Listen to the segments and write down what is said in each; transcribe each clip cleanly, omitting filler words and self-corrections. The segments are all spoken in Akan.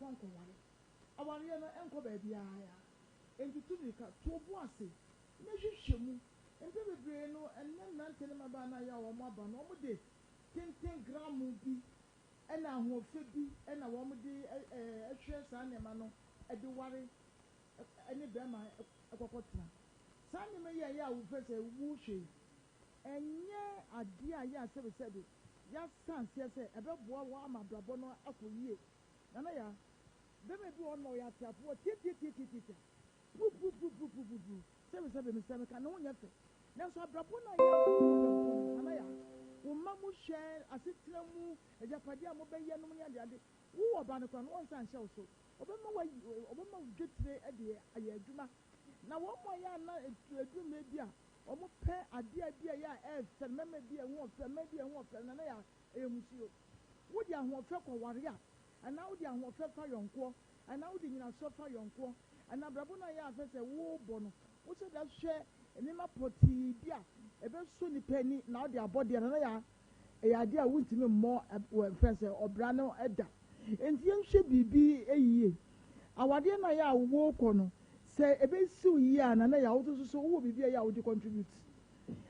Woankɔware. Awareɛ no ɛnkɔ baabiara. Enti tu mmirika, to wo bo ase na hwehwɛ mu. Mpɛn bebree no, ɛnnɛ mmerante ne mmabaa no a ɛyɛ a wɔaba no, wɔde tenten gramo bi na ahoɔfɛ bi na wɔde hwɛ saa nneɛma no de ware ne barima kɔkɔtena. Saa nneɛma yi a ɛyɛ a wofɛ sɛ wohwɛ yi, ɛnyɛ adeɛ a ɛyɛ a sɛbesɛbe yɛasa aseɛ sɛ ɛbɛboa wo ama abrabɔ no akɔ yie. Nana Yaa, bɛrima bi wɔ hɔ nom a ɔyɛ ateafoɔ tiatiatiatiatia, purupurupurupurupurupu, sɛbesɛbe mesrɛ meka, ne ho nyɛ fɛ. Nanso abrabɔ no a ɛyɛ a wobɛbɔ no, Nana Yaa, wo mma mu hwɛ, asetena mu, agyapadeɛ a mobɛyɛ nom ne adeade, wo ɔbaa no koraa no wɔnsan nhyɛ wo so. Ɔbɛma woayi, ɔbɛma wo dwetire de ayɛ adwuma. Na wɔn a ɛyɛ a na ɛduru mmerɛ bi a wɔpɛ adeɛ bi a ɛyɛ a ɛyɛ fɛ, mmarima bi a ɛho ɔfɛ, mmaa bi a ɛho ɔfɛ, Nana Yaa, ɛyɛ musuo. Wode ahoɔfɛ kɔware a, anaa wode ahoɔfɛ fa yɔnkoɔ, anaa wode nyinasoɔ fa yɔnkoɔ, anaa abrabɔ no a ɛyɛ a fɛ sɛ worebɔ no, wohyɛ da hwɛ nneɛma pɔtee bi a ɛbɛsɔ nnipa ani na wode abɔ deɛ, Nana Yaa, ɛyɛ adeɛ a wontumi mmɔ wɔfrɛ sɛ ɔbra no da. Enti yɛnhwɛ biribi yie. Awadeɛ no a ɛyɛ a worekɔ no, sɛ ɛbɛsi wo yie a, Nana Yaa, wo nso so wowɔ biribi a ɛyɛ a wode contribute.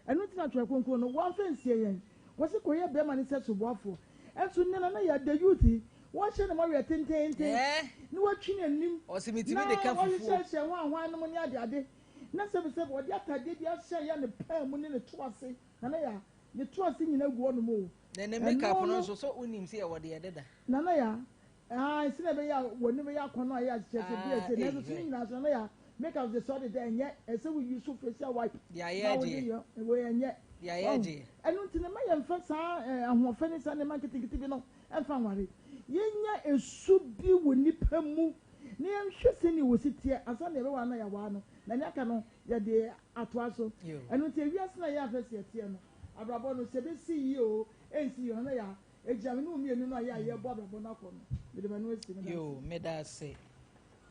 Ɛno nti na Twerɛ Kronkron no, wɔamfa ansie yɛn. Wɔse kɔyɛ bɛrima no sɛ soboafoɔ. Nso nnɛ Nana Yaa, the youth yi, wɔhyɛ ne mmɔwerɛ tenteenten, na watwi n'anim, na ɔhyehyɛhyɛ hwanhwan nom ne adeade, na sɛbesɛbe ɔde atadeɛ bi ahyɛ yɛ ne paa mu ne ne to ase. Nana Yaa, ne to ase nyina gu hɔnom o. Na ne make up Ɛno no no. nso, so wonim sɛ yɛwɔ deɛ ɛdeda? Nana Yaa, Aane, sɛdeɛ ɛbɛyɛ a w'ani bɛyɛ akɔnnɔ a ɛyɛ ahyehyɛsɛ bi a Ah, ɛsɛ, ei, nanso so ne hwɛ. nyinaa so Nana Yaa, make up deɛ sɛ ɔde dɛ ɛnyɛ, ɛsɛ sɛ wo use facial wipe Deɛ ayɛ na wode agyeɛ. yɛ, wei ɛnyɛ, Deɛ ayɛ wahu. agyeɛ. Ɛno nti no mma yɛmfa saa eh, ahoɔfɛ ne saa nneɛma nketenkete bi no mfa nware. Yɛnya esu bi wɔ nnipa mu na yɛnhwɛ sɛnea wɔsi teɛ ansa na yɛbɛware na yɛaware no, na nea aka no yɛde atoa so. Yo. Ɛno nti ewiase no a yɛn afɛ sɛ yɛteɛ no, abrabɔ no, sɛ ebesi yie oo, ensi yie oo, na yɛ egyina me ne wo mmienu no a yɛ a yɛrebɔ abrabɔ no akɔ no. Mede m'ano asi, meda Yo, ase. meda ase.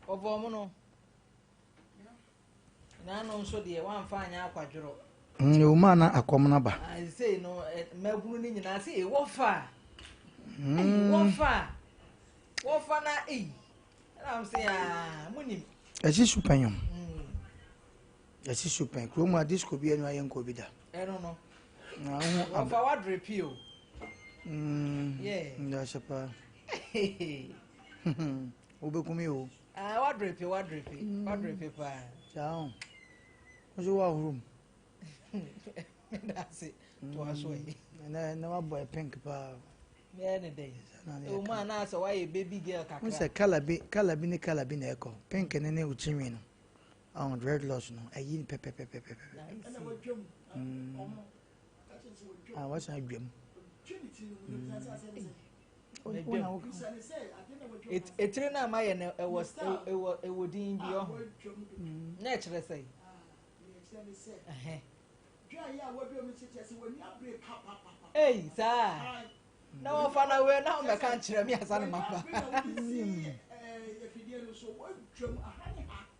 Ɔvɔɔ mo no. N'ano nso deɛ wamfa anyɛ akwadworɔ. Ɛwɔ mu a na akɔm no aba. Ah, sei no, eh, mmabunu no nyinaa sɛ, eh, wɔfa. Eh, wɔfa. Wɔfa na, eh. Ɛna m sɛ, ah, monim. Ɛsi so pɛn o. Ɛsi so pɛn. Kurom a disco bi anu ayɛ nkɔ bi da. Ɛno no. Na ho Wɔfa wadere pii o. Yeah. Ndahyɛ paa. Wobɛkum yi o. Ah, wadere pe, wadere pe, wadere pe paa. Saa o. Wo nso woahoro mu. Meda ase. Toa so ɛ. Ɛnɛ ɛnɛ wabɔ ɛ pink paa. Mɛyɛ ne dɛn? Ɛwɔ mu anaasɛ woayɛ baby girl kakra. Wo sɛ colour bi colour bi ne colour bi na ɛkɔ. Pink ne ne wo tirinwi no. Ɔn dreadlocks no ɛyi no pɛpɛpɛpɛpɛ. Ɛna wadwam. Ɔmo. Ah, wasan adwam. Etire no a mayɛ no ɛwɔ ɛwɔ ɛwɔ din bi ɔho. Na ɛkyerɛ sɛ. Ei saa. Na wɔfa na wei na wɔmɛka nkyerɛ me asa no maba.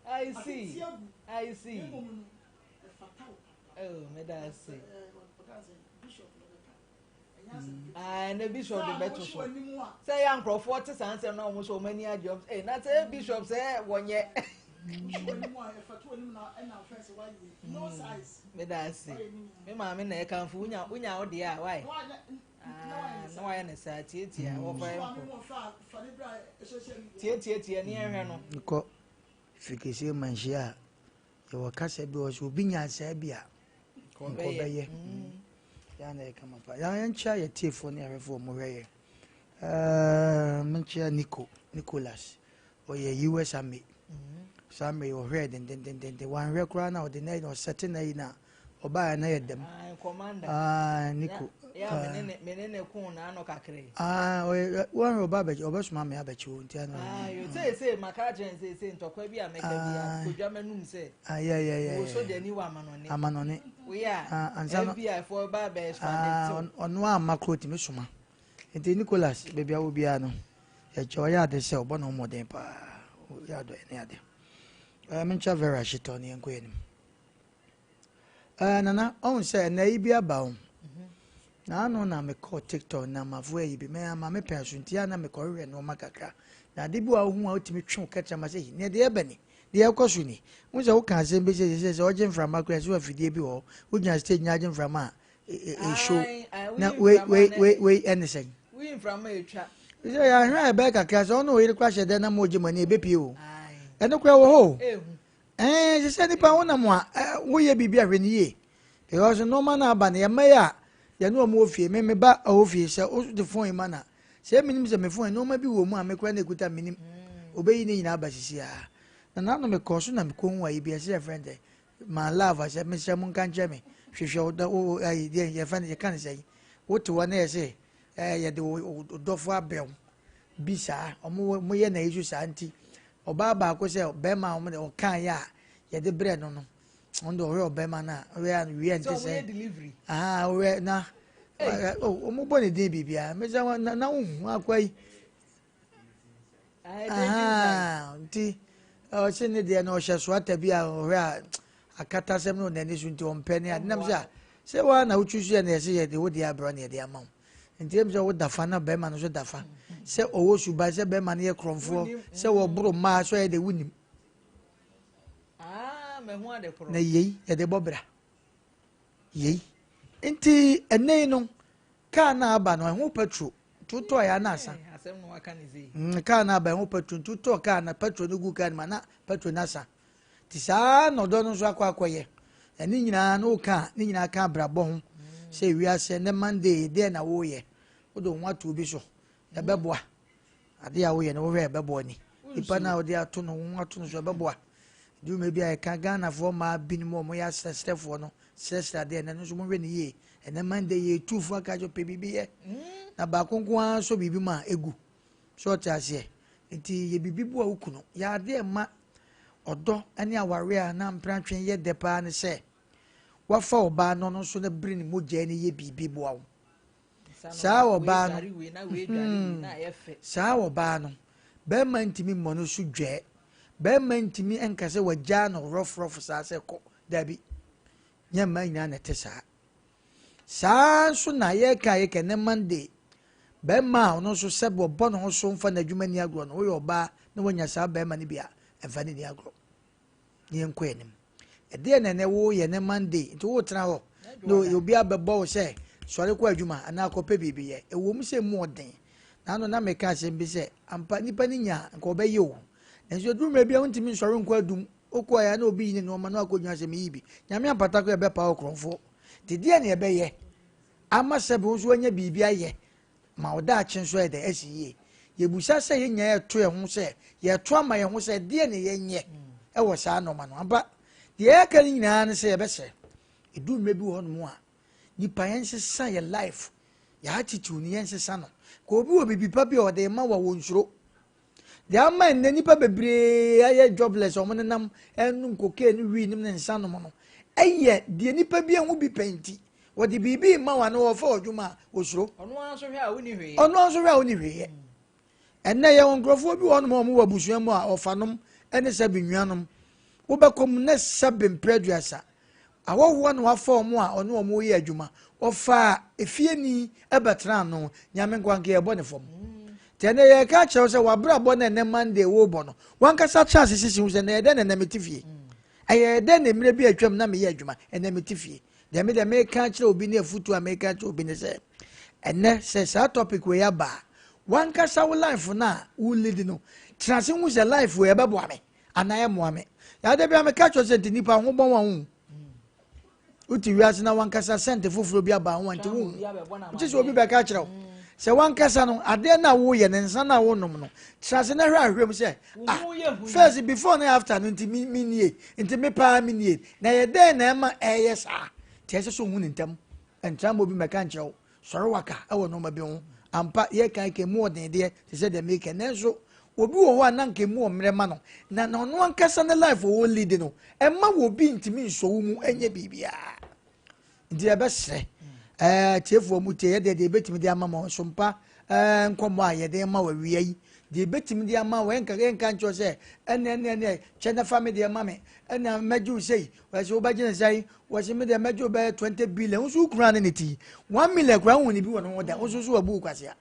I see. I see. Oh, meda ase. Ah, na bishop de bɛto so sɛ yɛ nkurɔfoɔ te saa nsɛm na wɔn nso wɔn ani agye wɔn sɛ na sɛ bishop sɛ wɔnyɛ. Meda ase. Me maame na ɛkamfo wonya wonya wo deɛ a wae. Ah, na wayɛ ne saa tietia wɔfa yɛ nkɔ. Tietietie ne yɛnhwɛ no. Nkɔ fikisi manhyia a yɛwɔ kasa bi wɔ so obi nya saa bi a nka ɔbɛyɛ. Yɛa na yɛ kama pa. Yɛa yɛnkyia yɛ tiefoɔ ne ahwɛfoɔ ɔmo hwɛ yɛ. Ɛɛ menkyia Nico Nicholas ɔyɛ US Army. Saa mmerɛ yi ɔhwɛɛ dendendenden wanhwɛ koraa na ɔde na ɔsɛte na yi na ɔbaeɛ na yɛ dɛm. Ah, Nico. Yeah, me ne ne ko na ano kakra yi. Ah, ɔyɛ wɔn ɔba abɛkyi ɔbɛsoma me abɛkyi wo nti ano. Ah, yo sɛ sɛ maka akyerɛ sɛ sɛ ntɔkwa bi a mɛka bi a kodwa m'anum sɛ. Ah, yeah, yeah, yeah. Wo sogyani wɔ amanɔne. Amanɔne. Woyɛ a, ah, FBI foɔ ba abɛ extradite wo. Ah, ɔno amma koro tumi soma. Nti Nicholas, baabi a wɔ biara no, yɛkyɛ ɔyɛ ade sɛ ɔbɔ ne ho mmɔden paa. Ɔyɛ adɔeɛ ne ade. Eh, menkyɛ Vera Hyetɔ ne yɛnkɔ yɛn anim. Eh, Nana, ɔhu sɛ ɛnɛ yi bi aba o. Na ano na mekɔɔ TikTok na mafoɔ ayi bi. Me ama me pɛn so nti a na mekɔhwehwɛ nneɛma kakra. Na ade bi wɔ a wohu a wotumi twe wo kɛtrɛma sɛ, nea deɛ ɛbɛ ni, deɛ ɛkɔ so ni. Wohu sɛ woka asɛm bi sɛ sɛ sɛ ɔgye mframa koraa sɛ afidie bi wɔ hɔ, wogyina stage na agye mframa a ɛhyow. Na wei wei wei wei ɛne sɛn? Woyi mframa etwa. Sɛ yɛahwɛ a ɛbɛyɛ kakra sɛ ɔne ɔyere kora hyɛ dɛn na mo gye mo ani ɛbɛpie o. Ɛno koraa wɔ hɔ o. Ɛɛ sɛ sɛ nipa wonam a woyɛ biribi a hwɛ ne yie. Because nneɛma no aba no yɛn mma yi a yɛne wɔn wɔ fie me me ba ɔwɔ fie sɛ wode phone yi ma na sɛ menim sɛ me phone nneɛma bi wɔ mu a me koraa na ekuta menim obeyi ne nyinaa aba sisi a na nano mekɔɔ so na mekɔhu ayi bi ɛsɛ yɛfrɛ no dɛ my love asɛ mesrɛ mo nka nkyerɛ me hwehwɛ wo dɔ wo ayi deɛ yɛfrɛ no yɛka no sɛ wote hɔ na yɛsɛ ɛɛ yɛde wo dɔfo abrɛ wo bi saa ɔmo mo yɛ na yi so saa nti ɔbaa baako sɛ bɛrima a ɔmo de ɔkaa yɛ a yɛde brɛ no no ɔno de ɔhwɛ ɔbɛrima no a ɔhwɛ a wia nte sɛ aha ɔhwɛ na ɔmo bɔ ne din biribiara mesa na na wohu akwa yi aha nti ɔsi ne deɛ no ɔhyɛ soata bi a ɔhwɛ a akatasɛm no n'ani so nti ɔmpɛ ne ade nam sɛ a sɛ waa na wotwi so yɛ na yɛsɛ yɛde wo deɛ abrɛ na yɛde ama wo nti ɛmu sɛ woda fa na bɛrima no nso da fa sɛ ɔwɔ suban sɛ bɛrima no yɛ korɔmfoɔ sɛ wɔboro mmaa so yɛ de wonim Na yei yɛde bɔ bra. Yei. Nti ɛnɛ yi no, kaa no aba no ɛho petro nti wotɔɔ yɛ ana asa. Kaa no aba ɛho petro nti wotɔɔ kaa no petro no gu kaa no mu ana petro no asa. Nti saa na ɔdɔ no nso akɔ akɔyɛ. Ɛne nyinaa no woka ne nyinaa ka abrabɔ ho sɛ wiase ɛnɛ Monday deɛ na woyɛ. Wode wo ho ato obi so ɛbɛboa. Ade a woyɛ no wohwɛ a ɛbɛboa ni. Nipa no a wode ato no wo ho ato no so ɛbɛboa. Dwuma bi a yɛka Ghanafoɔ mmaa binom a wɔyɛ asrɛsrɛfoɔ no srɛsrɛ adeɛ ɛnɛ no nso monhwɛ no yie. Ɛnɛ Monday yɛ tufoɔ aka sɛ pɛ biribi yɛ. Na baako nko ara sɔ biribi mu a ɛgu. So ɔte aseɛ. Nti yɛ biribi boa wo kunu. Yɛ adeɛ ɛma ɔdɔ ne awareɛ a na mprantwe yɛ dɛ paa ne sɛ wafa ɔbaa no ɔno nso no bere ne mogya ne yɛ biribi boa wo. Saa ɔbaa no, hmm, saa ɔbaa no, bɛrima ntumi mmɔ no so dwɛɛ. Bɛrima ntumi nka sɛ wagyaa no rɔfrɔf saa sɛ kɔ. Dabi, nyɛ mmaa nyinaa na ɛte saa. Saa nso na yɛka a yɛka ne Monday, bɛrima a ɔno nso sɛ wɔbɔ ne ho so mfa n'adwuma ni agorɔ no, woyɛ ɔbaa na wanya saa bɛrima no bi a, ɛmfa ne ni agorɔ. Na yɛnkɔ anim. Ɛdeɛn na ɛnɛ woreyɛ ne Monday nti woretena hɔ na obi abɛbɔ wo sɛ sɔre kɔ adwuma anaa kɔpɛ biribi yɛ. Ɛwɔ mu sɛ mu ɔden. Naano na meka asɛm bi sɛ ampa nipa no nya a nka ɔbɛyɛ o. Nanso ɛduru mmerɛ bi a wontumi nsɔre nkɔ adum. Wokɔɛ a na obi yi ne nneɛma na wakɔgyina sɛ meyi bi. Nyame ampata koraa ɛbɛpa wo korɔmfoɔ. Nti deɛn na ɛbɛyɛ ama sɛbe wo nso woanya biribi ayɛ Ma wo daakye nso ayɛ dɛn? Asi yie. Yɛbisa sɛ yɛn nyinaa yɛto yɛn ho sɛ, yɛto ama yɛn ho sɛ deɛ ne yɛnyɛ wɔ saa nneɛma no. Ampa, deɛ yɛka no nyinaa ne sɛ yɛbɛsrɛ. Ɛduru mmerɛ bi wɔ hɔnom a, nipa yɛnsesa yɛ life, yɛ attitude no yɛnsesa no. Ka obi wɔ biribi pa bi a ɔde ma wɔ wɔnsuro. Deɛ ama nnɛ nnipa bebree ayɛ jobless a wɔnenam ɛnum cocaine ne wii nom ne nsa nom no ɛyɛ deɛ nnipa bi ahu bi pɛn nti wɔde biribi ma wɔn anaa wɔfa wɔ adwuma a wɔsuro. Ɔno ara nso hwɛ a wonni hwee. Ɔno ara nso hwɛ a wonni hwee yɛ. Ɛnnɛ yɛwɔ nkurɔfoɔ bi wɔ hɔnom a wɔwɔ abusua mu a ɔfanom ne sɛbe nnuanom wobɛkɔ mu na sɛbe mprɛ aduasa Ahɔhoɔ na wafa wɔn a ɔne wɔn reyɛ adwuma. Ɔfaa efieni bɛtenaa ano. Nyame nkoa nka yɛbɔ ne fam. Nti ɛnɛ yɛreka akyerɛ wo sɛ w'abrabɔ na ɛnɛ Monday worebɔ no, wankasa tra ase sisi ho sɛ na ɛyɛ dɛn na ɛnɛ mete fie? Ɛyɛ dɛn na mmerɛ bi atwam na meyɛ adwuma, ɛnɛ mete fie? Deɛ me deɛ meka akyerɛ obi ne afutuo a meka akyerɛ obi ne sɛ, ɛnɛ sɛ saa topic wei aba a, wankasa wo life no a wo lead no, tena ase hu sɛ life wei ɛbɛboa me. anaa ɛmmoa me. Yaa da bi a meka kyerɛ sɛ nti nipa ho bɔn wɔn ho. Wote wiase na wankasa sɛnte foforɔ bi aba ho a nti wo ho. Nti sɛ obi bɛka kyerɛ wo sɛ wankasa no adeɛ no a woyɛ ne nsa no a wonom no tra ase na hwɛ ahwɛ mu sɛ ah first before ne after no nti me nie nti me paa me nie na yɛ dɛn na ɛma ɛyɛ saa nti ɛsɛ sɛ ohun ne ntam ntra ma obi mɛka nkyerɛ wo Sɔre waka wɔ nnoɔma bi ho. Ampa, yɛreka yi ka emu ɔden deɛ te sɛ deɛ mereka yi, nanso obi wɔ hɔ a na anka emu wɔ mmerɛ ma no, na na ɔno ankasa ne life ɔwɔ lead no, ɛmma wɔ bi ntumi nsɔ wo mu nyɛ biribiara. Nti yɛbɛsrɛ ɛɛ tiefoɔ mu tie yɛdeɛ deɛ yɛbɛtumi de ama mo sompa ɛɛ nkɔmmɔ a yɛde ma wɔ awia yi deɛ yɛbɛtumi de ama wɔ yɛnka yɛnka nkyerɛ sɛ ɛnɛ ɛnɛ ɛnɛ kyɛ na fa me deɛ ma me ɛna mɛgye wo sei wɔsɛ wobɛgye ne sɛn Wɔsi mi deɛ mɛgye wo bɛyɛ 20 billion nso wo kura ne ne ti 1 million kura wohu ne bi wɔ ne ho da nso so wabu wo kwasea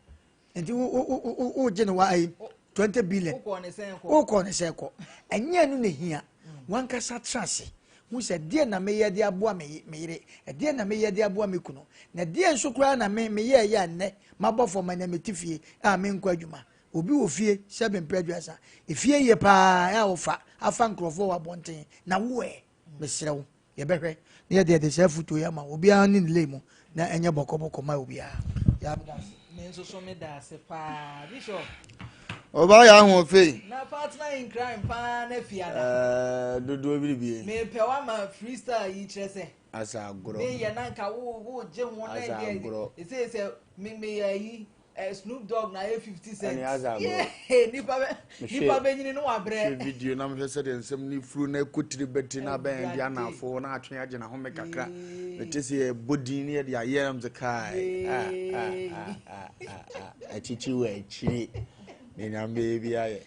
nti wo wo wo wo gye ne wa ayi. 20 billion. Wokɔɔ ne sɛn kɔ? Wokɔɔ ne sɛn kɔ. Ɛnyɛ ɛno na ehia. Wankasa tra ase. Hu sɛ deɛ na meyɛ de aboa me me yere, ɛdeɛ na meyɛ de aboa me kunu, na ɛdeɛ nso koraa na me meyɛɛyɛ a nnɛ mabɔ fam ɛnɛ mete fie a menkɔ adwuma. Obi wɔ fie sɛ mempɛ 30, efie yɛ paa a ɔfa afa nkurɔfoɔ wɔ abɔnten na wo ɛ, mesrɛ wo. Yɛbɛhwɛ na yɛde yɛde saa afutuo yi ama obiara ne ne lay mu na ɛnyɛ bɔkɔbɔkɔ ma obiara. Yaa meda ase. Me nso so meda ase paa Bishop. Ɔbaa yɛ ahoɔfɛ yi. Na partner in crime paa na fiada. Ɛɛ dodoɔ biribie. Mepɛ wama freestyle yi kyerɛ sɛ. Asa agorɔ. Meyɛ na nka wo wo gye ho na Asa deɛ agorɔ. ɛsɛ sɛ me meyɛ ayi eh, Snoop Dogg na ayɛ 50 cent. Ɛne asa agorɔ. Yeah, nipa bɛ Mehwɛ- nipa bɛ nyini no wabrɛ. Hwɛ video na mehwɛ sɛdeɛ nsɛm no furu na ɛkɔ tiri bɛti na abɛn de Awurade. anafo na atwe agye n'ahome kakra. Yee. Mete sɛ yɛbɔ din ne yɛde ayɛ nam sɛ kae. Ah, ah, Yee. ah, ah, ah, ah. Akyikyi wɔ akyiri. Ne nyame bɛyɛ bi ayɛ.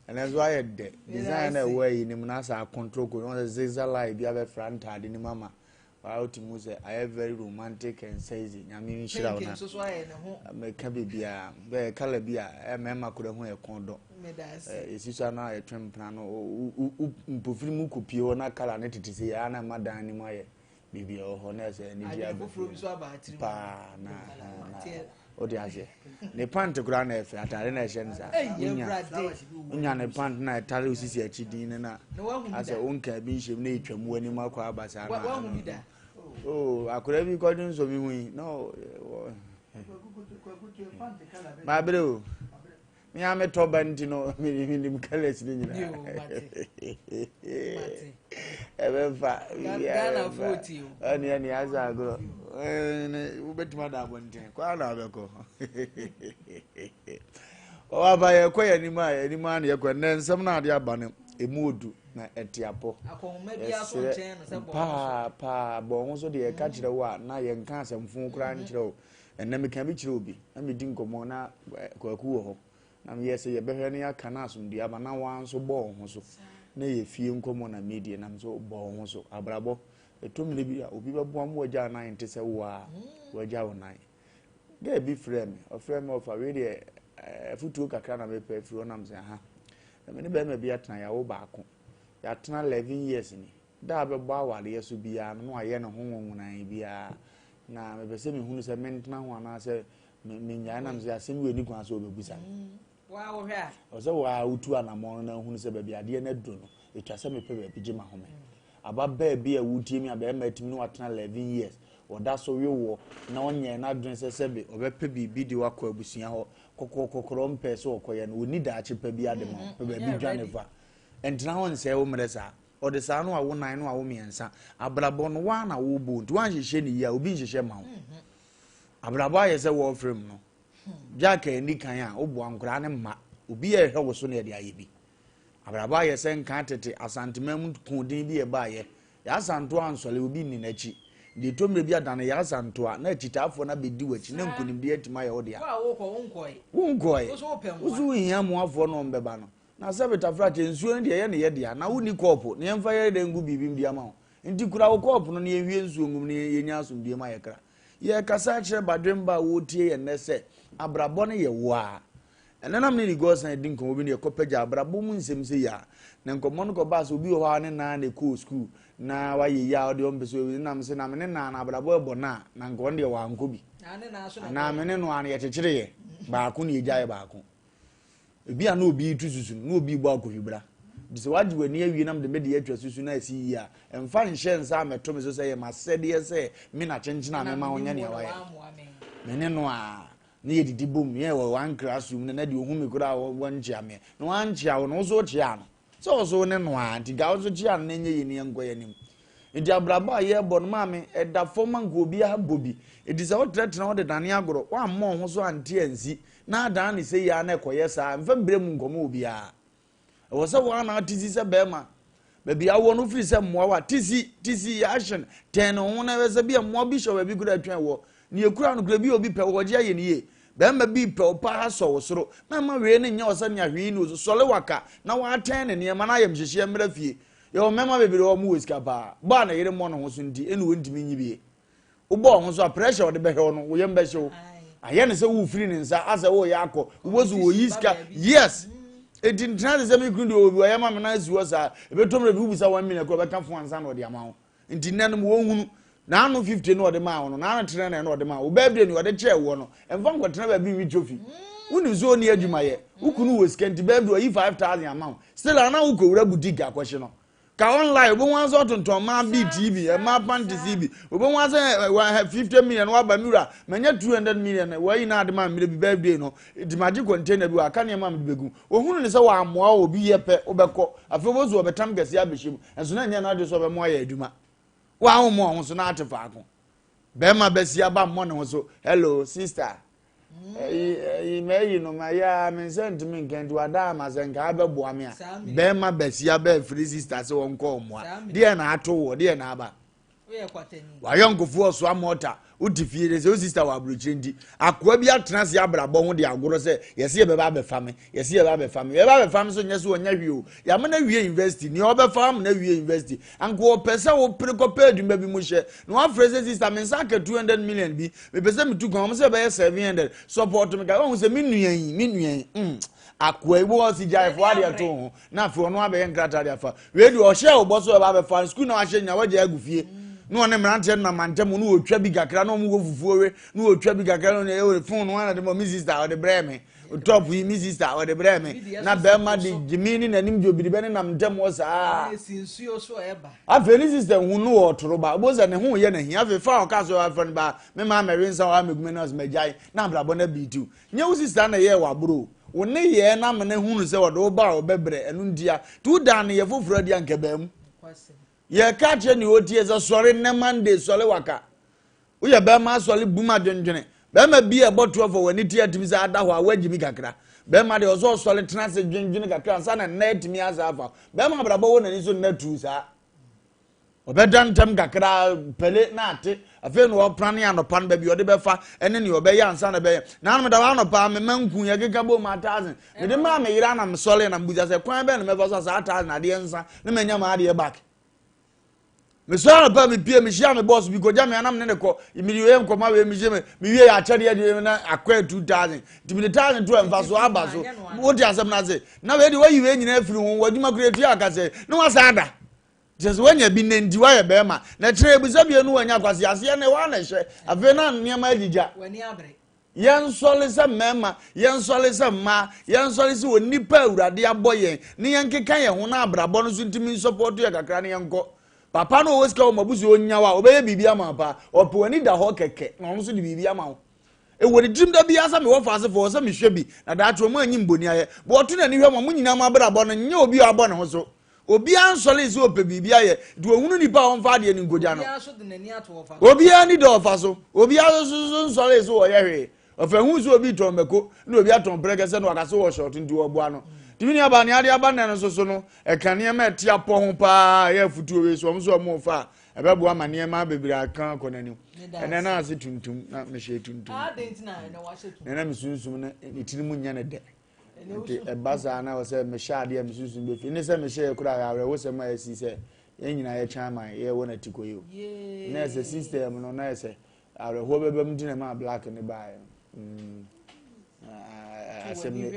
Ɛnɛ nso ayɛ dɛ. Design na ɛwɔ ayi no mu na asa akontrol ko. Wɔn sɛ zigzag line bi abɛfra ntaade no mu ama. Waa wotumi hu sɛ ayɛ very romantic and sexy. Nyame nhyira wo Pink na. nso so ayɛ ne ho. Meka biribiara. Bɛyɛ colour bi a ɛyɛ mmarima koraa hu ɛkɔn dɔ. Meda ase. Ɛsi so a na yɛtwe mpena no mpofiri mu kɔpie hɔ na colour no tete sɛ yɛ a na ɛma dan no mu ayɛ biribi a ɛwɔ hɔ na ɛsɛ anigye Adwene aba foforɔ bi fie. nso aba atiri mu. Paa na Mate. na wode aseɛ. Ne pant koraa na ɛfɛ atare na ɛhyɛ no saa. Ɛyɛ Wonya Awurade. wonya ne pant na ɛtare wo sisi akyi din no na Na wahu bi asɛ da. wonka bi nhyɛm na ɛtwa mu w'anim akɔ aba saa na Wahu bi da. Oh, akwadaa bi kɔdwe nsɔ mi hu yi. No, maabere o. Me a metɔ ba nti no, menim colours no Yo, nyinaa. mate. Mate. Ɛbɛfa. Ghana foɔ tie o. Ɛne ɛne asa agorɔ. Ɛne wobɛtumi ada abɔnten. Kɔ ara na wobɛkɔ. Ɔwɔ aba yɛkɔ yɛn anim a yɛn anim a na yɛkɔ. Nnɛ nsɛm no ade aba no, emu odu na ɛte apɔ. Akɔnhoma bi aso Yɛsrɛ nkyɛn no sɛ bɔ ho so. paa paa bɔ ho so deɛ yɛka kyerɛ wo a na yɛnka asɛmfo koraa nkyerɛ wo. Ɛnnɛ meka bi kyerɛ obi na medi nkɔmmɔ na Kwaku wɔ hɔ na meyɛ sɛ yɛbɛhwɛ no yɛaka no asomdua aba na waa nso bɔ wo ho so na yɛ fie nkɔmmɔ na medie na nso bɔ wo ho so abrabɔ ɛtɔ mmerɛ bi a obi bɛboa ma wagya nan nte sɛ wo a wagya wo nan. Girl bi frɛ me, ɔfrɛ me ɔfa wei deɛ afutuo kakra na mepɛ afiri hɔ nam sɛ aha. Na me ne bɛrima bi atena yɛawo baako. Yɛatena 11 years ni. Da a bɛbɔ awareɛ so biara no na wayɛ ne ho nwonwonan biara. Na mepɛ sɛ mehunu sɛ mentena ho anaasɛ menyae nam sɛ asɛm wei ni kwan sɛ ɔbɛbusa me. Waa wohwɛ a. Ɔsɛ waa wotu anammɔn no na ahunu sɛ baabi adeɛ no aduru no, ɛtwa sɛ mepɛ baabi gye m'ahome. Ababaa bi a wotie mi a bɛrima atumi ne watena 11 years, ɔda so wewoɔ na ɔnyɛɛ n'adwene sɛ sɛbe ɔbɛpɛ biribi de wakɔ abusua hɔ, kɔkɔkɔkɔrɔ mpɛ sɛ ɔkɔyɛ no, ɔnni daakye pa bi ade ma wo, pɛ baabi dwane fa. Ɛntena hɔ nsɛe wo mmerɛ saa. Ɔde saa no awo 4 no awo 3. Abrabɔ no waa na wobɔ nti woanhyehyɛ ne yie a obi nhyehyɛ ma wo. Abrabɔ ayɛ sɛ wɔɔfrɛ mu no. Jack ani kan a woboa nkoraa ne mma. Obi a ɛhwɛ wo so na yɛde ayɛ bi. Abrabɔ ayɛ sɛ nka tete Asantema mu koden bi ɛbaayɛ. Yɛasanto ansɔle obi nni n'akyi. Deɛ ɛtɔ mmerɛ bi adane yɛasanto a na akyitaafoɔ no abɛdi w'akyi na nkonimdie atumi ayɛ wo dea. Wo a wokɔ wonkɔe. Wonkɔe. Wo so wopɛ mmoa. Wo so wohia mmoafoɔ na ɔmbɛba no. Na sɛ betafrakyɛ nsuo no deɛ ɛyɛ ne yɛ dea na wonni kɔɔpo na yɛmfa yɛ dɛ ngu biribi mu de ama wo. Nti kura wo kɔɔpo no na yɛnhwie nsuo ngum na yɛnya asomdue ma yɛ kra. Yɛkasa kyerɛ badwemba a wɔretie yɛn nnɛ sɛ abrabɔ no yɛ wo a. Ɛnɛ nam ne Ligɔsan di nkɔmmɔ bi na yɛkɔpagya abrabɔ mu nsɛm sɛ yɛ a. Na nkɔmmɔ no kɔbaa sɛ obi wɔ hɔ a ne naa na ɛkɔɔ sukuu na wayɛ yie a ɔdeɛ ɔmpɛ sɛ obi nam sɛ na me ne naa na abrabɔ ɛbɔ no a na nka ɔno deɛ wankɔ bi. Anaa me ne no a na yɛkyekyereeɛ baako na yɛgyaeɛ baako. Ebi a na obi retu susu no na obi rebɔ akɔhwibra. Nti sɛ wagye w'ani awie na mede me deɛ atwa susu na asi yie a, ɛmfa nhyɛ nsa a mɛto me so sɛ yɛ m'asɛdeɛ sɛ me na kyenkyene a mema wo nyɛ nea wayɛ. Me ne no a na yɛdidi bom yɛ wɔ one classroom no na deɛ ɔhu me koraa wɔnkyea me. Na wankyea wo no wo so wokyea no. Sɛ wo so wo ne no a nti ka wo so kyea no na ɛnyɛ yie na yɛnkɔ yɛn anim. Nti abrabɔ a yɛrebɔ no maame ɛda fam ma nka obiara bɔ bi. Nti sɛ wotenatena hɔ de dane agorɔ woammɔ wo ho so ante ansi na adan ne sɛ yia na ɛkɔyɛ saa mfa mbrɛ mu nkɔmɔ obiara. Ɛwɔ sɛ wɔn na te si sɛ bɛrima. Baabi awɔ no firi sɛ mmoa wa te si te si yɛ ahyɛn tɛn ne ho na ɛwɔ sɛ bi a mmoa bi hyɛ baabi kura twɛn wɔ. Ne ekura no kura bi obi pɛ wɔgye ayɛ ne yie. Bɛrima bi pɛ wo paa sɔ wo soro. Mɛma wei ne nyɛ ɔsɛ nea hwee ne osu sɔle waka na watɛn ne nneɛma na ayɛ mhyehyeɛ mmerɛ fie. Yɛwɔ mmarima bebree wɔ wɔn wɔ sika paa. Bɔ a ne yere mmɔ ne ho so nti ɛna wɔntumi nyi bie. Wobɔ wɔn ho so a pressure ɔde bɛhwɛ wo no wo yam bɛhye wo. Ayɛ ne sɛ wofiri ne nsa asɛ woyɛ akɔ. Wobɔ so wɔyi sika. Yes. Enti ntena ase sɛ me kunu deɛ ɔwɔ bi ɔyɛ ma me na asi hɔ saa. Ɛbɛtɔ mmerɛ bi wobisa 1 million koraa ɔbɛka fo ansa na ɔde ama wo. Nti nnɛ no wɔnhunu. N'ano 50 na ɔde maa wo no, n'ano 300 na ɔde maa wo. Wo birthday no ɔde kyɛɛ woɔ no, ɛmfa nkɔtena baabi nwi trophy. Wonim sɛ ɔnni adwuma yɛ. Wo kunu wɔ sika nti birthday ɔyi 5000 ama wo. Still a na wokɔwura boutique akɔhye no. Ka online, wobɛhu ara sɛ ɔtontɔn mmaa beat yi bi, mmaa panties yi bi. Wobɛhu ara sɛ eh, 50 million waba me wura, manya 200 million, wɔayi na ade ma mmerɛ bi birthday no, nti magye container bi wɔ aka nneɛma a mede bɛgu. Wɔhunu ne sɛ wɔammoa wo obi yɛ pɛ, wobɛkɔ. Afei wobɛhu sɛ wɔbɛtam kɛseɛ abɛhyɛ mu. Nso na ɛnyɛ n'adwene sɛ ɔbɛmoa yɛ adwuma. Woa wo ho so na ate faako. Bɛrima bɛsi aba mmɔ ne ho so, hello sister. Ɛyi ɛyi mɛyi no ma yɛ a me nsa ntumi nka nti wada ama sɛ nka abɛboa me a. Bɛrima bɛsi aba afiri sister sɛ wɔnkɔ mmoa. Deɛ na ato wɔ, deɛ na aba. Wayɔnkofoɔ ɔsoa mɔta wote fie de sɛ wo sister wɔ aburokyire nti akoa bi atena ase abrabɔ ho de agorɔ sɛ yɛse yɛbɛba abɛfa me yɛse yɛbɛba abɛfa me yɛbɛba abɛfa me so nyɛ sɛ ɔnya hwee o yɛama no awie university nea ɔbɛfa ama no awie university anka ɔpɛ sɛ wopere kɔpɛ adwuma bi mu hyɛ na wafrɛ sɛ sister me nsa aka 200 million bi mepɛ sɛ metu kwan wɔn sɛ ɛbɛyɛ 700 support me ka wɔn sɛ me nua yi me nua yi mm akoa yi wɔn si gyaefoɔ adeɛ to ho na afei ɔno abɛyɛ nkrataa de afa wei deɛ ɔhyɛ ɔbɔ so ɛba abɛfa no sukuu na wahyɛ nyina wagya agu fie na ɔne mmeranteɛ no nam mantam na wɔtwa bi kakra na ɔmo wɔ fufuo we na wɔtwa bi kakra na ɔne fon no ana de ma me sister ɔde brɛ me top yi me sister ɔde brɛ me na bɛrima de gyimi ne n'anim dwobiri bɛ ne nam ntam hɔ saa afei ne sister hu no wɔ ɔtoro ba ɔbɔ sɛ ne ho yɛ n'ahi afei fa ɔka so afɛ no ba me maa mɛwe nsa wɔ amegumɛ no asɛm agyae na abrabɔ no abiitiw Nyɛ wo sista na ɛyɛɛ wo aboro o. Wo nneyɛɛ no amena hunu sɛ ɔde wo ba a ɔbɛbrɛ, ɛno ntia. Nti wodaa nneyɛɛ foforɔ adi a anka ɛbaa mu. Yɛreka akyerɛ nea ɔtie sɛ sɔre nnɛ Monday, sɔre waka. Woyɛ bɛrima asɔre bum adwendwene. Bɛrima bi a ɛbɔ toɔ fɔ w'ani te atumi sɛ ada hɔ a woagye mi kakra. Bɛrima deɛ ɔsɛ ɔsɔre tena ase dwendwene kakra ansa na nna atumi asa afa. Bɛrima abrabɔ wɔ n'ani so nna tuu saa. Ɔbɛda ntɛm kakra pɛle na ate. Afei na ɔpra ne anɔpa no baabi ɔde bɛfa ne nea ɔbɛyɛ ansa na ɛbɛyɛ. Na anum da hɔ anɔpa me ma nku yɛkeka bom a thousand. Mede maa me yere ana mesɔre na mbusa sɛ kwan bɛn na mɛfa so a saa thousand adeɛ nsa na manya m'adeɛ back. Mesɔre anɔpa mepie mehyia me boss bi kɔgya me anam ne ne kɔ mede wei nkɔma wei mehyɛ me mewie yɛ akyɛdeɛ deɛ na akɔɛ 2000 nti mede thousand to ɛmfa so aba so wote asɛm no ase na wei de wayi wei nyinaa afiri ho w'adwuma kora ɛtua aka sɛ na wasa ada Kyerɛ sɛ woanya bi nnɛ nti woayɛ bɛrima na kyerɛ ebisa bio no woanya kwasi aseɛ na ɛwɔ ana ɛhyɛ afei na nneɛma agyigya. Yɛnsɔre sɛ mmarima, yɛnsɔre sɛ mmaa, yɛnsɔre sɛ onipa awurade abɔ yɛn ne yɛnkeka yɛn ho na abrabɔ no so ntumi nsɔpɔto yɛ kakra ne yɛnkɔ. Papa no ɔwɔ sika wɔ mabusua ɔnya wo a ɔbɛyɛ biribi ama wo paa. Ɔpɛ w'ani da hɔ kɛkɛ na ɔno nso de biribi ama wo. Ɛwɔ ne tirim da biara sɛ mewɔ faase fo sɛ mehwɛ bi na daakye wɔn anyi mboni ayɛ. Bɔ ɔto n'ani hwɛ ma mo nyinaa mo abrabɔ no nyɛ obi a ɔabɔ ne ho so. Obiara nsɔree sɛ ɔpɛ biribi ayɛ, nti ɔhunu nipa a ɔmfa adeɛ no nkɔgya no. Obiara ni dɛ ɔfa so. Obiara nso so nsɔree sɛ ɔyɛ hwee. Ɔfa hu sɛ obi tɔn mako na obi atɔn prɛkɛsɛ na waka sɛ wɔ short nti ɔboa no. Nti me nuabaa nea ade aba nnɛ no nso so no, ɛka nneɛma a ɛte apɔ ho paa ɛyɛ afutuo wei so wɔn nso wɔn fa a ɛbɛboa ma nneɛma bebree aka akɔ n'anim. Ɛnɛ na ase tuntum na mehyɛ tuntum. Na na me sunsum no ne tirim nyɛ ne dɛ. Nti ɛba saa na sɛ mehyɛ adeɛ a me sunsum bɛfi ne sɛ mehyɛ yɛ koraa awerɛhosɛm a ɛsi sɛ yɛn nyinaa yɛtwɛn ama yɛwɔ no atikɔ yi o na ɛsɛ system no na ɛsɛ awerɛhoɔ bɛba mu nti na ɛma black ne baeɛ mm. asɛm no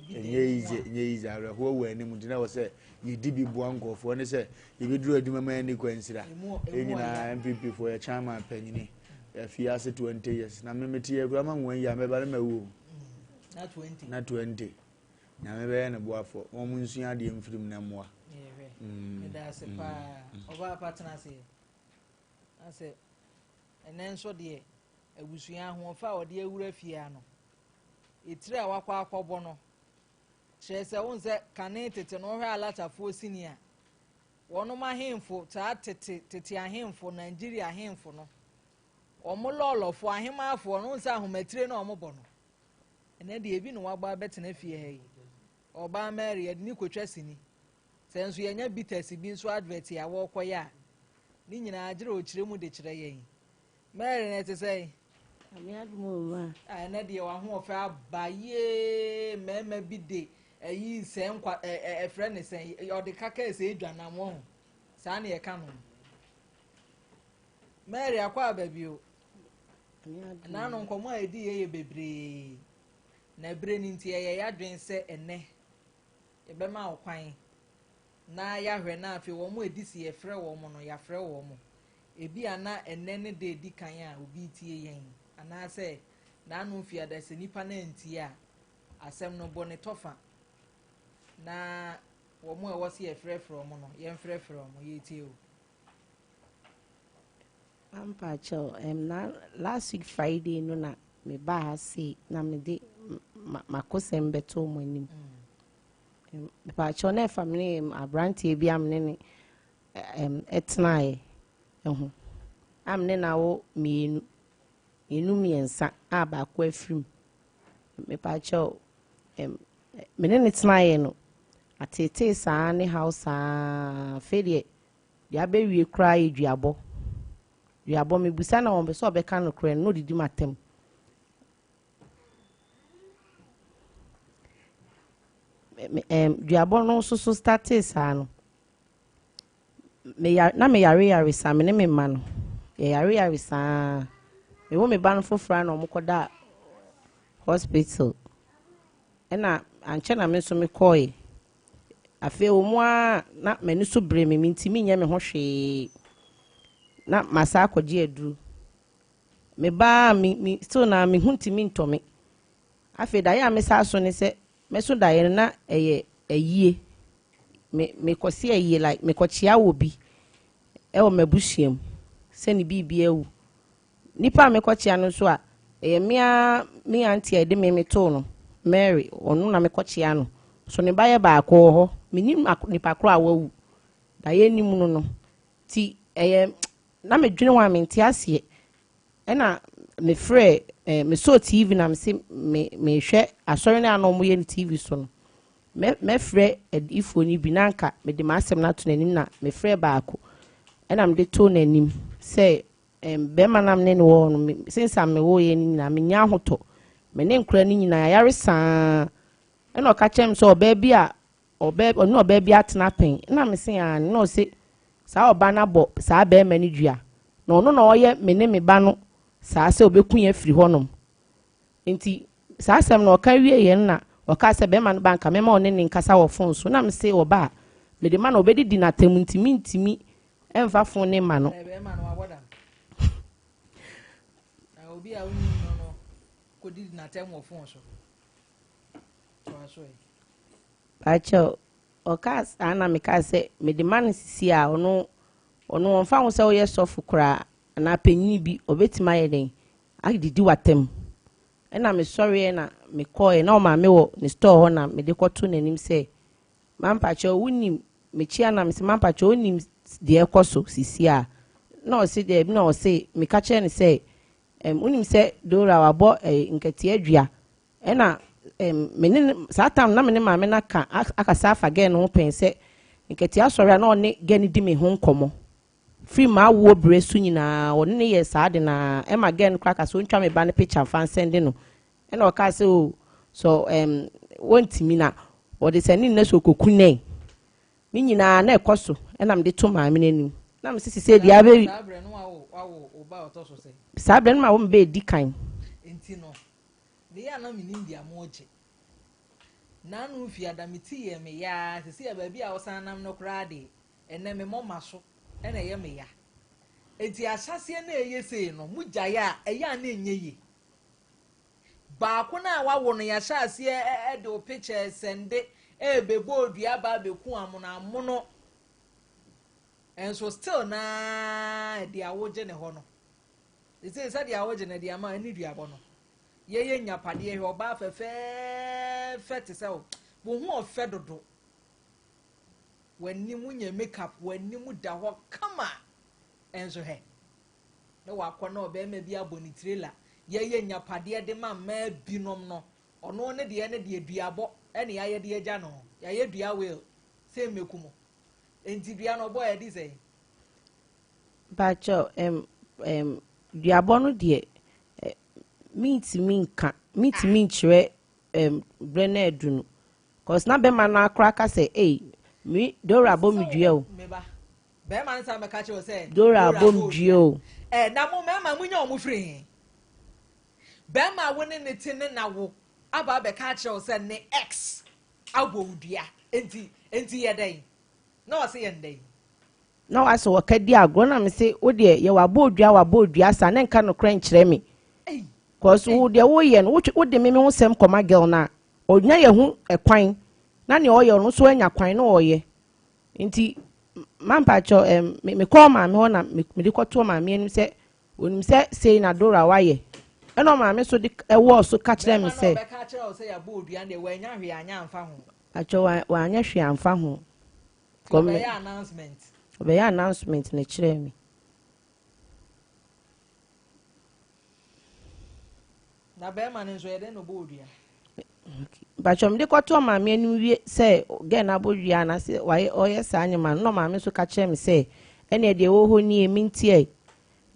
ɛnyɛ easy ɛnyɛ easy awerɛhoɔ wɔ anim nti na wɔ sɛ yɛdi bi boa nkurɔfoɔ ne sɛ yɛbɛduru adwuma ma yɛnni kwansira yɛn nyinaa npp foɔ yɛtwɛn ama panyini afie ase 20 years na memete yɛ kura ma nwa yi a mɛba ne mawu o Na 20. Na 20. Nyame bɛyɛ ne boafo. Wɔn nsua adeɛ mfiri mu na mmoa. Meda ase paa. Ɔbaa pa tena ase. Na sɛ ɛnɛ nso deɛ abusua ahoɔfɛ a ɔde awura fie ano. Etiri a wakɔ akɔbɔ no. Kyerɛ sɛ wohu sɛ kane tete no wohwɛ alatafoɔ sini a wɔnom ahemfo saa tete tete ahemfo Nigeria ahemfo no wɔn lɔɔlɔfoɔ ahemaafoɔ no wohu sɛ ahomatire na wɔn bɔ no. Ɛnɛ deɛ ebi na wabɔ abɛtena fie ha yi. Ɔbaa Mary yɛde ne kotwa sini. Sɛ nso yɛnya bitters bi nso advert a wɔrekɔyɛ a, ne nyinaa gyerɛ ɔkyerɛ mu de kyerɛ yɛn. Mary na ɛte sɛn? Nyame adom o ma. Ah, ɛnɛ deɛ w'ahoɔfɛ aba yie mmarima bi de ɛyi sɛ nkwa ɛ ɛ ɛfrɛ ne sɛn ɔde kaka ɛsɛ edwanam wɔn ho saa na yɛka no. Mary akɔ aba bio. Naano nkɔmmɔ a yɛdi yɛ yɛ bebree, na ɛberɛ no nti ɛyɛ yɛadwene sɛ ɛnnɛ. Yɛbɛma wo kwan na yɛahwɛ na afei wɔn a ɛdi si yɛfrɛ wɔn no, yɛafrɛ wɔn. Ebia na ɛnnɛ ne da a ɛdi kan a obi retie yɛn, anaasɛ n'ano mfiada sɛ nipa no antie a, asɛm no bɔ ne tɔfa na wɔn a ɛwɔ sɛ yɛfrɛfrɛ wɔn no, yɛmfrɛfrɛ wɔn, yɛretie o. Ampakyɛw, um, na last week Friday no na mebaa ha sei na mede m'akosɛm bɛtoo mo anim. Mm. Mepakyɛw na ɛfa me ne aberanteɛ bi a me ne ne um, ɛtenaeɛ ho. A me ne no awo mmienu, mmienu mmiɛnsa a baako afiri mu. Mepakyɛw, um, me ne no tenaeɛ no, ateetee saa ne haw saa, afei deɛ Deɛ abɛwie koraa yɛ duabɔ. Duabɔ, mebisa no a ɔmpɛ sɛ ɔbɛka nokorɛ no na ɔdidi m'atɛm. Me, ɛm, duabɔ no nso so startee saa no, meya, na meyareyare saa, me ne me mma no, yɛyareyare saa. Mewo me ba no foforɔ a na wɔkɔda hospital. Ɛna ankyɛ na me nso mekɔɔe. Afei ɛwɔ mu ara na m'ani so bere me, mintumi nyɛ me ho hwee. Na masan akɔgye aduru. Meba a, me, me, still na me ho ntumi ntɔ me. Afei daeɛ a mesan so ne sɛ, mɛso daeɛ no na ɛyɛ ayie. Me, mekɔsi ayie, like mekɔkyea wɔ bi ɛwɔ m'abusua mu sɛ ne biribi awu. Nipa a mekɔkyea no nso a, ɛyɛ me ara me auntie a ɛde me metoo no, Mary, ɔno na mekɔkyea no. So ne ba yɛ baako wɔ hɔ. Mennim nipa korɔ a wawu. Daeɛ nni mu no no. Nti ɛyɛ, na medwene ho a mente aseɛ. Ɛna mefrɛɛ, eh, mesɔɔ TV na mese me, mehwɛ asɔre no a na wɔyɛ no TV so no. Mɛ, mɛfrɛ adiyifoɔ no bi na anka mede m'asɛm no ato n'anim na mefrɛɛ baako. Ɛna mede too n'anim sɛ Ɛm, bɛrima no a me ne no wɔ hɔ no, me, since a mewoeɛ no nyinaa, mennya ahotɔ. Me ne nkwadaa no nyinaa, yɛayare saa. Ɛna ɔka kyerɛɛ me sɛ ɔbaa bi a, ɔbaa, ɔne ɔbaa bi atena pɛn. Ɛna me se aane. Na ɔse saa ɔbaa no abɔ saa bɛrima no dua. Na ɔno na ɔyɛ me ne me ba no saa sɛ ɔbɛku yɛn afiri hɔnom. Nti saa asɛm no ɔka wieeɛ no na ɔkaa sɛ bɛrima no ba nka mɛma ɔne ne nkasa wɔ fon so. Na me se ɔba a, mede ma no ɔbɛdidi n'atɛm nti mentumi Ɛmfa fon ne mma no. Bɛrima no wabɔ dam. Na obi a wonim no no kɔdidi n'atɛm wɔ fon so. Toa so ɛ. Pakyɛw, ɔkaa saa na mekaa sɛ mede ma no sisi a ɔno ɔno ɔmfa ho sɛ woyɛ sɔfo koraa anaa panyin bi ɔbɛtumi ayɛ dɛn adidi w'atɛm. Ɛna mesɔreɛ na mekɔɔɛ na ɔmaame wɔ ne store hɔ na mede kɔto n'anim sɛ Mampakyɛw wonim mekyia na mese mampakyɛw wonim deɛ ɛkɔ so sisi a na ɔse daabi na ɔse meka kyerɛ no sɛ ɛm wonim sɛ Dora wabɔ ɛɛ nkatia dua ɛna ɛm me ne saa tam na me ne maame no aka akasa afa gɛɛ no ho pɛn sɛ nkatia sɔre a na ɔne gɛɛ no di me ho nkɔmɔ firi m'awoɔ berɛ so nyinaa ɔne ne yɛ saa de na ɛma gɛɛ no koraa ka sɛ ɔntwa me ba no picture mfa nsɛnde no Ɛna ɔkaa sɛ, O, sɛ ɛm, wɔntumi na wɔde sɛ ne nna sɛ ɔkɔku nɛn. Ne nyinaa na ɛkɔ so, ɛna mede to maame no anim. Na mese sisei deɛ abɛ. Saa berɛ no wawo wawo wo ba ɔtɔ so sɛ? Saa berɛ no ma wo me ba edi kan. Nti no, meyɛ a na menim deɛ moregye. N'ano fiada me ti yɛ me yaa, sesei a baabi a wosan nam no koraa deɛ, ɛnɛ me mɔma so ɛna ɛyɛ me ya. Nti ahyɛaseɛ no a ɛyɛ sei no, mogyae a, ɛyɛ a na ɛnyɛ yie. Baako no a wawo no yɛahyɛ aseɛ de wo picture sɛnde ɛrebɛbɔ odua aba abɛku amono amono nso still naa deɛ awogye ne hɔ no ɛsɛ sɛ deɛ awogye no deɛ ama ɛne duabɔ no yɛyɛ nyapadeɛ hwɛ ɔbaa fɛfɛɛfɛ te sɛ wo wo ho ɔfɛ dodo w'anim nyɛ makeup w'anim da hɔ kama ɛnso hwɛ na wakɔ na ɔbarima bi abɔ ne tirela yɛyɛ nyapadeɛ de ma mmaa binom no, ɔno ne deɛ ne deɛ duabɔ ɛne yɛayɛ de agya no, yɛayɛ dua will sɛ mmeku mo, enti dua no ɔbɔɔ ɛde sɛn? Mpakyɛw, ɛm, ɛm, duabɔ no deɛ, ɛ, mentumi nka, mentumi nkyerɛ, ɛm, berɛ no adu no. Cause na bɛma no akora ka sɛ, ei, me, Dora bɔ me dua o. Me ba, Bɛrima no san bɛka kyerɛ wo sɛ Dora Dora abom bɔɔ dua dua. o. Ɛ, na mo mmarima monya wɔn firi he? Bɛrima a wo ne no te ne na wo aba abɛka akyerɛ wo sɛ ne ex abɔ wo dua. Enti, enti yɛ dɛn? Na ɔse yɛn dɛn? Na wasɛ wɔka di agorɔ na mese wo deɛ yɛ wabɔ odua wabɔ odua saa na nka nokorɛ nkyerɛ me. Cause wo deɛ woyɛ no wotwe wode me me ho sɛm kɔma girl no a ɔnya yɛ ho kwan na nea ɔyɛ ɔno nso anya kwan na ɔyɛ nti ma mpakyɛw ɛm me mekɔɔ maame hɔ na me mede kɔtoɔ maame anim sɛ onim sɛ sei na Dora wayɛ ɛna ɔmaame nso de ɛwɔɔ so ka kyerɛ me Bɛrima no a sɛ. ɔbɛka akyerɛ wo sɛ yɛabɔ odua no deɛ wannya hwee anyɛ amfa ho. Pakyɛw wa wanyɛ hwee amfa ho. Nti ɔbɛyɛ announcement. Ɔbɛyɛ announcement na ɛkyerɛɛ me. Na bɛrima no nso ɛyɛ dɛn na ɔbɔ odua? Mpakyɛw mede kɔto ɔmaame anim wie sɛ gɛɛ no abɔ dua anaasɛ wayɛ ɔyɛ saa nneɛma no na ɔmaame nso ka kyerɛ me sɛ ɛnneɛ deɛ ɛwɔ hɔ nie mentiae.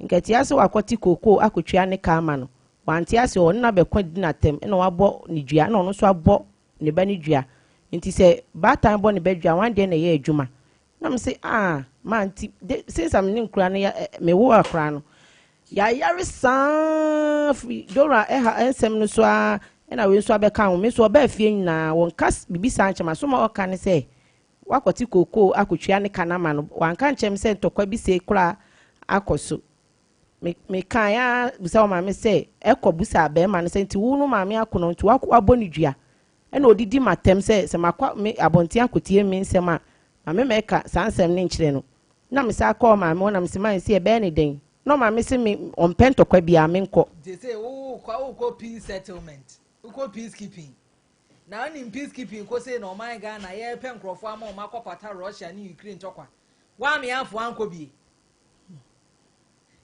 Nkatia sɛ wakɔte kookoo akɔtua ne ka ama no. Wante ase ɔne no abɛko adi no atɛm ɛna wabɔ ne dua ɛna ɔno nso abɔ ne ba no dua. Nti sɛ baatan bɔ ne ba dua a wan deɛ na ɛyɛ adwuma? Na me se ah ma nti de since a me ne nkura no ya eh, me wo akora no yayare saa firi Dora ɛha nsɛm no so ara ɛna wei nso abɛka ho me nso ɔbaa fie nyinaa wɔnka biribi saa nkyɛn ma so ma ɔka ne sɛ wakɔte kookoo akɔtua ne ka no ama no wanka nkyɛn me sɛ ntɔkwa bi sei koraa akɔ so me me kan ara bisa wɔ maame sɛ ɛkɔ busa bɛrima no sɛ nti wo no maame akono nti wabɔ ne dua Ɛna ɔdidi m'atɛm sɛ, sɛ makɔ me abɔnten akɔtie me nsɛm a, ma me mɛka saa nsɛm no nkyerɛ no. Ɛna mesan kɔɔ maame hɔ na mese, Maame, sei ɛbɛyɛ ne dɛn? Na ɔmaame se me ɔmpɛ ntɔkwa biara, menkɔ. Nti sei wokɔ wokɔ peace settlement, wokɔ peace keeping. Na wonim peace keeping kɔ sei na ɔman Ghana yɛrepɛ nkurɔfoɔ ama wɔn akɔpata Russia ne Ukraine ntɔkwa. Woameafoɔ ankɔ bie.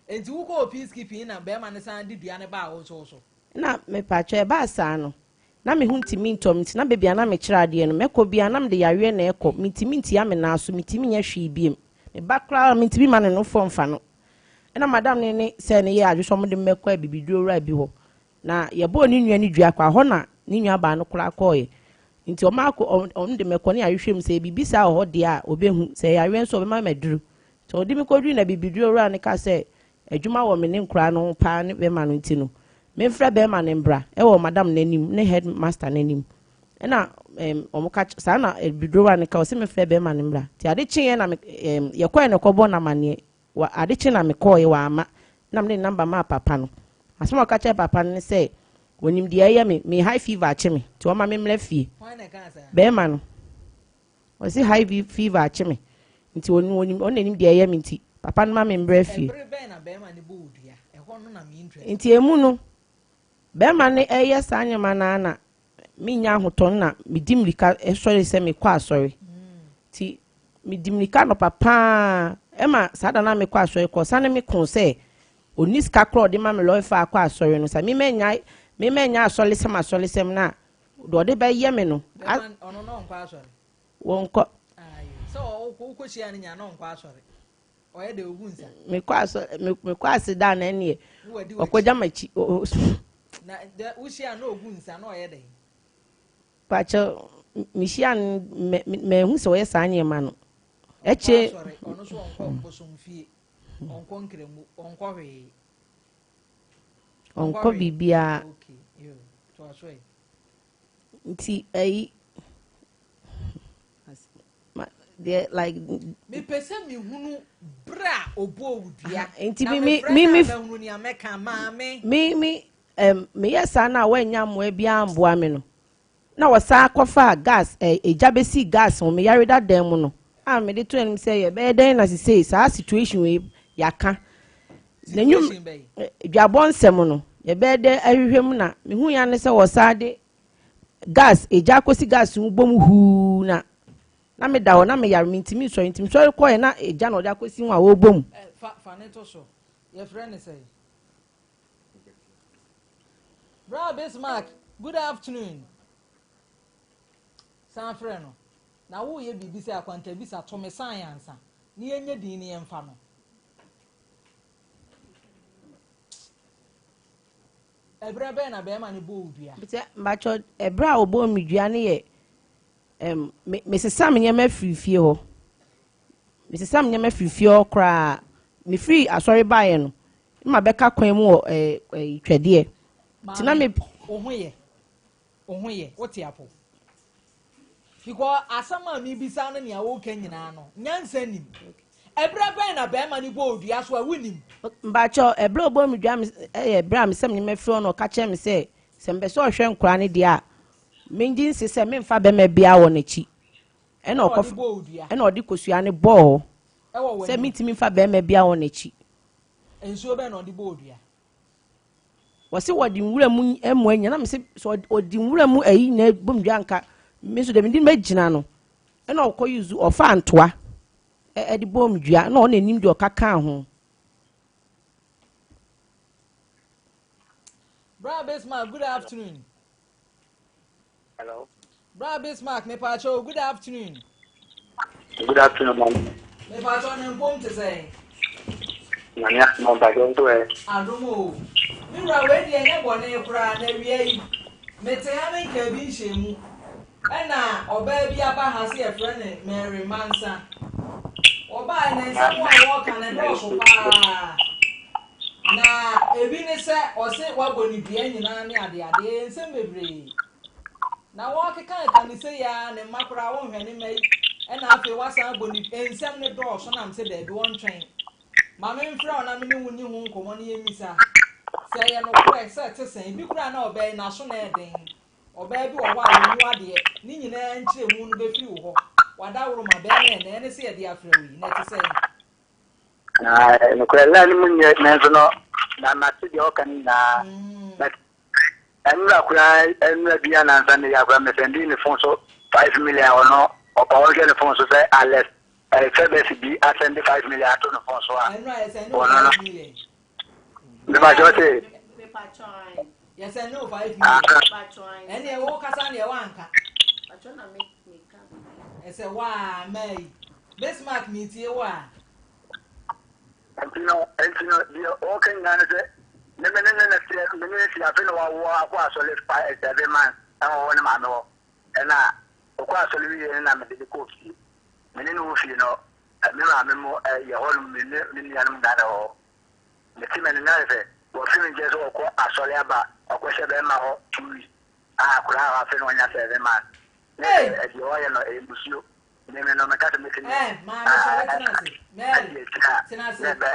Nti wokɔɔ peace keeping na bɛrima no san de dua no baa wo nso wo so. Ɛna mepakyɛ ɛbaa saa no, Na me ho ntumi ntɔ me nti na baabi a na mekyerɛ adeɛ no mɛkɔ biara na mede yareɛ na ɛkɔ, mentumi ntia me nan so, mentumi nyɛ hwee biom. Me ba koraa mentumi mma ne nofoɔ mfa no. Ɛna madam no ne sɛ no yɛɛ adwene sɛ wɔde me bɛkɔ abibiduro wura bi hɔ. Na yɛbɔɔ ne nua no dua koraa, hɔ na ne nua baa no koraa kɔeɛ. Nti wɔn akɔ, wɔn de me kɔ ne yɛahwehwɛ mu sɛ biribi saa wɔ hɔ deɛ a wɔbɛhu, sɛ yareɛ nso a wɔbɛma me aduro. Nti wɔde me kɔdurui na abibiduro wura no kaa sɛ Adwuma wɔ me ne nkoraa no ho paa ne bɛma no nti no, memfrɛ bɛɛma no mbra wɔ madam no anim ne head master no anim. Ɛna ɛɛm wɔn ka saa na bidrowa no ka ɔse memfrɛ bɛɛma no mbra. Nti ade kyeeɛ na me ɛɛm yɛkɔɛ na ɛkɔbɔ no amaneɛ. Wa ade kye na mekɔɔɛ wamma. Ɛna mede ne number maa papa no. Asɛm a ɔka kyerɛɛ papa no ne sɛ onim deɛ ɛyɛ me, me high fever akye me nti ɔmma me mmra fie. Hwan na ɛkaa saa? Bɛɛma no. Ɔse high fever akye me nti ɔno ɔnim ɔno na nim deɛ ɛyɛ me nti papa no ma me mbrɛ fie. Ɛbere bɛn na bɛrima no bɔ wo dua? Ɛhɔ no na me interest. Nti emu no bɛrima no ɛyɛ saa nneɛma no ara na mennya ahotɔ no na medi mmirika sɔre sɛ mekɔ asɔre. Nti medi mmirika anɔpa paa ɛma saa da no a mekɔ asɔre kɔ ɔsane me ko sɛ ɔnni sika koraa ɔde ma me lɔre fa akɔ asɔre no sɛ me mɛnya me mɛnya asɔresɛm asɔresɛm no a Deɛ ɔde bɛyɛ me no. Bɛma ɔno na ɔnkɔ asɔre. Wɔnkɔ. Sɛ wokɔhyia no nya na ɔnkɔ asɔre. Ɔyɛ dɛ ogu nsa. Mekɔ asɔre mekɔ ase da na ɛneɛ. Ɔkɔgya m'akyi. Na dɛ wohyia na ogu nsa na ɔyɛ dɛ. Pakyɛ mehyia no mɛhu sɛ ɔyɛ saa nneɛma no. Ɛkyɛ. Ɔnkɔ asɔre ɔno nso ɔnkɔ bosomfie ɔnkɔ nkramu ɔnkɔ hwee. Ɔnkɔ biribiara. Nti ɛyi deɛ like. Mepɛ sɛ mehunu berɛ a ɔbɔɔ wo dua. Nti Na me me mefrɛ me no a me mahunu nea mɛka maame. me me ɛm meyɛ saa no a wɔannya mmoa biara amboa me no na wɔsan kɔfaa gas ɛ egya bɛsii gas ho me yareda dan mu no a mede to anim sɛ yɛbɛyɛ dɛn na sesei saa situation wei yɛaka n'anwum Situation bɛn? dwabɔ nsɛm no yɛbɛyɛ dɛn ahwehwɛ mu na mehu ya ne sɛ wɔsan de gas egya akɔsi gas mu bɔ mu huu na na meda hɔ na meyare mentumi nsɔre nti mesɔre kɔɛ na egya na ɔde akɔsi ho a wɔrebɔ mu. Ɛ, fa fa ne to so. Yɛfrɛ ne sɛn? Bra Bismarck, good afternoon. San frɛ no. Na woyɛ biribi sɛ akwantabisa to me san ansa na yɛnyɛ din ne yɛmfa no. Ɛberɛ bɛn na bɛrima no bɔɔ wo dua? Sɛ mpakyɛ ɛberɛ a ɔbɔɔ me dua no yɛ ɛm me mesesa me nneɛma firi fie hɔ. Mesesa me nneɛma firi fie hɔ koraa. Mefiri asɔre baeɛ no, na mabɛka kwan mu wɔ ɛɛ ɛɛ twɛdeɛ. Nti na me. Maame, wo ho yɛ? Wo ho yɛ? Wote apɔ? Because asɛm a mebisa ne nea woka nyinaa no, nyansa nim. Ɛberɛ bɛn na bɛrima no bɔɔ dua so a wonim? Mpakyɛw, ɛberɛ a ɔbɔɔ me dua ɛyɛ ɛberɛ a mesɛ me mɛfrɛ ɔno ɔka kyerɛ me sɛ sɛ mepɛ sɛ ɔhwɛ nkoraa no deɛ a mengye nse sɛ memfa bɛrima biara wɔ n'akyi. Ɛna ɔkɔ ɛna ɔde kosua no bɔɔ hɔ sɛ mentumi mfa bɛrima biara wɔ n'akyi. Nsuo bɛn na ɔde bɔɔ dua? Wɔse wɔde nwura mu mmoa nyina na mese sɛ ɔde nwura mu ayi nyina bom dua nka me nso deɛ mede mɛgyina no ɛna ɔkɔ yuzu ɔfaa ntoa ɛde bom dua na ɔno anim deɛ ɔka kaa ho. Bra Bismarck, good afternoon. Hello. Bra Bismarck, me pacho, good afternoon. Good afternoon, ma'am. Me pacho ne mpom te sɛn? Nyame asoma mpacho nso ɛ. Adom o. Me wura wei deɛ ɛnyɛ bɔne koraa na awia yi. Mete ha me nkaa bi nhyɛ mu. Ɛna ɔbaa bi aba ha sɛ yɛfrɛ no Mary Mansa. Ɔbaa na nsɛm a wɔka no ɛdɔɔso paa. Na ebi ne sɛ ɔse wabɔ ne dua nyinaa ne adeade ɛyɛ nsɛm bebree. Na wɔkeka ne sɛ ya ne mma koraa wɔnhwɛ ne mma yi ɛna afei wasan abɔ ne nsɛm no dɔɔso nam sɛ daabi wɔntwɛn. Ma memfrɛ wo na me ne wo ni ho nkɔmmɔ no yɛmmisa. Sɛ ɛyɛ nokorɛ sɛ ɛte sɛn, ebi koraa na ɔbaa yi n'aso na ɛden. Ɔbaa bi wɔ hɔ a wɔnwu adeɛ, ne nyinaa nkyerɛmu no bɛfiri wo hɔ. Wadaworo ma bɛrima ɛnɛ ɛne sɛ yɛde afrɛ wo yi, na ɛte sɛn? Na nokorɛ line no mu nyɛ nanso no na mate deɛ ɔka no nyinaa. But ɛnura koraa ɛnura bi anansa ne yɛ akora mesɛnde ne phone so 5 million. Ɔno ɔpa ɔnhwɛ ne phone so sɛ Alex ɛfɛ bɛsi bi asɛnde 5 million ato ne phone so a Ɛnura yɛsɛn ne wo ɔno no 5 million. Mepakyɛ ɔse Yɛsɛn ne wo 5 million. Ɛne ɛwɔ kasa ne ɛwɔ anka. Ɛsɛ waa mmaa yi. Bismarck metie wo a. Nti no deɛ ɔka nyinaa ne sɛ me ne ne teɛ me ne ne si afe na wawoɔ akɔ asɔre 5, 7 months ɛwɔ hɔ ne maame hɔ ɛna ɔkɔ asɔre wie no na mede ne kɔɔ fie. Me ne ne wɔ fie no me maame mu yɛ hɔ nom me ne me nuanom nyinaa na ɛwɔ hɔ. Mete m'anim na sɛ wɔfiri me nkyɛn sɛ ɔkɔ asɔre aba ɔkɔhyɛ bɛrima hɔ 2 weeks a akwadaa a afe na ɔnya 7 months ne sɛ deɛ ɔyɛ no ɛyɛ musuo me no meka sɛ mɛtumi Maame sɔre tena ase. Mary adi akyi a tena ase. Na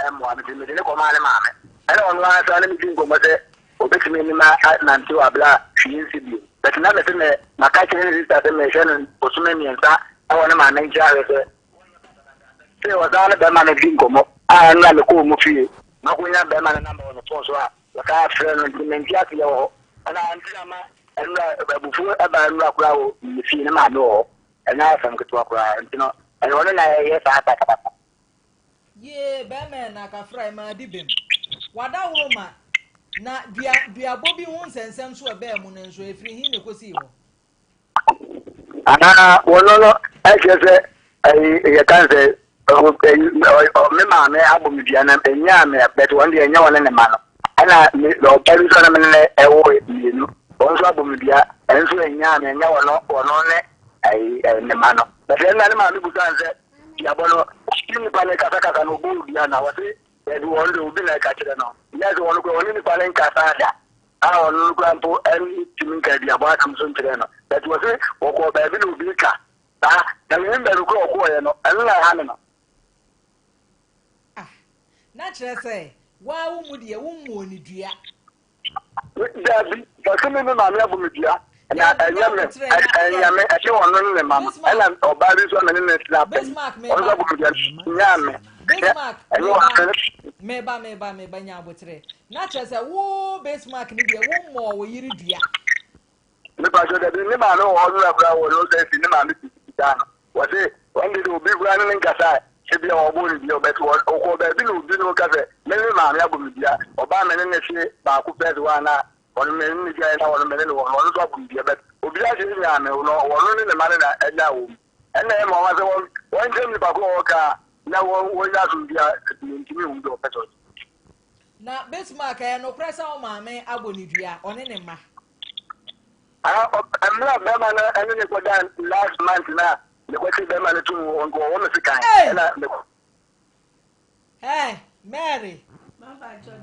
ɛmmoa me nti mede ne kɔmaa ne maame ɛna ɔno ara saa ne medi nkɔmmɔ sɛ obɛtumi anim anante wɔ abere a hwee nsi bio, but na mese me maka kyerɛ ne sister sɛ mehwɛ no bosome 3 ɛwɔ ne maame nkyɛn ahwɛ sɛ sɛ ɔsan ne bɛrima no di nkɔmmɔ a ɛno na mekɔɔ mu fie makɔnya bɛrima no number wɔ ne phone so a wɔsaa frɛ no nti mente aseɛ wɔ hɔ ɛna nti na ma ɛnura abufuo ɛba ɛnura koraa wɔ ne fie ne maame wɔ hɔ. Ɛnyɛ asɛm ketewa koraa nti no ɛyɛ ɔno na ɛyɛ saa basabasa. Yee bɛrima na akafra yi maa di bem. Wadaworo ma na dua duabɔ bi ho nsɛnsɛm so ɛbɛɛ mu no nso efiri hin na ekosi hɔ. Anaa wɔno no ɛkyerɛ sɛ ɛyi yɛ kan sɛ ɛyi me maame abɔ me dua na enyaa me bɛtɛ wɔn deɛ ɛnyɛ wɔn ne ma no ɛna me ɔbaa bi nso na me ne ɛwɔ mmienu wɔn nso abɔ me dua ɛnso enyaa me ɛnyɛ wɔn wɔn ne ɛyi ɛyi ne ma no bɛtɛ ɛna ne maame busa sɛ duabɔ no ne nipa ne kasakasa no ɔbɔ dua na wɔte baabi wɔn de obi na ɛka kyerɛ no nyɛ sɛ wɔn kora wɔne nipa ne nkasa da a ɔno no kora mpo ɛntumi nka aduabɔ asɛm so nkyerɛ no, but wɔse wɔkɔɔ baabi na obi ka saa na menim baabi kora ɔkɔɔyɛ no ɛno na ɛha me no. Ah, na kyerɛ sɛ waa wo mu deɛ wo mmuo ne dua. Daabi, wɔse me maame abɔ me dua na ɛnyɛ me ɛnyɛ me ɛnyɛ ɔno ne ne ma no ɛna ɔbaa bi nso a me ne ne tena apɛ yi ɔno nso abɔ me dua nyaa me. Bismarck. Ɛnyɛ ɔno ne. Meba meba meba nya abotere na kyerɛ sɛ wo Bismarck ne deɛ wo mmɔɔ wo yere dua. Mepa so dabi, ne maame wɔ hɔ nora koraa wɔ no sɛ si ne maame si daa no wɔse wɔn de obi koraa ne ne nkasa a ebi a wɔbɔ ne dua ɔbɛte ɔkɔ baabi na obi no ka sɛ me ne maame abɔ me dua ɔbaa me ne ne hye baako pɛ sɛ wɔn ana ɔno me ne ne dua na ɔno me ne ne wɔ no ɔno nso abɔ me dua, but obi ahyɛ nyaa me no ɔno ne ne ma ne na ɛnya wɔ mu ɛnna ɛma wɔn sɛ wɔn wɔn nkyɛn nipa ko a wɔka na wɔn wɔn nya asomdua ntumi hu deɛ ɔpɛ sɛ ɔyɛ. Na Bismarck, ɛyɛ nokorɛ sɛ wo maame abɔ ne dua ɔne ne mma? Mmerɛ bɛrima no ɛne ne kɔda last month na mekɔte bɛrima no tum nka ɔwɔ me sekan ɛna mekɔ. Hey, Mary.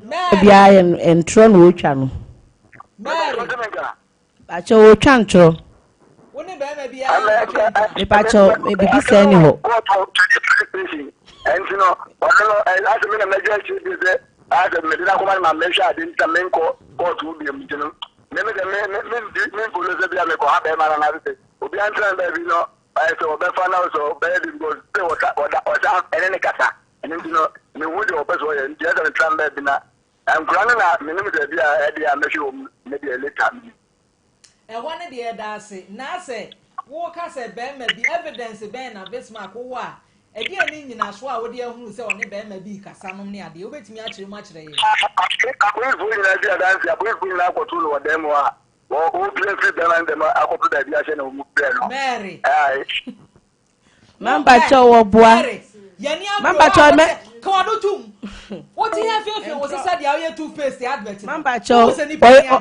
Mary. Biara yɛ ntorɔ na wɔtwa no. Mary. Akyɛ wɔtwa ntorɔ. Wo ne bɛrima biara nkɔtwe mpena. Mepakyɛw, me bibi sɛɛ ni hɔ. Ɛnti no, ɔno no, asɛ me na mɛgye akyiri bi sɛ, asɛ mede no akɔma no ma mehwɛ ade nti na menkɔ kɔɔto wo biam nti no, me me sɛ me me me me mfolo sɛ bia mekɔ ha bɛrima no anaasɛ sɛ obi antena no baabi no, ayɛ sɛ ɔbɛfa na sɛ ɔbɛyɛ bi because sɛ ɔsa ɔda ɔsa ɛne ne kasa ɛno nti no mehu deɛ ɔpɛ sɛ ɔyɛ nti ɛsɛ metra no baabi na nkora no na menim sɛ bi a ɛdeɛ a mɛhwɛ wɔ mu ne deɛ later menim. Ɛhɔ no deɛ yɛda ase. Na sɛ woka sɛ barima bi, evidence bɛn na Bismarck wowɔ a, ɛdeɛn ne nnyinasoɔ a wode ahunu sɛ ɔne barima bi rekasa nom ne adeɛ? Wobɛtumi akyerɛ mu akyerɛ yɛn? Apolisifoɔ nyinaa di adanseɛ, apolisifoɔ nyinaa kɔtoo no wɔ dan mu a wɔrepira firi barima no dɛm akɔpɛ baabi ahyɛ na wɔn brɛ no. Mary. Ae. Mampakyɛw wɔboa. Mampakyɛw mɛ. Mampakyɛw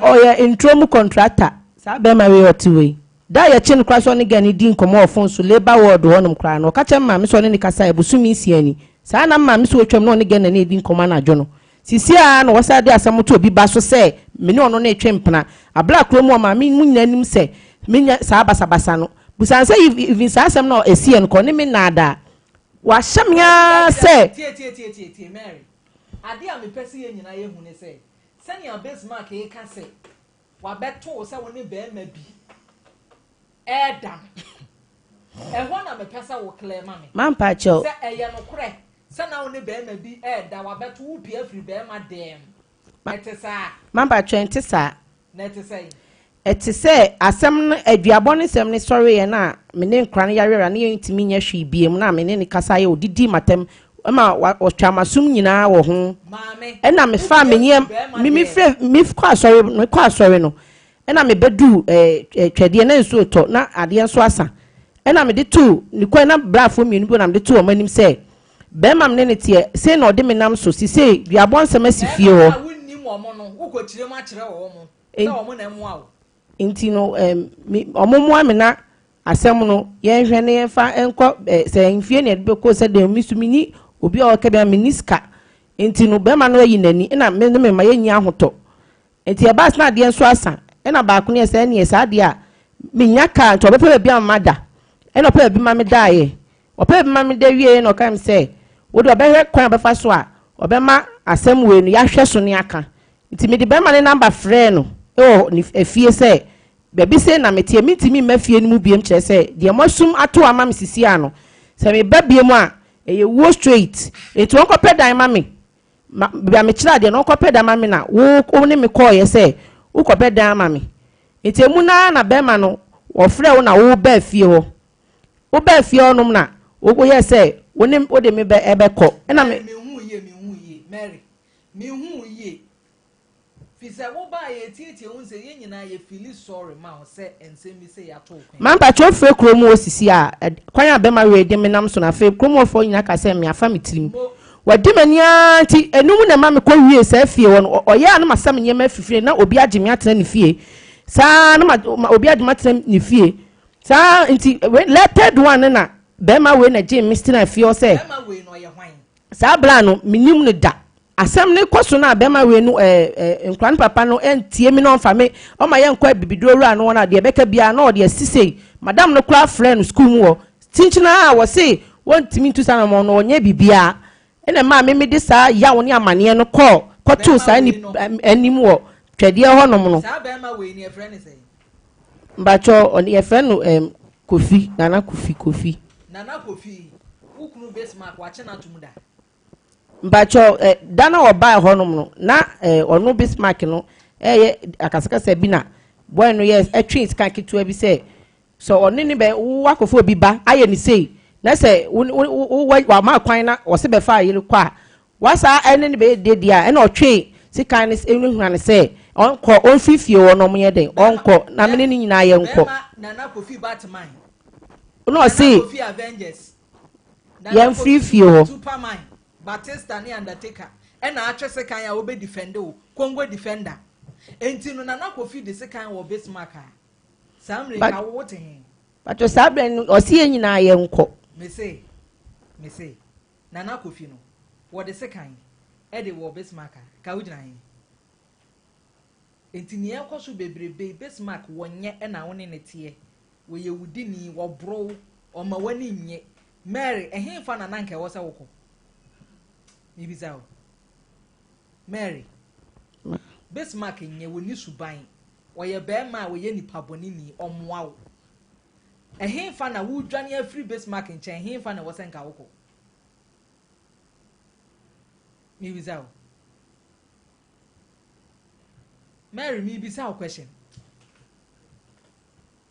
ɔyɛ nturo mu kɔntrata saa bɛrima wei ɔte wei. Da a yɛkye no koraa sɛ ɔne girl no di nkɔmmɔ wɔ phone so labour ward hɔnom koraa no ɔka kyerɛ me maame sɛ ɔne no kasaeɛ bosome nsia ni. Saa na me maame sɛ ɔtwam na ɔne girl no na ɛredi nkɔmmɔ anadwo no. Seesei ara na wɔsan de asɛm to obi ba so sɛ me ne ɔno no retwe mpena. Abla kurom hɔ maame mu nyinaa nim sɛ menyɛ saa basabasa no. Busa no sɛ even saa asɛm no a ɛsiiɛ no kɔ ɔne me nnaadaa. Wahyɛ me ara sɛ. Tie tie tie tie tie Mary, adeɛ a mepɛ sɛ yɛn nyinaa yɛhu ne sɛ, sɛnea Bismarck reka sɛ wabɛto wo sɛ wo ne barima bi reda no, ɛhɔ na mepɛ sɛ wo clear ma me. Mampa kyɛw. Sɛ ɛyɛ nokorɛ sɛ na wo ne barima bi reda, wabɛto wo pue afiri barima dɛm, ɛte saa? Mampa kyɛw, ɛnte saa. Na ɛte sɛn? Ɛte sɛ asɛm no, aduabɔ no nsɛm no sɔreeɛ na me ne nkwadaa no yareɛ a na yɛntumi nyɛ hwee biom na me ne no kasaeɛ, ɔdidii m'atɛm ma ɔtwaa m'asom nyinaa wɔ ho. Maame, Ɛna wo mefaa pue me firi nneɛma, barima me dɛm. mefiri, mekɔ asɔre, mekɔ asɔre no, Ɛna me bɛduu ɛɛ twɛdeɛ na nsuo retɔ na adeɛ nso asa. Ɛna mede too ne kwan na braafoɔ mmienu bi na mede too wɔn anim sɛ, bɛrima me ne no teɛ, sei na ɔde me nam so, sisei duabɔ nsɛm asi fie Mmarima hɔ. no a wonnim wɔn no, wokɔkyerɛ mu akyerɛ wɔn sɛ wɔn na ɛmmoa wo. Nti no ɛɛ me wɔn mmoa me na asɛm no yɛnhwɛ na yɛmfa nkɔ ɛɛ sɛ mfie na yɛde bɛkɔ sɛ deɛ me nso menni obi a ɔka bi a menni sika. Nti no bɛrima no ayi n'ani ɛna me ne me mma yɛnni ahotɔ. Nti ɛbaa sɛ na adeɛ nso asa, ɛna baako no yɛ sɛ ɛneɛ saa deɛ a mennya kaa nti ɔbɛpɛ baabi ama mada. Ɛna ɔpɛ baabi ma me daeɛ. Ɔpɛ baabi ma me da wieɛ na ɔka me sɛ wo deɛ ɔbɛhwɛ kwan a ɔbɛfa so a ɔbɛma asɛm wei no yɛahwɛ so ne aka. Nti mede bɛrima no namba frɛɛ no wɔ ne efie sɛ baabi sei na meteɛ mentumi mma fie no mu biom kyerɛ sɛ deɛ moasum ato ama me sisi a no sɛ meba biom a ɛyɛ wuo straight nti ɔnkɔpɛ dan ma me Ma, baabi a mekyerɛ adeɛ no, ɔnkɔpɛ dan ma me na wo, wo ne me kɔeɛ sɛ wokɔpɛ dan ama me. Nti emu no ara na bɛrima no, wɔfrɛɛ wo na wobaa fie hɔ. Wobaa fie hɔnom na woyɛɛ sɛ wo ne, wode me bɛ, ɛbɛkɔ. Ɛna me. Mary, menhu wo yie, menhu wo yie, Mary, menhu wo yie. Fisɛ wo baa yɛ tietie wo nsɛ yɛn nyinaa yɛ feeli sorry ma wo sɛ nsɛm bi sei ato wo kwan. Ma mpakyɛw frɛ kurom hɔ sisi a kwan a bɛma wei de me nam so no afei kurom hɔ foɔ nyinaa ka sɛ me afa me tirim wadi m'ani ara nti ɛno mu na ɛma me kɔ wie saa fie hɔ no ɔyɛ a na masa me nneɛma afiri fie na obi agye me atena ne fie saa na ma obi agye me atena ne fie saa nti wei lɛ third one no na bɛrima wei na gye me tena fie hɔ sɛ Bɛrima wei no ɔyɛ hwan? Saa bere a no, minnim no da. Asɛm no rekɔ so no a barima wei no ɛɛ ɛɛ nkwadaa no papa no ntie me na ɔmfa me ɔma yɛnkɔ abibiduro wura no hɔ na deɛ ɛbɛka biara na ɔde asi sei. Madam no koraa frɛɛ no sukuu mu hɔ kyinkyin ara a wɔse wɔntumi ntu saa anamɔn no ɔnyɛ biribiara. Ɛna ɛmaa me mede saa yaw ne amaneɛ no kɔɔ kɔtoo Barima saa wei nip no. anim wɔ twɛdeɛ hɔnom no. Saa barima wei no yɛfrɛ no sɛn? Mpakyɛw ɔno yɛfrɛ no ɛɛm Kofi, Nana Kofi, Kofi. Nana Kofi, wo kunu Bismarck wakye no atom da? Mpakyɛw ɛ da no a ɔbaa hɔnom no na ɛ ɔno Bismarck no ɛɛyɛ akasakasa bi na boy no yɛ ɛtwee sika ketewa bi sɛ sɛ ɔne ne bɛ wo akɔfa obi ba ayɛ ne sei na sɛ wo wo wo wama kwan na ɔse bɛfa yere kɔ a Wasa ɛne no bɛyɛ dede deɛ a, ɛna ɔtwee sekan no hunahuna no sɛ ɔnkɔ, ɔmfiri fie hɔ na ɔmonyɛ dɛn, ɔnkɔ, na me ne no nyinaa yɛnkɔ. Bɛrima Nana Kofi Batman. Ɛna ɔse, Nana Kofi Avengers. Nana yɛmfiri Kofi fie hɔ. Superman, Batista ne Undertaker ɛna atwe sekan a wɔbɛ defend wo, Congo defender. Enti no Nana Kofi de sekan wɔ Bismarck a, saa mmerɛ yi ka wo wote he? Pato saa berɛ no, ɔse yɛn nyinaa yɛnkɔ. Mese, mese. Nana Kofi no, wɔde sekan de wɔɔ Bismarck a, ka wogyina he? Enti nea ɛkɔ so bebrebe yi, Bismarck wɔnyɛ na wo ne no teɛ. Wɔyɛ wo dini, wɔboro wo, ɔma w'ani nnye. Mary, ɛhefa na na anka ɛwɔ sɛ wokɔ? Mebisa wo. Mary, Bismarck nyɛ, wɔnni suban. Ɔyɛ barima a ɔyɛ nipa bɔneni, ɔmmoa wo. Ɛhefa na woredwane afiri Bismarck nkyɛn, ɛhefa na ɛwɔ sɛ nka wokɔ? Mebisa wo. Mary, mebisa wo question.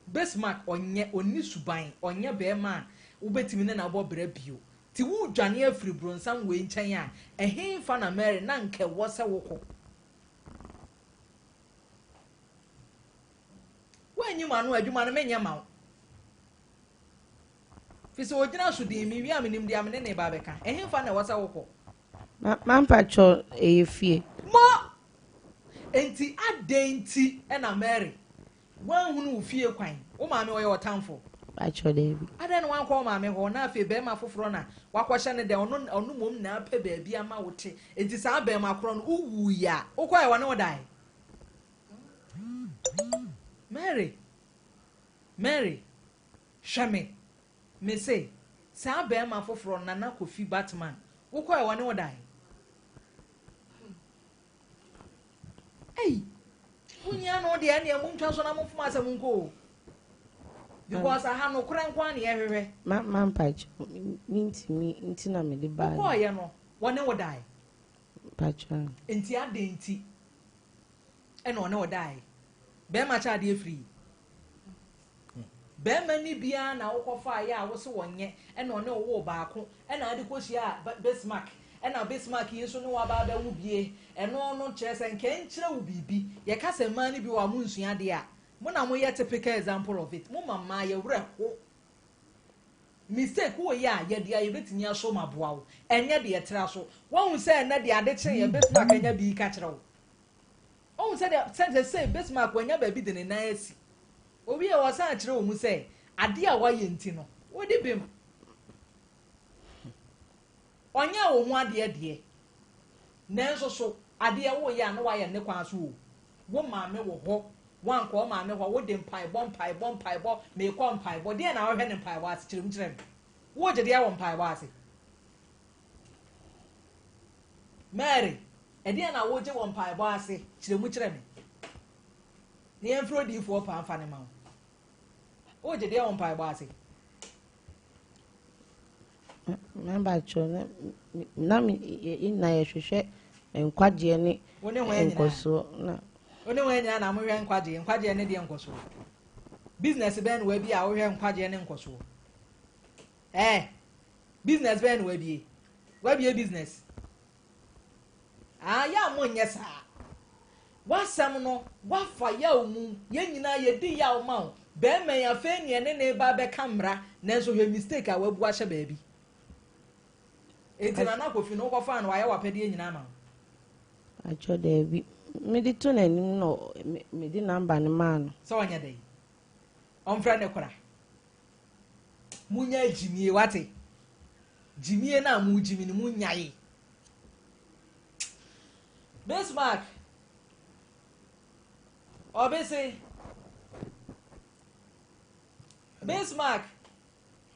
Bismarck ɔnyɛ, ɔnni suban, ɔnyɛ barima a wobɛtumi ne no abɔ bra bio. Nti woredwane afiri bronsam wei nkyɛn a, ɛhefa na Mary na anka ɛwɔ sɛ wokɔ? Woanyi m'ano a, adwuma no menyɛ ma wo. Firi sɛ ɔgyina so dinn, mewie a menim deɛ me ne no reba abɛka. Ɛhefa na ɛwɔ sɛ wokɔ? Ma, mampakyɛw, ɛyɛ fie. Mo! Enti adɛn nti na Mary Woanhunu wo fie kwan? Wo maame ɔyɛ ɔtamfo? Pakyɛ daabi. Adɛn na woankɔ wo maame hɔ na afei barima foforɔ na woakɔhyɛ no dɛn? Ɔno ɔno mmom na apɛ baabi ama wo te. Enti saa barima korɔ no wowuiɛ a, wokɔɛ ɔne wo dae? Mary, Mary, hwɛ me. Mese, saa barima foforɔ Nana Kofi Batman, wokɔɛ ɔne wo dae? Ei, monyi ano deɛ ɛneɛ montwa so na momfom asɛm nkɔ o. Because aha nokorɛ nko ara na yɛhwehwɛ. Ma ma mpakyɛ mentumi nti na mede baa. Wokɔɔyɛ no wɔne wo dae? Mpakyɛ. Nti adɛn nti ɛna ɔne wo dae? Bɛrima kyɛ adeɛ firi. Barima ni biara na wokɔ faeɛ a wose wɔnyɛ ɛna ɔne wo woo baako ɛna ade kɔ hyiaa Bismarck ɛna Bismarck yi nso ne wo aba abɛwo bie ɛno no kyerɛ sɛ nka ɛnkyerɛ wo biribi yɛka sɛ mmaa no bi wɔ hɔ a monsua adeɛ a mo na moyɛ typical example of it moma mmaa yɛ werɛ ho mistake woyɛ a yɛde a yɛbɛtumi aso ma aboa wo ɛnyɛ deɛ ɛtra so woahu sɛ ɛnɛ deɛ ade kyeeɛ Bismarck anya bi ka kyerɛ wo Wohu sɛdeɛ sɛ sɛsei Bismarck wanya baabi de ne nan asi. Owiee ɔsan kyerɛɛ wɔn sɛ adeɛ a wayɛ nti no, wadi bem. Ɔnyɛɛ wo ho adeɛ deɛ, nanso so adeɛ woyɛ a na wayɛ ne kwan so o. Wo maame wɔ hɔ, woankɔ wo maame hɔ, wode mpaebɔ, mpaebɔ, mpaebɔ, meekɔ mpaebɔ. Deɛn na wohwɛ no mpaebɔ ase? Kyerɛ mu kyerɛ me. Wogye deɛ wɔ mpaebɔ ase? Mary, ɛdeɛn na wogye wɔ mpaebɔ ase? Kyerɛ mu kyerɛ me. Na yɛmfrɛ odiyifoɔ paa mfa no ma wo. Wogye deɛ wɔ mpaebɔ ase? Mabakyɛ na na me na yɛhwehwɛ nkwagyeɛ ne nkɔsoɔ na. Wo ne wɔn nyinaa na mohwɛ nkwagyeɛ, nkwagyeɛ ne deɛ nkɔsoɔ. Business bɛn na wabi a wohwɛ nkwagyeɛ ne nkɔsoɔ? Ɛɛ. Business bɛn na wabie? Wabie business? Ah, yɛ a monyɛ saa. W'asɛm no, wafa yaw mu. Yɛn nyinaa yɛdi yaw ma wo. Bɛrima yi, afei ne ɛne ne ba bɛka mmara, nanso hwɛ mistake a wabu ahyɛ baabi. Enti Nana Kofi no, wokɔfaa no, wayɛ w'apɛdeɛ nyinaa ama wo? Atwɔ daabi. Mede to n'anim na mede namba no maa no. Sɛ ɔnyɛ dɛn? Ɔmfrɛ ne kora. Munya gyimie wate. Gyimie no a mo gyimi no mo nyae. Bismarck ɔbese Bismarck.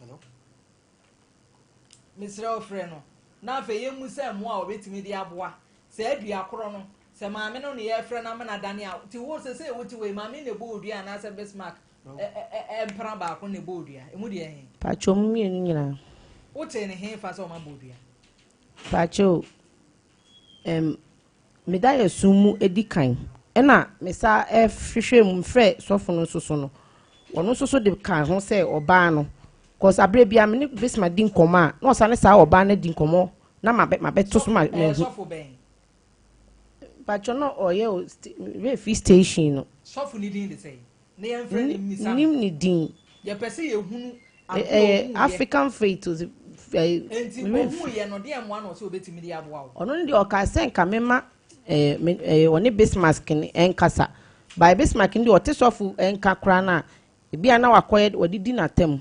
Hello. Mesrɛ wo frɛ no na afei yɛmmu sɛ mmoa a wɔbɛtumi de aboa saa dua korɔ no. Sɛ maame no na yɛrefrɛ no ama no adane a, nti wo sesei wote wei, maame na ɛbɔ wo dua anaasɛ Bismarck mpena baako na ɛbɔ wo dua? Ɛmu deɛ he? Pakyɛ ɔmo mmienu nyinaa. Wotee ne he fa sɛ ɔmo abɔ wo dua? Pakyɛ o, ɛm, Me daeɛso mu di kan, ɛna me sa hwehwɛ mu frɛ sɔfo no nso so no, ɔno nso so de ka ho sɛ ɔbaa no, cause aberɛ biara me ne Bisma di nkɔmmɔ a, na ɔsa ne saa ɔbaa no di nkɔmmɔ na mabɛ mabɛto so ma mahu. Sɔfo bɛn? Mpakyɛ na ɔyɛ o refi station no. Sɔfo ne din de sɛn? Na yɛmfrɛ no mmisa no. Nim ne din. Yɛpɛ sɛ yɛhunu Ɛyɛ African faith o. Enti ohuiɛ no, deɛn mmoa na ɔsɛ ɔbɛtumi de aboa wo? Ɔno no deɛ ɔkaa sɛ nka mema ɔne Bismarck nkasa. By Bismarck no deɛ ɔte sɔfo nka koraa no a, ebi a na wakɔyɛ wɔde di n'atam.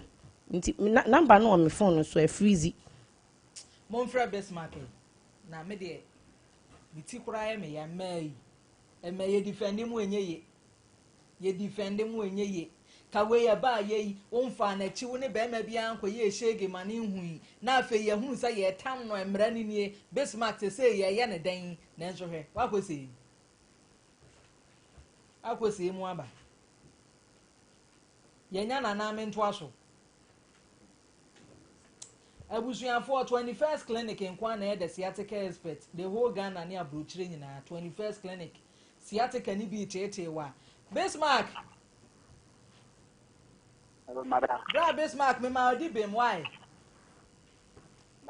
Nti number no wɔ me phone no so, ɛfirizi. Momfrɛ Bismarck na me deɛ me ti koraa yɛ me ya mmaa yi. Ɛmɛ yɛ defend mu ɛnyɛ ye. Yɛ defend mu ɛnyɛ ye. Ka wei ɛbaa yɛ yi, wo nfaa n'akyi, wo ne barima biara nkɔyɛɛ shege ma no nhui, na afei yɛahunu sɛ yɛretam no, mmara no nie, Bismarck sesei yɛreyɛ no dɛn? Nanso hwɛ, woakɔ sei mu. Woakɔ sei mu aba. Yɛanya no anaa mentoa so? Abusuafoɔ, 21st Clinic nko ara na ɛyɛ the sciatica expert, the whole Ghana ne aburokyire nyinaa, 21st Clinic, sciatica ne bi reteetee wo a. Bismarck! Bra Bismarck, mema ɔdi bem, why?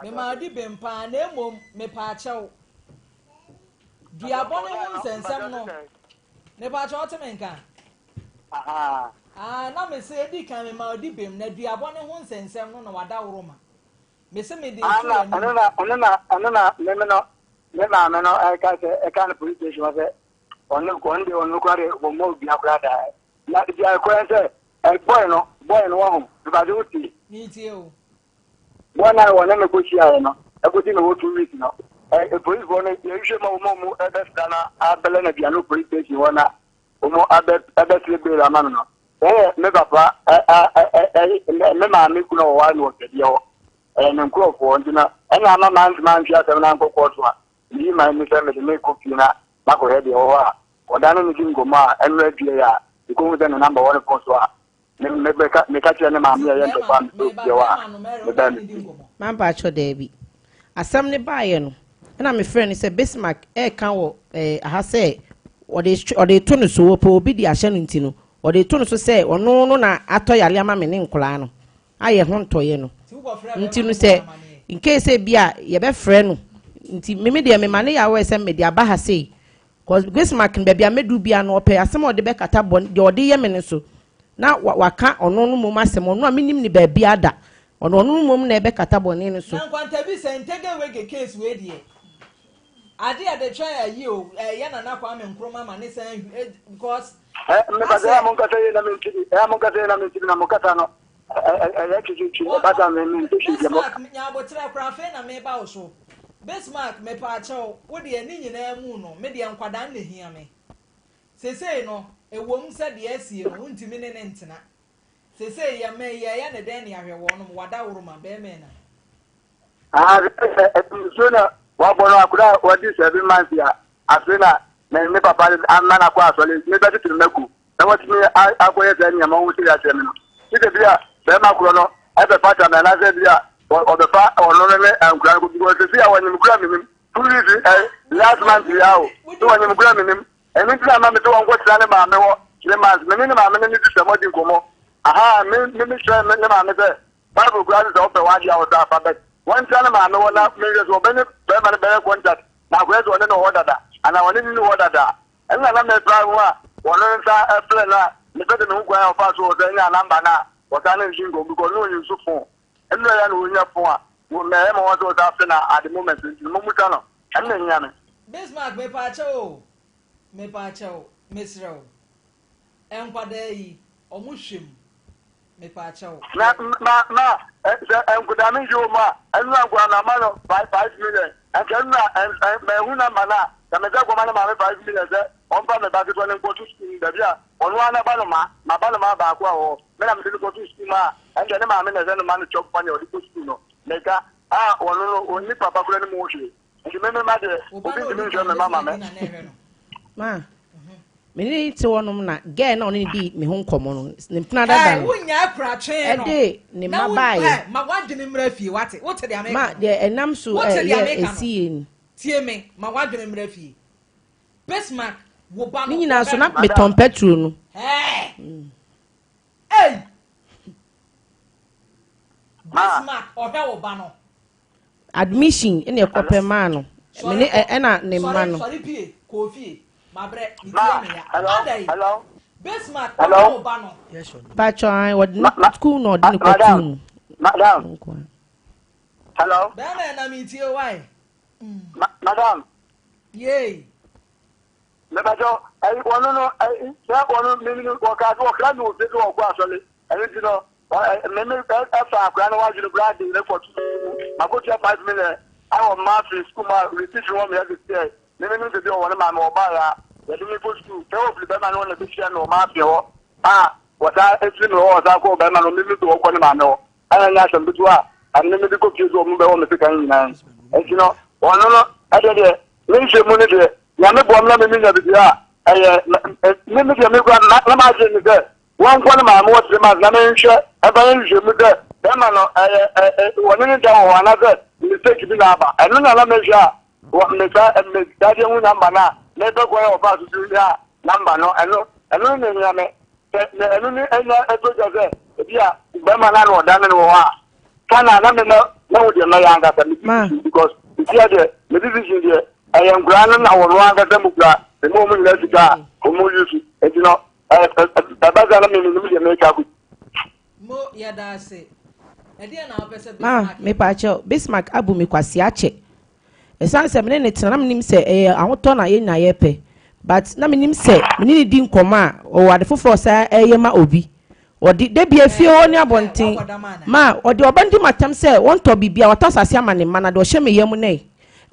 Mema ɔdi bem paa, na mmom mepaakyɛw. Duabɔ ne ho nsɛnsɛm no, mepaakyɛw ɔte me nka? Ah, na mese edi kan mema ɔdi bem, na duabɔ ne ho nsɛnsɛm no na wadaworo ma. Mese mede Ah, to na w'anim. ɛno na ɛno na ɛno na meme no me maame no ɛka sɛ ɛka no police station hɔ sɛ ɔno ɔno deɛ ɔno koraa deɛ wɔmmɔ obia koraa daa na deɛ ɛkɔɛ sɛ ɛ boy no boy no wahu mebade wo tie Metie o. boy no a wɔne no kɔhyiaeɛ no ɛkɔsi na wɔ 2 weeks no ɛ ɛ policefoɔ no yɛhwehwɛ ma wɔn a wɔn ɛbɛsra na abɛlɛ no aduane wɔ police station hɔ na wɔn abɛ ɛbɛsrɛ bail ama no no ɛyɛ me papa ɛ ɛ ɛ ɛ me maame kunu a wɔware no wɔ twɛdeɛ hɔ ɛyɛ ne nkurɔfoɔ nti na ɛna ama mantumi antwe asɛm no ankɔ kɔɔto a meyi m'ani sɛ mede me kɔ fie na makɔhwɛ deɛ ɛwɔ hɔ a ɔda ne me di nkɔmmɔ a ɛno adue a mekɔhu sɛ ne number wɔ ne phone so a me meka meka kyerɛ ne maame a ɛyɛ Nti ntɔkwa a bɛrima no, mesɛ meba ofie hɔ a bɛrima no, Mary, wo ne mebaa no me di fie. nkɔmmɔ. Mampakyɛw daabi. Asɛm no baeɛ no, ɛna mefrɛɛ no sɛ Bismarck reka wɔ eh, aha sɛ ɔde ɔde reto no so, ɔpɛ obi de ahyɛ no nti no, ɔde reto no so sɛ ɔno no na atɔ yare ama me ne nkwadaa no ayɛ ho ntɔeɛ no. Nti wokɔfrɛɛ Nti bɛrima no no bɔɔ sɛ no amaneɛ? in case ebi a yɛbɛfrɛ no nti me me deɛ mema no yɛ aware sɛ mede aba ha sei Cause Bismarck no baabi a mɛduru biara no ɔpɛ asɛm a ɔde bɛkata bɔne deɛ ɔde yɛ me no so na waka ɔno no mmom asɛm ɔno a mennim no baabiara da ɔno ɔno no mmom na ɛbɛkata bɔne no so. Na nkwantabi sɛ ntege wege case wei deɛ ade a de twɛn ayi o ɛyɛ Nana Kwame Nkrumah ma ne san hwi eh, because Ɛ mepɛ sɛ ɛyɛ a asɛ monkasa yie na mente bi ɛyɛ a monkasa yie na mente bi na mo kasa no ɛyɛ twitwitwi ɛba saa me mente hwee deɛ moka. Bismarck nya aboterɛ koraa afei na meba wo so Bismarck mepaakyɛw wo deɛ ne nyinaa mu no me deɛ nkwadaa no na ehia me sesei no ɛwom sɛ deɛ asie no wontumi ne ne ntena sesei yɛ me yɛyɛ ne dɛn ne ahwɛ wɔnom wadaworoma bɛɛma na. Ah, sɛ nsuo na wabɔ no akora a wadi 7 months a afei na me me papa ama no akɔ asɔre mebɛtete no mako na watumi akɔyɛ saa nneɛma ho sɛ akyerɛ me no sɛ bi a bɛrima korɔ no ɛbɛfa ta me anaasɛ bi a ɔbɛfa ɔno no ne nkora no because sɛ a wɔnyim kora menim 2 weeks last month yɛ o sɛ wɔnyim kora menim ɛno nti na ama me sɛ wɔnkɔtena ne maame hɔ 3 months me ne ne maame no ne sisɛ mɔdi nkɔmmɔ aha me me me kyerɛ ne maame sɛ Bible koraa se sɛ wopɛ w'adeɛ a wo saa fa but wɔntra ne maame hɔ na menhwɛ sɛ ɔbɛne bɛrima no bɛyɛ contact na akɔyɛ sɛ ɔne no hɔ dada anaa ɔne no ni hɔ dada a ɛno na na mepra ho a ɔno nsa frɛ no a mepɛ sɛ mehu kwan a ɔfaa so ɔsan nyaa number no a ɔsan ne no di nkɔmmɔ because na ɔyi nso phone ɛno na ɛyɛ na ɔnya phone a mɛyɛ ma wɔn sɛ ɔsan frɛ no at the moment nti no momusa no ɛno na ɛhia me. Bismarck mepaakyɛw o mepaakyɛw mesrɛ wo nkwadaa yi ɔmo hwɛ mu mepaakyɛw Na hwɛ. ma ma sɛ nkodaa me nhwɛ wɔ mu a ɛno na nkoa na ma no 5 5 million nka ɛno na mahu number no a na me sɛ kɔma ne maame 5 million sɛ ɔmfa me ba ketewa no nkɔto sukuu mu baabi a ɔno ara n'aba no ma maba no ma baako a ɔwɔ me na mede no kɔto sukuu mu a ɛndeɛ ne maame na ɛsɛ no ma no chop money a ɔde kɔ sukuu no meka a ɔno no ɔnni papa koraa no mu hwee nti me me ma deɛ Wo ba obi no ntumi odi nhwɛ kan me ma ma Bismarck me na na ɛhwɛ no. Ma me ne ne te hɔnom na girl na ɔne ne di me ho nkɔmmɔ no ne mpena dada Ɛ no wonya akura twee no ɛde ne na mma wo baeɛ ɛ ma w'adwene mmra fie wate wote deɛ ma meka no deɛ ɛnam so wote deɛ ɛyɛ meka no ɛsi yɛ ni tie me ma w'adwene mmra fie Bismarck wo ba ne no nyinaa so wɔhwɛ na no metɔn petrol no ɛɛ ei ma Bismarck ɔhwɛ wo ba no admission ɛna ɛkɔpɛ maa no me sɔre ne kɔ ɛna ne mma sɔre no sɔre pie kɔɔ fie mabrɛ ne ma tie me ya hello adai hello Bismarck ɔhwɛ hello wo ba no Yes or no? pakyɛ an wɔde ma ne ma school na ɔde ne kɔtoo madam mu madam nko a. hello bɛrima ɛnam itie wae madam yei mepɛsɛ ɛyi ɔno no ɛyi sɛ ɔno mímu no wɔka sɛ wɔkra mi wɔ fie sɛ wɔkɔ asɔre ɛno ti no mímu ɛfa akora no wadwene kora de ne kɔto mu makotua 5 million awɔ mmaa firi sukuu mu a receipt wɔ mi ɛde sɛ mímu no sɛ bi ɔwɔ ne maame ɔbaa ya yɛde ne kɔ sukuu sɛ wɔfiri bɛrima no wɔ na bɛhyia no wɔ maa fie hɔ a. wɔsan firi me hɔ wɔsan kɔɔ bɛrima no mimi so wɔkɔ ne maame hɔ ɛna nyɛ asɛm ketewa a ɛne mede kɔ fie so wɔn bɛwɔ me sekan nyinaa nti no ɔno no ɛdeɛ deɛ me nhwɛ mu no deɛ nyame boa me na mimi nya biribi a ɛyɛ me me deɛ me kura na m'adwene ne sɛ wɔnkɔ ne maame wɔ three months na menhwɛ ɛmfa yɛ nhwehwɛ mu sɛ bɛrima no ɛyɛ ɛ wɔne ne da wɔ hɔ anaasɛ mistake bi na aba ɛno na na mehwɛ a wɔ mesa mesa deɛ hu namba no a mepɛ kwan a wɔfa so so nya namba no ɛno ɛno ne nea me sɛ me ɛno ne ɛnya ɛtɔ gya sɛ ebi a bɛrima no na ɔda ne no wɔ hɔ a sana na me na na wo deɛ mɛyɛ ankasa me decision because nti deɛ me decision deɛ ɛyɛ nkoraa no na wɔn ankasa mu kura ɛmu wɔn nyinaa sika a wɔn yi so nti no ɛba saa na me menim deɛ meka akɔ. Mo yɛda ase. Ɛdeɛn na wopɛ sɛ Ma, Bismarck yɛ? mepaakyɛw, Bismarck abu me kwasea akyɛ. Ɛsiane sɛ me ne no tena na menim sɛ ɛyɛ ahotɔ na yɛn nyinaa yɛpɛ. But na menim sɛ me ne no di nkɔmmɔ a, ɔwɔ ade foforɔ a ɔsan ɛyɛ ma obi. Ɔde, da biara fie hɔ ne abɔnten. Ma, ɔde ɔba no di m'atɛm sɛ wɔntɔ biribiara, watɔ asase ama ne mma na deɛ ɔhyɛ me yam no ɛ.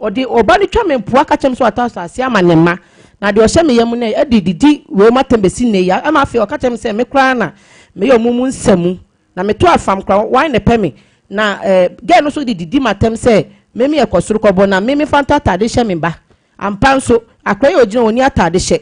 Ɔde ɔba no twa me mpoa ka kyerɛ me sɛ watɔ asase ama ne mma na deɛ ɔhyɛ me yam no ɛ, ɛde didi wei mu atɛm bɛsi nnɛ yi. Ɛma afei ɔka kyerɛ me sɛ me koraa na meyɛ ɔmo mu nsamu na meto afam koraa, wan na ɛpɛ me? Na eh, girl no nso de didi m'atɛm sɛ me meyɛ kɔ soro kɔbɔ na me mefa ntɔ atade hyɛ me ba. Ampa nso, akora yi a ɔgyina hɔ ɔnni atade hyɛ.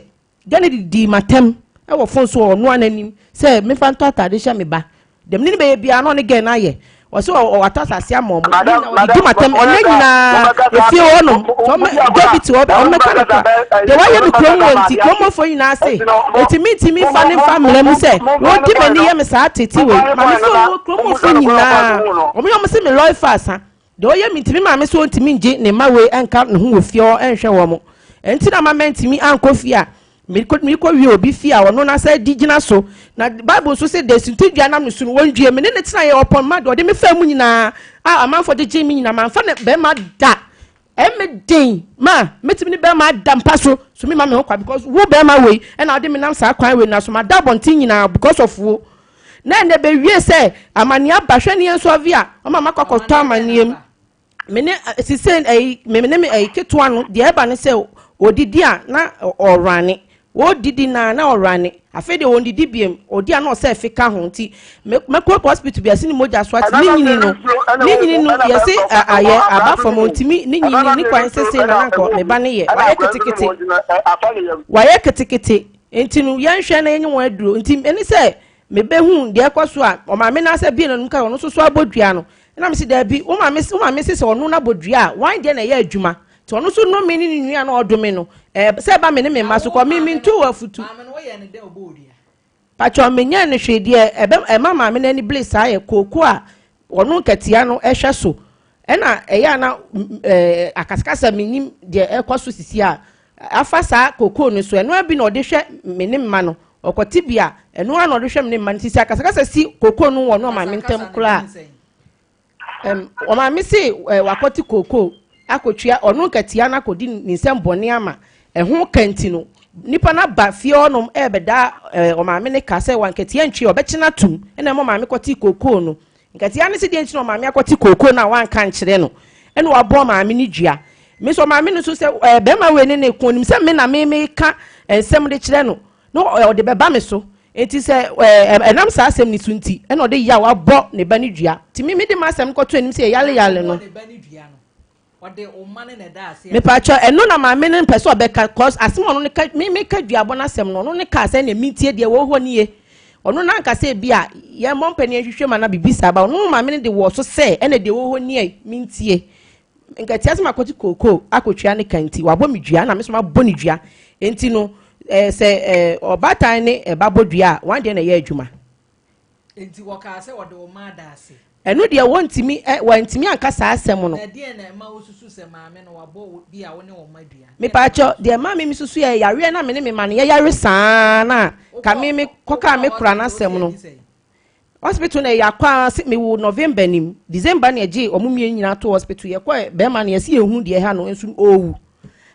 Gane de dii m'atɛm wɔ fon so wɔ ɔno ara n'anim sɛ memfa ntɔ atade nhyɛ me ba. Deɛ me ne no bɛyɛ biara na ɔne gɛn no ayɛ. Ɔse watɔ asase ama ɔmo. Ne nyinaa ɔde di m'atɛm ɛnɛ nyinaa efie hɔ nom. Sɛ ɔmɛ David te hɔ ɔmmɛka no kora. Deɛ wayɛ me kurom hɔ nti kurom hɔfoɔ nyinaa se enti mentumi mfa no mfa mmara mu sɛ wɔdi m'ani yɛ me saa tete wei. Maame fie hɔ kurom hɔfoɔ nyinaa ɔmo yɛ ɔmo se me lɔre asa. Deɛ ɔyɛ me nti, me maame sɛ ɔntumi ngye ne mma wei nka ne ho wɔ fie hɔ nhwɛ wɔn. Ɛnti na ama mantumi ankɔ fie a merekɔ wie obi fie a ɔno n'asa di gyina so. Na Bible nso se deɛ suntidua nam ne so no wɔndue. Me ne no tenaeɛ ɔpɔn ma deɛ ɔde me faa mu nyinaa a amanfoɔ de gyee me nyinaa mamfa ne bɛrima da. Ɛme den ma mɛtumi ne bɛrima ada mpa so so me ma me ho kwa because wo bɛrima wei ɛna ɔde me nam saa kwan wei na so mada abɔnten nyinaa because of wo. Na ɛnɛ bɛwie sɛ amaneɛ aba hwɛ ne yɛn nso avi a ɔma makɔ akɔtɔ amaneɛ mu me ne sise ɛyi me ne me ɛyi ketewa no deɛ ɛba ne sɛ odidi a na ɔrane wɔdidi na na ɔrane afei deɛ wɔndidi biem ɔdi a na ɔsɛ ɛfe ka ho nti mɛkɔ hospital bi ɛsi ne mogya so ate ne nyini no ne nyini no yɛsi ayɛ aba fam ɔntumi ne nyini ne kwan sese na nankɔ me ba ne yɛ wayɛ ketekete wayɛ ketekete Nti no, yɛnhwɛ na yɛnyɛ wɔn aduro. Nti ɛne sɛ mebɛhu deɛ ɛkɔ so a, ɔmaame no asɛ bie n'anum ka ɔno nso so abɔ dua no. Ɛna mese daabi, wo maame wo maame se sɛ ɔno no abɔ dua a, wan deɛ na ɛyɛ adwuma. Nti ɔno nso nnome ne ne nua na ɔdome no. Ɛɛ sɛ ɛba me ne me mma so kɔ, me mentu wɔ afutu. Maame no woyɛ no dɛn ɔbɔɔ dua? Pakyɛw menyɛɛ no hwee deɛ ɛbɛ ɛma maame no ani bere saa yɛ kooko a ɔno nkatia no hwɛ so ɛna ɛyɛ a na ɛɛ akasakasa menim deɛ ɛkɔ so sisi a afa saa kooko no so ɛno ara bi na ɔde hwɛ me ne mma no ɔkɔte bi a ɛno ara na ɔde hwɛ me ne mma no sisi akasakasa si kooko no wɔ no maame ntam koraa. Ɛm, ɔmaame se ɛ, wakɔte kookoo akɔtua ɔno nkatia no akɔdi ne nsɛm bɔne ama ɛho ka nti no, nipa no aba fie hɔnom ɛrebɛda ɛ, ɔmaame no ka sɛ wankatia ntwi a ɔbɛkye no atom ɛna ɛma ɔmaame kɔte kookoo no. Nkatia no se deɛ nti na ɔmaame akɔte kookoo no a wanka nkyerɛ no ɛna wabɔ ɔmaame no dua. Me nso ɔmaame no nso sɛ ɛ, bɛrima wei ne ne ko onim sɛ me na me meka nsɛm de kyerɛ no na ɔde bɛba me so. Enti sɛ ɛnam saa asɛm no so nti ɛna ɔde yaw abɔ ne ba no dua. Nti me mede m'asɛm kɔto anim sɛ yɛyale yale no. Mepatwɔ ɛno na maame no mpɛ sɛ ɔbɛka cause asɛm ɔno ne ka me meka duabɔ no asɛm no ɔno ne kaa sɛ nea mentie deɛ wɔ hɔ nie. Ɔno na anka sɛ ebi a yɛmmɔ mpɛ ne yɛnhwehwɛ mu anaa biribi saa ba ɔno maame no de wɔ so sɛ ɛna deɛ wɔ hɔ nie mentie. Nkatia sɛ makɔte kookoo akɔtua ne ka nti wabɔ me dua na me nso mabɔ ne dua nti no eh, sɛ eh, ɔbaatan ne ɛba bɔ dua a wɔn deɛ na ɛyɛ adwuma. Nti wɔkaa sɛ wɔde wo ma ada ase. Ɛno deɛ wɔntumi ɛ wɔntumi anka saa asɛm no. Na ɛdeɛn na ɛma wosusu sɛ maame no wabɔ wo bi a wo ne wɔn ma dua? Mepaakyɛ deɛ ɛma me mesusu yɛ yareɛ na me ne me ma no yɛyare saa na ka me me kɔkaa me kora n'asɛm no. Hospital na yɛakɔ ara se mewo November nim December na yɛgye wɔn mmienu nyinaa to hospital yɛkɔ bɛrima no yɛsi yɛhu deɛ ɛha no nso ɔrewu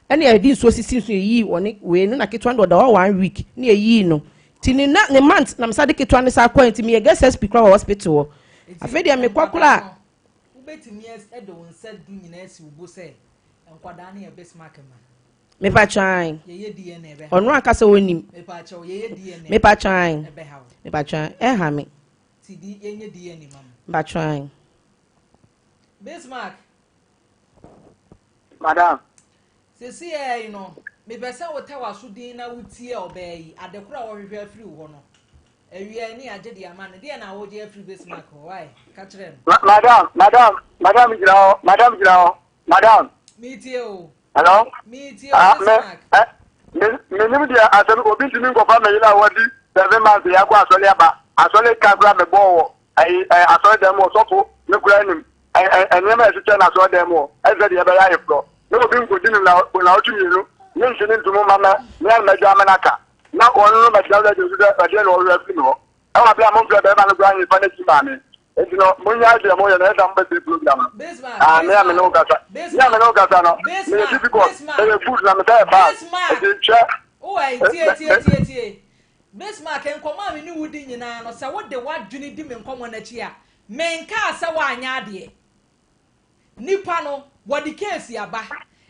ɛna yɛde nsuo sisi nso yɛyii ɔne wei no na ketewa no ɔda hɔ one week na yɛyii no ti ne na ne month na mesa de ketewa no sa akɔ nti meyɛ guest sp kora wɔ hospital hɔ afei deɛ mekɔ koraa. Wobɛtumi de wo nsa du nyinaa asi wo bo sɛ nkwadaa no yɛ Bismarck mma? Mepakyɛw ae. Ɔno ankasa onim. Mepakyɛw ae. Mepakyɛw ae. Ɛha me. Mepakyɛw ae. Bismarck. Madam. Sisi yɛ yi no, mepɛ sɛ wotɛ w'aso din na wotie ɔbaa yi, ade koro a wɔhwehwɛ afiri wo hɔ no. Awia ni agye de ama no. Deɛ na wogye afiri Bismarck hɔ, why? Ka kyerɛ no. Madam, madam, madam gyina hɔ, madam gyina hɔ, madam. Metie o. Hello? Metie o, ah, Bismarck. Me, eh, me, menim deɛ asɛm obi ntumi nkɔfa me yere a wadi seven months yɛ akɔ asɔre aba asɔre ka kora mebɔɔ wɔ ɛyi ɛ asɔre dɛm wɔ sɔfo me kora anim ɛ ɛ nneɛma a ɛhyehyɛ no asɔre dɛm wɔ ɛsɛ deɛ ɛbɛyɛ ayeforɔ na obi nkɔdi no na naawɔtwe mmienu ne nhyɛ ne ntomu ma mɛ me a mɛdwa ama no aka na wɔn no bɛtena radio so sɛ ɛdeɛ na ɔwerɛ afiri me hɔ ɛwɔ abere a momfrɛ bɛrima no koraa nyefa no akyi maa me nti no monyɛ deɛ moyɛ no ɛsɛ mobɛsɛ program no ah me a me ne wo kasa me a me ne wo kasa no meyɛ difficult ɛyɛ good na mesɛ yɛ bad nti hwɛ Wowɔ tie tie tie tie Bismarck nkɔmmɔ a me ne wo di nyinaa no sɛ wode w'adwene di me nkɔmmɔ no akyi a menkaa sɛ woanyɛ adeɛ Nipa no wɔde case aba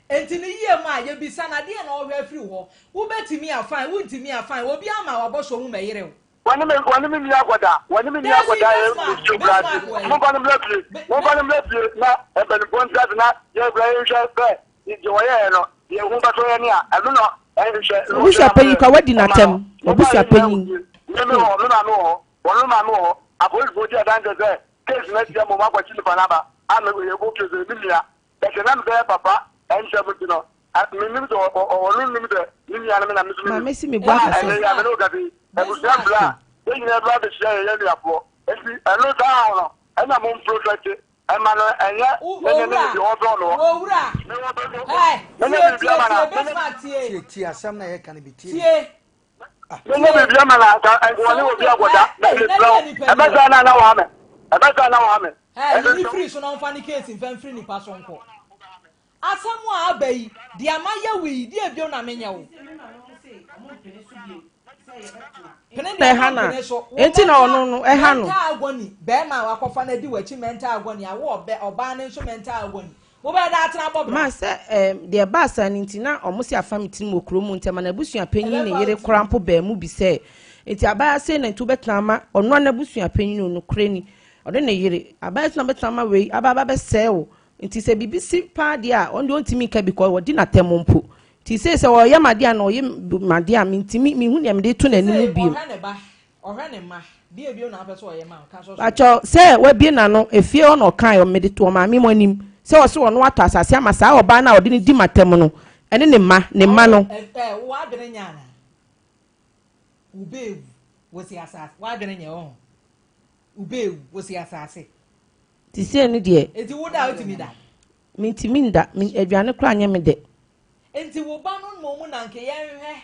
enti ne yie mu a yɛbisa no adeɛ na ɔhwɛ afiri hɔ wobɛtumi a fine wontumi a fine obi ama wabɔsoɔ mu mɛyere wo. Wɔne me wɔne me nni akɔda wɔne me nni akɔda yɛ nsuo kura ase momfa no mmra fie momfa no mmra fie na mpanimfoɔ ntra ase na yɛkura yɛnhwɛ sɛ deɛ wɔyɛɛ no deɛ ho bɛtɔ yɛn a ɛno na ɛnhwɛ Wabusua panyin kora wadi n'atɛm wabusua panyin. Me me wɔ me maame wɔ hɔ wɔn maame wɔ hɔ apolisifoɔ di adanse sɛ case no atia mmom akɔkye nipa no aba a me yɛ okay sɛ me nua bɛsɛ na mebɛyɛ papa ɛnkyɛm nti no menim sɛ ɔno nnim sɛ me nua no me na me so menim Maame si me bu akasa. Ɛnɛ yi a me ne wo kasa yi abusua mbra a yɛn nyinaa bra bɛhyia yɛyɛ anuafoɔ nti ɛno saa haw no ɛna mo mprotɛkte ɛma no ɛnyɛ ne ne ne deɛ ɔbrɛ no hɔ Owura hey tie tie tie Bismarck tie tie tie asɛm na yɛka no bi tie tie Menyɛ biribi ama no anka nka ɔne obi akɔda na mesrɛ wo ɛbɛsaa na na waa me ɛbɛsaa na waa me. Ɛ yi ne firi so na ɔmfa ne case mfa mfiri nipa so nkɔ. Asɛm a aba yi deɛ mayɛ wo yi deɛ bio na menyɛ wo. Pene na deɛ ɛha na mpene so. Wo enti na ɔno no ɛha no. Mental agony bɛrima a wakɔfa no adi w'akyi mental agony awo ɔbɛ ɔbaa no nso mental agony. Wobɛyɛ dɛ atena abɔ bra. Ma sɛ ɛɛm deɛ ɛbaa saa no nti na wɔn se afa me tirim wɔ kuro mu nti ama n'abusua panyin ne Ɛbɛfa wo yere tirim. koraa mpo baa mu bi sɛ nti abaayewa sei na nti wobɛtena ama ɔno ara n'abusua panyin o nokorɛ ni ɔne ne yere abaayewa sei na wobɛtena ama wei aba aba bɛsɛe wo nti sɛ biribi si paa deɛ a ɔno deɛ ɔntumi nka bi kɔ wɔdi n'atɛm mpo nti sei sɛ ɔyɛ m'adeɛ a na ɔyɛ m'adeɛ a mentumi menhu deɛ mede to n'anim Sei bio. ɔhwɛ ne ba Ɔhwɛ ne mma. Deɛ bio na wopɛ sɛ ɔyɛ ma wo? Ka sɔ so. Pakyɛw, sɛ wabue n'ano, efie hɔ na ɔkae, mede to ɔmaame mo anim, sɛ ɔse ɔno atɔ asase ama saa ɔbaa no a ɔde no di m'atɛm no, ɛne ne mma, ne mma no. Ɛ ɛ wo adwene nyɛ anaa? Wo bɛ ewu, wosi asase, w'adwene nyɛ ɔho. Wo bɛ ewu, wosi asase. Nti sei no deɛ. Nti wo da a wotumi da? Mentumi nda, me aduane koraa nyɛ me dɛ. Nti wo ba no mmom na nka yɛnhwɛ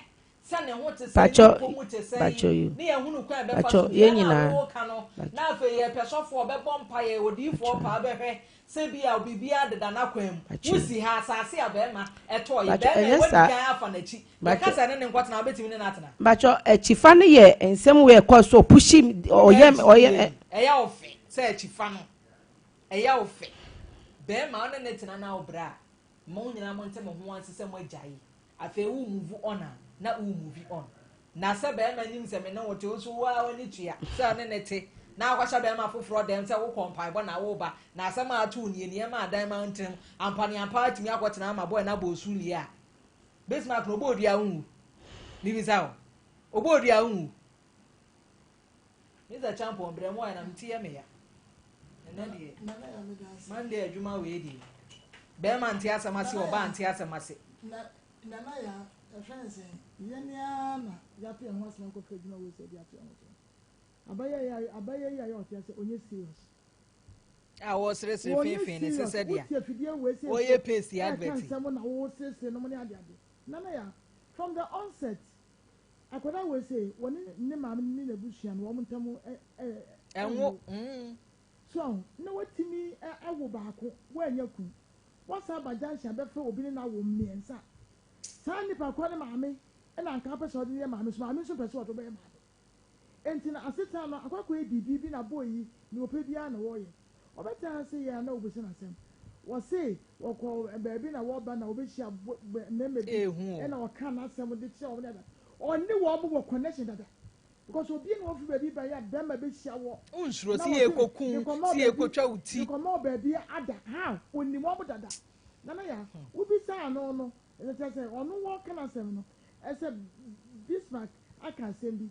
sɛ ne ho te sɛn, ne Pakyɛ, mpɔ mu te sɛn, pakyɛ yo, ne yɛahunu kwan a ɛbɛfa pakyɛ so. yɛn Deɛ na nyinaa, woreka no, pakyɛ. na afei yɛpɛ sɔfoɔ a ɔbɛbɔ mpaeɛ, odiyifoɔ Pakyɛ. paa bɛhwɛ sɛ bi a biribiara deda n'akwan mu. Pakyɛ. Wosi ha, asase a barima tɔeɛ, Pakyɛ, barima yi ɛnyɛ wadi saa. kan afa n'akyi. Yɛka Pakyɛ. sɛ ne ne nkɔtena a, wobɛtumi ne no atena? Pakyɛ, akyifa no yɛ nsɛm wei a ɛkɔɔ so, ɔpushi, ɔyɛ, ɔyɛ, ɛ. Ɛyɛ wo fɛ sɛ akyifa no, ɛyɛ wo fɛ. Barima wo ne no tena na wobrɛ a, mo nyinaa monte mo ho ase sɛ moagyae. Afei wo move on a, na wo move on. Na sɛ barima nim sɛ me ne wo te, wo nso wo ara w'ani tua sɛ ɔne ne te, na akɔhyɛ barima foforɔ dɛm sɛ wokɔ mpaebɔ na woreba, na asɛm a ato wo nie, nneɛma adan ma wontena mu, ampaneampa atumi akɔtena ama boy no abɔ osu lie a, Bismarck no ɔbɔ odua a wonwu? Mebisa wo, ɔbɔ odua a wonwu? Mister Champon brɛ mu ayɛ na me ti yɛ me ya. Ɛnɛ deɛ Monday adwuma wei deɛ bɛrima nte asɛm ase ɔbaa nte asɛm ase. Nana ya ɛhwɛ ne sɛ yɛn ara na yɛato yɛn ho asɛm akɔfa adwuma wei sɛ de ato yɛn ho so. Abayɛ yi abayɛ yi a yɛ ɔte ase ɔnyɛ serious. A wɔseresere feefee ne se sɛ deɛ wɔyɛ paste advert. Ɛka nsɛm na wɔseresere nom ne adeade. Nana ya from the onset Akwadaa wei sei, wɔne ne maame ne n'abusua no wɔn ntam Ɛnwo. So ahu? Na watumi awo baako, woannya kunu. Woasan aba junction abɛfrɛ obi ne no awo mmiɛnsa. Saa nipa korɔ ne maame na anka wopɛ sɛ ɔde no yɛ maame nso maame nso mpɛ sɛ ɔde wo bɛyɛ maame. Enti no asetena no akɔ akɔyɛ biribi bi na boy yi nea ɔpɛ biara na ɔyɛ. Ɔbɛtena ase yɛ a na wobisa no asɛm. Wɔse wɔkɔ baabi na wɔba na wɔbɛhyia mmarima bi ɛna ɔka n'asɛm de kyerɛ wɔn dada. Ɔne wɔn wɔ connection dada. Because obi na wɔfiri baabi ba yɛ a bɛrima bɛhyia wɔ. Wonsuro sɛ yɛkɔku sɛ yɛkɔtwa wo ti. Mekɔma wɔ baabi ada. How? Onim wɔn dada. Nana ya, wobisaa no no, ɛkyerɛ sɛ ɔno wɔka n'asɛm no, ɛsɛ Bismarck aka asɛm bi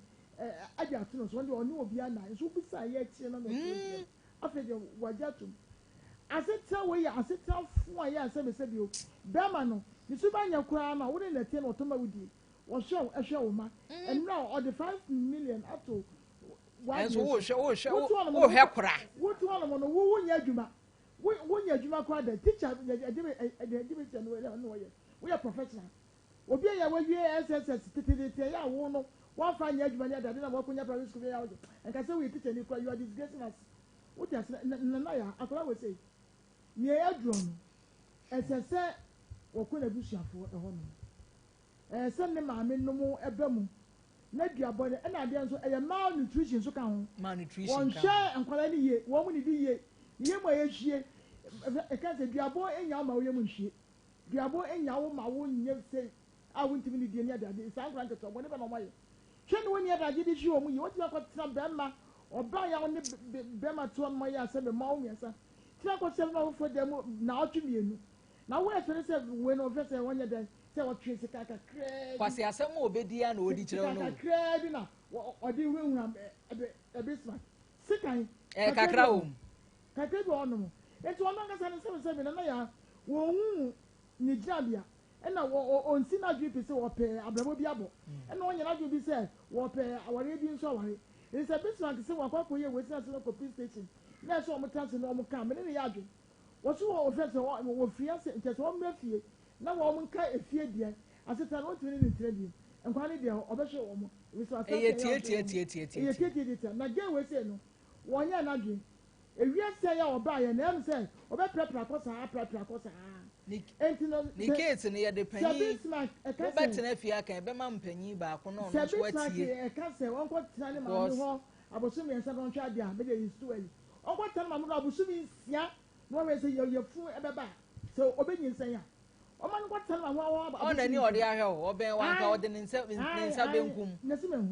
ɛde ato no so, ɔno deɛ ɔne obiara nna. Nso wobisaa yɛ akyire no na ɔkyerɛ Afei deɛ wagye atom. Asetena wei yɛ asetena fo a ɛyɛ a sɛbesɛbe o, bɛrima no, ne suban nyɛ koraa no a, wo ne no na ɛteɛ na ɔtɔ ma wo die. Ɔhwɛ wo, ɛhwɛ wo mma. Mmerɛ a ɔde 5 million ato w'adeɛ so, wote hɔnom no, wohwɛ kora. Wote hɔnom no, wo wonyɛ adwuma. Wo wonyɛ adwuma koraa da. Teacher, ɛde ɛde bɛsi ɛno ɛno wɔyɛ. Woyɛ professional. Obi a yɛ wawie SSS teteete ɛyɛ a wo no, woamfa anyɛ adwuma ne adade na woakɔnya private school bi ɛyɛ a wogye. Nka sɛ woyɛ teacher ni koraa, you are disgracing us. Wote ase na nana yɛ akwadaa wɔ sei. Nea ɛyɛ aduro no, ɛsɛ sɛ wɔkɔ n'abusuafoɔ ɛhɔ nom. Ɛyɛ sɛ ne maame nom ɛba mu na duabɔ no ɛna adeɛ nso ɛyɛ malnutrition nso ka ho. Malnutrition ka ho. Wɔnhwɛ nkwadaa no yie, wɔn mu didi yie, ne yam a ɛhwie. Ɛka sɛ duabɔ nya wo ma wo yam nhwie. Duabɔ nya wo ma wo nyɛ sei a wontumi ne die ne adeade. Saa nkwadaa nketewa bɔne bɛ na wɔayɛ. Hwɛ ne wɔnni adagye de hwe wɔn yie. Wotumi akɔtena bɛrima ɔbaa yɛ a wo ne bɛrima te hɔ nom ayɛ asɛm mma wo mmiɛnsa. Tena akɔhyɛ bɛrima foforɔ dan mu naawɔtwe mmienu. Na wo ɛsɛ sɛ wei no ɔhwɛ sɛ wɔnyɛ dɛn sɛ wɔtwe sika kakraa bi. Kwasi asɛm a obedi a na ɔdi kyerɛ wo no. Sika kakraa bi na ɔde hunahuna Bismarck. Sikan. Ɛɛ kakra wɔ mu. Kakra bi wɔ hɔnom. Nti ɔno ankasa no sɛbesɛbe no na yɛ wɔnhu ne gyinabea. Ɛna ɔnsi n'adwene pi sɛ wɔpɛ abrabɔ bi abɔ. Ɛna ɔnyɛ n'adwene bi sɛ wɔpɛ awareɛ bi nso aware. Nti sɛ Bismarck sɛ wakɔ akɔyɛ wei sɛ sɛ kɔ police station na ɛsɛ wɔn tena ase na wɔn ka mene ne yɛ adwene. Wɔso wɔ wɔfrɛ sɛ wɔfiri ase nkyɛ sɛ wɔn mmra fie na wɔn nka efie deɛ asetena no wɔntumi ne ne ntena bio. Nkwa ne deɛ ɔbɛhwɛ wɔn. Ɛyɛ tie tie tie tie tie. Ɛyɛ tie tie tie na girl wei sɛ no wɔnyɛ n'adwene. Ewiase yɛ ɔbaa yɛ na ɛmu sɛ ɔbɛprapra kɔ saa aprapra kɔ saa. Enti no ne case no yɛde panyin wobɛtena fie aka ɛbɛma mpanyin baako na ɔno nso atie. Sɛ Bismarck ɛka sɛ ɔnkɔ tena ne maame hɔ abosom 3 na ɔnhwɛ adeɛ a mede yi stu ayi. Ɔnkɔ tena ne maame hɔ abosom 6 na ɔhwɛ sɛ yɛ yɛfunu ɛbɛba sɛ ɔbɛnyinsɛn a. Ɔma no kɔ tena ne maame hɔ abosom Ɔna ni ɔde ahwɛ o ɔbɛn wanka ɔde ne nsa benkum.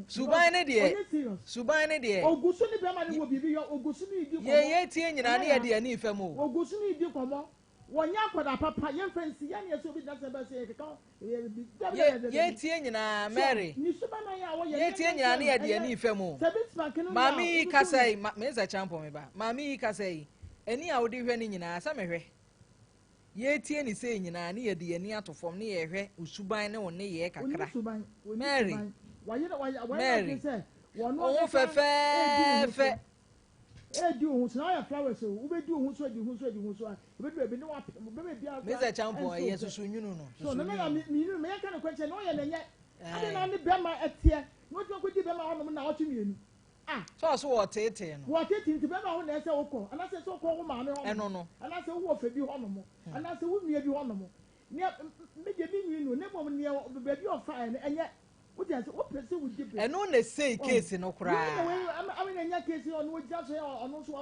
Suban ne deɛ suban ne deɛ. Ogu so ne bɛrima ne wɔ biribi yɛ ogu so ne di nkɔmɔ. Yɛ yɛ tie nyinaa ne yɛ de ani fam o. Ogu so ne di nkɔmɔ. Wɔnyɛ akwadaa papa yɛmfa nsi yɛn yɛ sɛ obi gyina sɛ bɛsɛ yɛ keka Yɛ tie nyinaa Mary yɛ tie nyinaa ne yɛ de ani fam o. Maame yi kasa yi me nsa kyampɔn mi ba maame yi kasa yi ani a wode hwɛ ne nyinaa sɛ mehwɛ yɛtie ne sɛ nyinaa ne yɛde yɛn ani ato fam ne yɛhwɛ osuban ne wo ne yɛ kakra. Mary, Mary, wo ho fɛfɛɛfɛ. Edi wo ho so na ayɛ flowers o wobɛdi wo ho so adi ho so adi ho so a ebi baabi ne wapem bɛbɛ bi akora. Mr. Champon ɛyɛ susu nwunu no. So na na mi mi nwunu meyɛ ka ne kwankyɛn na ɔyɛ n'ɛnyɛ ade na ne bɛrima ɛteɛ na wɔtumi akɔdi bɛrima hɔnom na ɔtwe mmienu. Ah. Sɛ ɔso wɔ teetee no. Wɔ teetee nti bɛrima hɔ na ɛsɛ wokɔ anaasɛ sɛ wokɔ wo maame hɔnom. Ɛno no. Anaasɛ wowɔ fɛ bi hɔnom anaasɛ wo nua bi hɔnom. Nea me deɛ mi nwunu no ne mmom nea baabi ɔfaeɛ no ɛnyɛ wode ase wopɛ sɛ wodi bɛ. Ɛno na esei case no koraa. Wei na wei ama na nya case ɔno ogyina so yɛ ɔno nso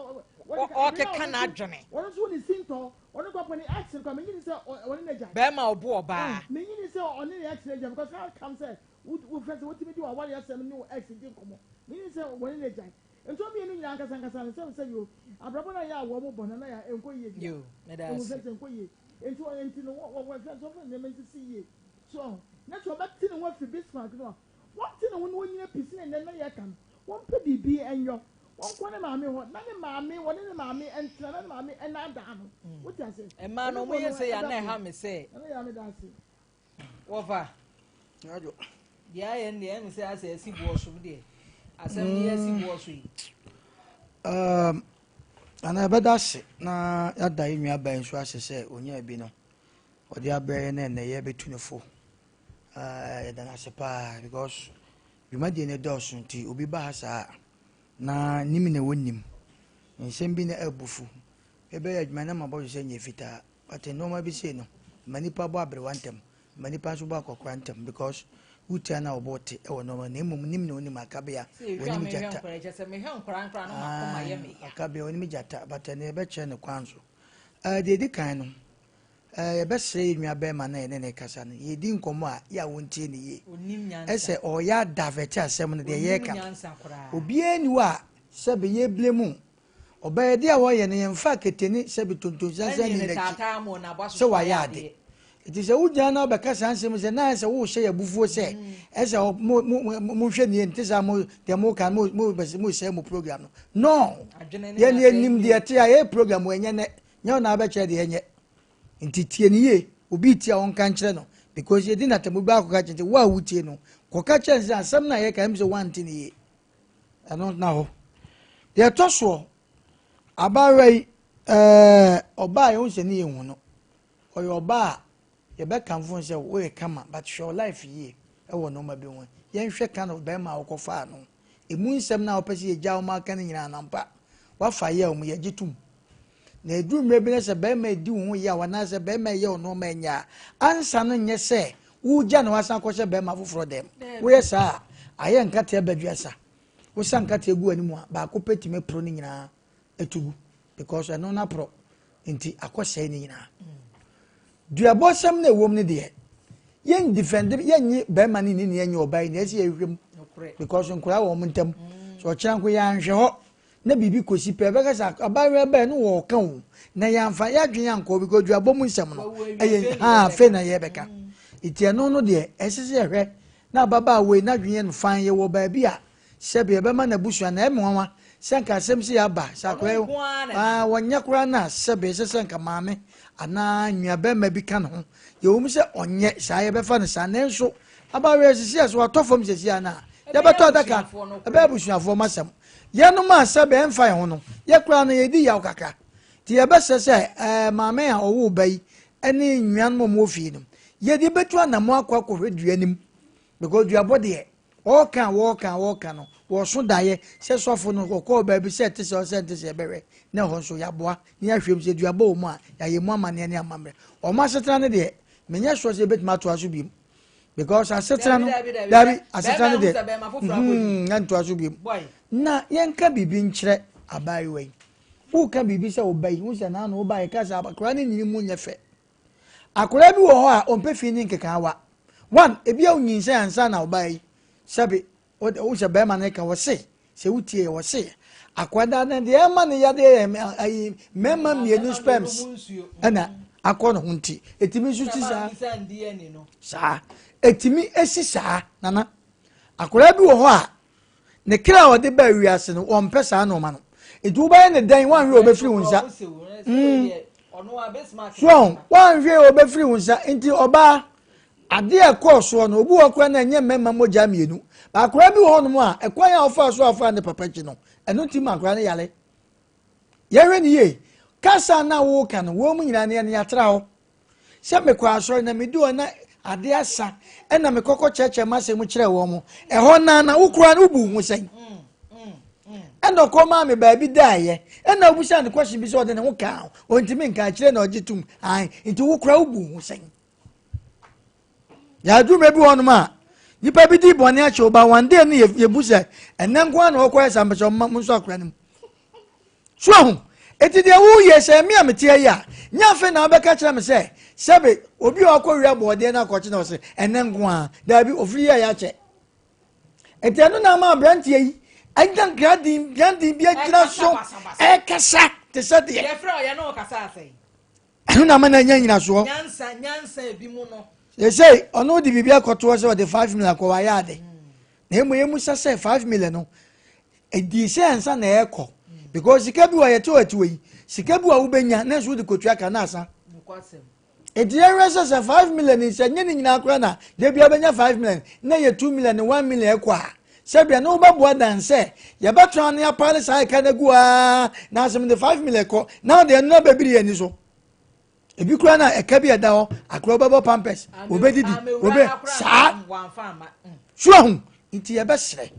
ɔkeka n'adwene. Ɔno nso ne sintɔ ɔno kɔ ne ex no kɔ menyini sɛ ɔne n'agya. Bɛrima ɔbo ɔbaa. Menyini sɛ ɔne ne ex n'agya because how come sɛ wo fɛ sɛ wotumi di w'aware asɛm ne wo ex di nkɔmɔ menyini sɛ wɔne n'agya nti wɔn mmienu nyinaa ankasa ankasa no sɛ sɛ yo abrabɔ na yɛ a wɔn bɔ na na yɛ nkɔ yie bi Yo, meda ase. Ɛmu fɛ sɛ nkɔ yie nti nti no wɔ wɔ fɛ sɛ ɔfɛ nneɛma nsisi yie so na sɛ ɔbɛte ne ho afiri Bismarck no a wɔnte ne ho na wɔnyina pisi ne nnɛ na yɛka no wɔmpɛ biribi ɛnyɔ wɔnkɔ ne maame hɔ na ne maame wɔne ne maame ɛntena na ne maame ɛnaadaa no wote ase. Mmaa no ɔmo yɛ sɛ yɛ ana ɛha me sɛ. Ɛna yɛ ame da ase. Wɔfa. Deɛ ayɛ no deɛ ɛmi sɛ asɛ ɛsi boɔ so deɛ asɛm no yɛ asi boɔ so yi. Ana ɛbɛda ase na yɛada yɛn nua baa nso ase sɛ onyaa bi no ɔde abrɛ yɛn na ɛnɛ yɛbɛtu ne fo. Yɛda no ase paa because dwumadie no dɔɔso nti obi ba ha saa na nim na wɔnim nsɛm bi na abufu ɛbɛyɛ adwuma na mabɔ sɛ nyɛ fitaa but nneɛma bi sei no ma nipa bɔ aberewa ntɛm ma nipa nso bɔ akɔkora ntɛm because wotia na wɔbɔ te ɛwɔ nneɛma na mmom nim na onim akabea onim gyata akabea onim gyata but ɛnɛ yɛbɛkyerɛ ne kwan so. Ɛɛ deɛ ɛdi kan no, ɛɛ yɛbɛsrɛ yɛn nua bɛrima no a yɛne no rekasa no, yɛredi nkɔmmɔ a, yɛ a wɔntie no yie. Ɛsɛ ɔreyɛ adavɛte asɛm no deɛ yɛreka no. Obiara nni hɔ a sɛbe yɛreblame wo. Ɔbɛyɛ deɛ a wɔyɛ no yɛmfa akete ne sɛbe tontonsansan nni n'akyi sɛ wayɛ ade. Nti sɛ wogyina na wobɛka saa nsɛm yi sɛ na ayɛ sɛ worehyɛ yɛn abufuo sɛ ɛsɛ mo mo monhwɛ nie nte saa mo deɛ moka mo mo mosɛe mo program no. No! Yɛn yɛnim deɛ ɛte a yɛyɛ program wɔ ɛnyɛ nɛ nyɛ wo na abɛkyerɛ deɛ ɛnyɛ. Nti tie no yie obi retie a ɔnka nkyerɛ no because yɛdi no atɛm obi akɔka kyerɛ nti wo a wotie no kɔka kyerɛ no sɛ asɛm no a yɛka ɛm sɛ woante no yie. Ɛno na hɔ. Deɛ ɛtɔ soɔ, abaayewa yi, ɛɛ ɔbaa a yɛhu sɛ ne yɛhu no, ɔyɛ ɔbaa a yɛbɛkamfo no sɛ woyɛ kama but hwɛ wo life yie ɛwɔ nneɛma bi ho. Yɛnhwɛ kind of bɛrima a wokɔfaa no. Emu nsɛm no a wopɛ sɛ yɛgya wɔn aka no nyinaa no ampa wafa yɛ wɔn yɛgye tom. Na ɛduru mmerɛ bi na sɛ bɛrima redi wo ho yaw anaasɛ bɛrima reyɛ wo nneɛma ɛnyɛ a, ansa no nyɛ sɛ woregya na wasan akɔhyɛ bɛrima foforɔ dɛm. Woyɛ saa a, ayɛ nkateɛ abaduasa. Wosa nkateɛ gu w'anim a, baako pɛ tumi poro ne nyinaa ɛtu gu because ɛno no aporɔ nti akɔsɛe ne nyinaa. Duabɔsɛm no ɛwom no deɛ, yɛn defend yɛnye bɛrima no ni ne yɛnye ɔbaa yi na ɛsɛ yɛhwehwɛ mu because nkoraa wɔ wɔn ntam. So ɔkyena nko yɛanhwɛ hɔ na biribi kɔsi pɛ, yɛbɛka sɛ abaayewa bɛn no wɔɔka o, na yɛamfa yɛadwene ankɔ hɔ because duabɔ mu nsɛm no ɛyɛ ha afei na yɛbɛka. Nti ɛno no deɛ ɛsɛ sɛ yɛhwɛ na ababaawa yi n'adwene yɛ no fan yɛwɔ baabi a sɛbi ɛbɛma n'abusua na ɛyɛ me nwanwa sɛ nka asɛm sɛ yɛaba sɛ akora yi aa wɔnyɛ koraa no a sɛbi ɛsɛ sɛ nka maame anaa nuabɛrima bi ka ne ho yɛwɔ mu sɛ ɔnyɛ saa yɛbɛfa no saa nanso abaayewa yi sisi a sɛ watɔ fam sɛsi a no a yɛbɛtɔ adaka ɛbɛyɛ abusuafoɔ masɛm Yɛnom a sɛbe ɛmfa yɛn ho no, yɛ koraa no yɛdi yaw kakra. Nti yɛbɛsrɛ sɛ ɛɛ maame a ɔwoo ba yi ne nnuanom a wɔwɔ fie no, yɛde bɛtu anamɔ akɔ akɔhwɛ dua no mu. Because duabɔ deɛ, wɔka a wɔka a wɔka no, wɔso daeɛ sɛ sɔfo no ɔkɔɔ baabi sɛ ɛte sɛ ɔsɛ ɛnte sɛ yɛbɛhwɛ na ɛhɔ nso yɛaboa na yɛahwɛ mu sɛ duabɔ wɔ mu a, yɛayɛ mu amanneɛ ne amammerɛ. Wɔn asetena no deɛ, menyɛ sure sɛ yɛbɛtumi atoa so bio. because asetena no dabi asetena no deɛ hmm, na ntoa so biom na yɛnka biribi nkyerɛ abaayewa yi woka biribi sɛ wo ba yi wo sɛ naano wo ba yɛka sɛ akwadaa no nyini mu nyɛ fɛ akwadaa bi wɔ hɔ a ɔmpɛ fi ne nkekaawa one ebi a wonyinsɛn ansa na ɔbaa yi sɛbe Wo sɛ bɛrima no ka wɔse sɛ wotie yɛ wɔse akwadaa no deɛ ɛma no yadeɛ yɛ ayi mmarima mmienu sperms ɛna akɔ ne ho nti ɛtumi nso si saa saa ɛtumi esi saa nana akwadaa bi wɔ hɔ a ne kra a ɔde baa wiase no wɔmpɛ saa nneɛma no nti wobɛyɛ ne dɛn woanhwɛ ɔbɛfiri wo nsa mm. so woanhwɛ ɔbɛfiri wo nsa nti ɔbaa Adeɛ a ɛkɔɔ soɔ no, obi wɔ hɔ koraa na ɛnyɛ mmarima mogya mmienu. Ba akwadaa bi wɔ hɔnom a, ɛkwan a ɔfaa so afaa ne papa akyi no, ɛno nti ma akwadaa no yare. Yɛhwɛ no yie, kasa na woka no, wɔn mu nyinaa no yɛne yɛatra hɔ. Sɛ mekɔ asɔre na medu hɔ na adeɛ asa, ɛna mekɔkɔ kyerɛkyerɛ m'asɛm mu kyerɛ wɔn mo. Ɛhɔ naa na wo koraa no wobu ho sɛn? Ɛna ɔkɔ maa me baabi daeɛ. Ɛna wobusa no question bi sɛ ɔde ne ho kaa ho. Ɔntumi nka akyerɛ na ɔgye tom. Ae, nti wo koraa wobu ho sɛn? Yɛaduru mmerɛ bi wɔ hɔnom a nipa bi di bɔne akyɛ wo ba one day no yɛbu sɛ ɛnɛ nko ara na ɔkɔyɛ saa mpɛ sɛ ɔma mo nso akora no mu so ahu eti deɛ woyɛ sɛ ɛme a meteɛ yi a nyɛ afei na wobɛka kyerɛ me sɛ sɛbe obi a ɔkɔ wia bɔɔdeɛ no akɔkye na ɔsɛ ɛnɛ nko ara daabi ofiri yɛ yɛakyɛ eti ɛno na ama aberanteɛ yi anya nkraden nkraden bi agyina so ɛkasa te sɛ deɛ yɛfrɛ ɔyɛ no ɔkasa asɛn ɛno na ama no anya nyinasoɔ sɛsei ɔno de biribi akɔtoɔ sɛ ɔde 5 million akɔ wayɛ ade na mmom yɛmu sa sɛ 5 million no ɛdii sɛ ansa na ɛrekɔ because sika bi wɔ yɛte wɔ atiwɔ yi sika bi wɔ wobɛnya na nso wode kɔtua ka na asa ɛti yɛhwɛ sɛ sɛ 5 million sɛ nyɛ ne nyinaa koraa na da bia bɛnya 5 million na yɛ 2 million ne 1 million ɛkɔ a sɛbea ne wobɛboa dan sɛ yɛbɛtena ne apale saa ɛka no agu aa na asɛm de 5 million kɔ na wode ɛno no abɛbiri yɛn ani so ebi koraa na ɛka bi ɛda hɔ akora wobɛbɔ pampers wobɛdidi wobɛ saa so ahu nti yɛbɛserɛ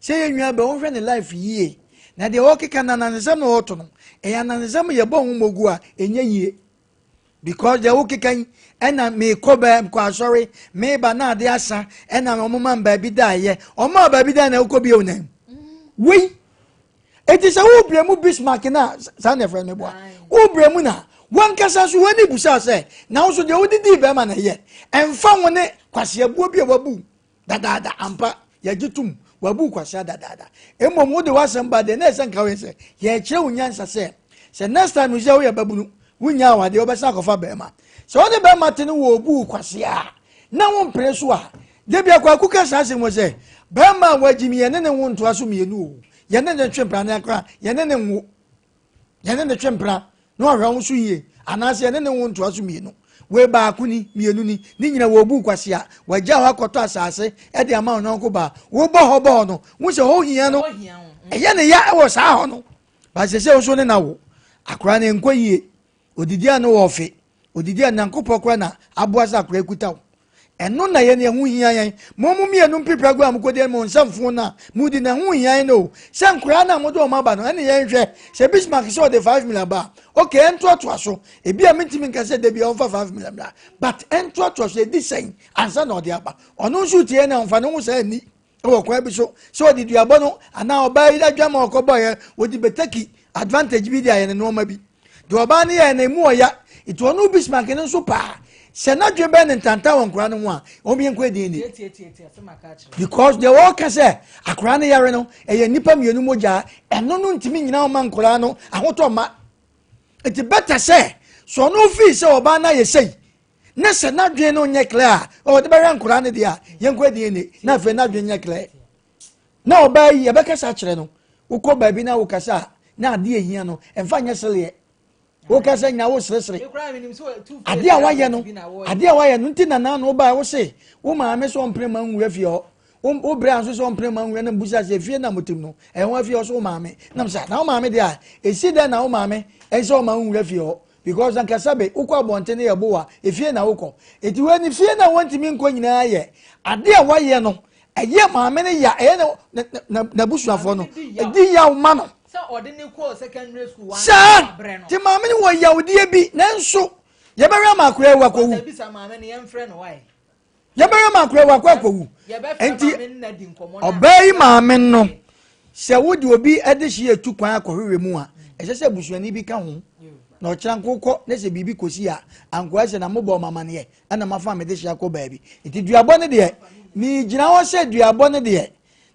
sɛ yɛn nua bɛ wohwɛ ne life yie na deɛ ɔkeka no anansesɛm na ɔto no ɛyɛ anansesɛm yɛbɔ ho mmɔgu a ɛnyɛ yie because deɛ wokeka yi ɛna mekɔ bɛ kɔ asɔre meba na ade asa ɛna wɔn ma baabi da yɛ wɔn a baabi da na wokɔ bio nan wei eti sɛ wobrɛ mu bismarck na saa na ɛfrɛ no boa wobrɛ mu na. W'ankasa nso w'ani busa sɛ, na wo nso deɛ wode dii bɛrima na ɛyɛ? Ɛmfa ho ne kwaseabuo bi a wabu dadaada, ampa, yɛgye tom, wabu kwasea dadaada. Mmom wode w'asɛm ba deɛ na ɛsɛ nka woyɛ sɛ, yɛrekyerɛ wo nyansa sɛ, sɛ next time sɛ woyɛ babunu, wonnya awadeɛ, wobɛsan akɔfa bɛrima. Sɛ wode bɛrima te no wɔ obu wo kwasea a, na wompene so a, da bi akwaku ka saa asɛm wɔ sɛ, bɛrima a wagyimi yɛne ne nwo ntoa so mmienu o, yɛne ne ntwe mpena ne akora, yɛne ne nwo. Yɛne ne twe mpena na wahwɛ wo so yie anaasɛ yɛne ne wo ntoa so mmienu. Wei baako ni, mmienu ni, ne nyina wɔbu kwasea. Wagya hɔ akɔtɔ asase de ama ɔnyɔnko baa. Wobɔ hɔ bɔɔ no, wo sɛ hɔ hia no, ɛyɛ ne ya wɔ saa hɔ no. Ba sɛ sɛ wo so ne na wo, akora no nkɔ yie. Odidi a no wɔ ɔfe. Odidi a Nyankopɔn koraa na aboa sɛ akora ekuta wo. Ɛno na yɛn ɛho hia yɛn. Mo mo mmienu mpipira gu a mokɔdi mo nsa mfo no a modi no ɛho hia yɛn o. Sɛ nkoraa no a mode wɔn aba no ɛne yɛn hwɛ. Sɛ Bismarck sɛ ɔde 5 million ba a, okay ɛntoatoa so. Ebi a mentumi nka sɛ da bi a ɔmfa 5 million bra. But ɛntoatoa so ɛdi sɛn ansa na ɔde aba. Ɔno nso tie na ɔmfa ne ho saa nni. wɔ kwan bi so sɛ ɔde duabɔ no anaa ɔbaa yi adwama a ɔkɔbɔeɛ wɔde bɛtaki advantage bi de ayɛ ne nneɛma bi deɛ ɔbaa no yɛɛ no emu ɔya nti ɔno Bismarck no nso paa sɛ n'adwene bɛyɛ ne ntanta wɔ nkora no ho a wɔn yɛn nkɔ edin ni because deɛ wɔka sɛ akora no yare no ɛyɛ nnipa mmienu mogya ɛno no ntumi nyina ɔma nkora no ahotɔ ma nti bɛtɛ sɛ sɛ ɔno fii sɛ ɔbaa no ayɛ sɛyi ne sɛ n'adwene no nyɛ clear a ɔde bɛhwɛ nkoraa no deɛ a yɛnkɔ DNA na afei n'adwene nyɛ clear na ɔbaa yi yɛbɛkasa akyerɛ no wokɔ baabi na wokasa a na adeɛ ehia no ɛmfa nyɛ seleɛ wokasa nyina wo seresere adeɛ a wayɛ no adeɛ a wayɛ no nti na naano wobaa wo se wo maame sɛ ɔmpene ma nwura fie hɔ wo brɛ nso sɛ ɔmpene ma nwura na mbusa sɛ fie na motim no ɛho afie hɔ so wo maame nam sɛ na wo maame deɛ a ɛsi dɛn na wo maame ɛnsɛ ɔma nwura fie hɔ Because anka sɛbe wokɔ abɔnten no yɛ bo a, efie na wokɔ. Eti wei ne fie na wɔntumi nkɔ nyinaa yɛ ade a wayɛ no ɛyɛ maame no ya ɛyɛ na na n'abusuafoɔ no ɛdi yaw ma no. Sɛ ɔde ne kɔɔ secondary school wa saa te maame no wɔ yawdeɛ bi nanso yɛbɛhwɛ ama akora ewu akɔwu. Yɛbɛhwɛ ma akora wakɔ akɔwu. Nti ɔbaa yi maame no sɛ wode obi de hye etu kwan akɔhwehwɛ mu a ɛsɛ sɛ abusuani bi ka ho na ɔkyerɛ nko kɔ ne sɛ biribi kɔsi a ankoa sɛ na mobɔ ɔma amaneɛ ɛna mafa mede hye akɔ baabi nti duabɔ no deɛ megyina hɔ sɛ duabɔ no deɛ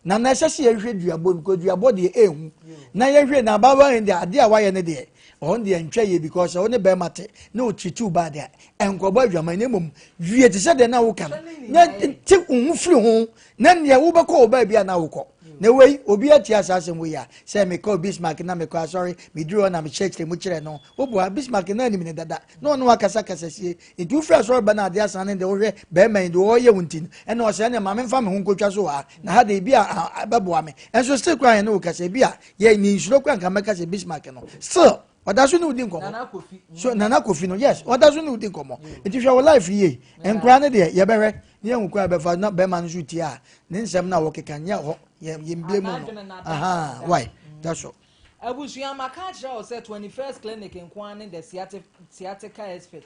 Na na ɛsɛ sɛ yɛhwehwɛ duabɔ mu because duabɔ deɛ ɛhu na yɛhwɛ na abaayewa yɛn deɛ adeɛ a wayɛ no deɛ ɔno deɛ ntwa yie because sɛ wo ne bɛrima te na ɔtiritiw baa deɛ ɛnkɔbɔ adwaman na mmom wie te sɛ deɛ na woka no na te wo ho firi ho na neɛ wobɛkɔ wɔ baabi a na wokɔ na wei obi atia saa asɛm wei a sɛ mekɔ Bismarck na mekɔ asɔre meduru hɔ na mekyerɛkyerɛ mu kyerɛ no woboa Bismarck na anim ne dada na ɔne wakasa kasa sie Nti wofiri asɔre ba na adeɛ asan ne deɛ wohwɛ bɛrima yi deɛ ɔreyɛ wo nti no ɛna ɔsɛ ɛna maame nfa me ho nkotwa so wɔ ha na ha deɛ ebi a ɛbɛboa me ɛnso still koraa yɛn ne wo kasa ebi a yɛ ne nsuro koraa nka mɛka sɛ Bismarck no still ɔda so ne wo di nkɔmɔ so Nana Kofi no yes ɔda so ne wo di nkɔmɔ nti hwɛ wo life yie nkora ne deɛ yɛbɛhwɛ ne yɛn koraa bɛfa na bɛrima no nso tie a ne nsɛm na wɔkeka nyɛ hɔ yɛn yɛn bie mu no aha why that's all. Abusua, maka akyerɛ wo sɛ 21st Clinic nko ara ne the sciatica expert.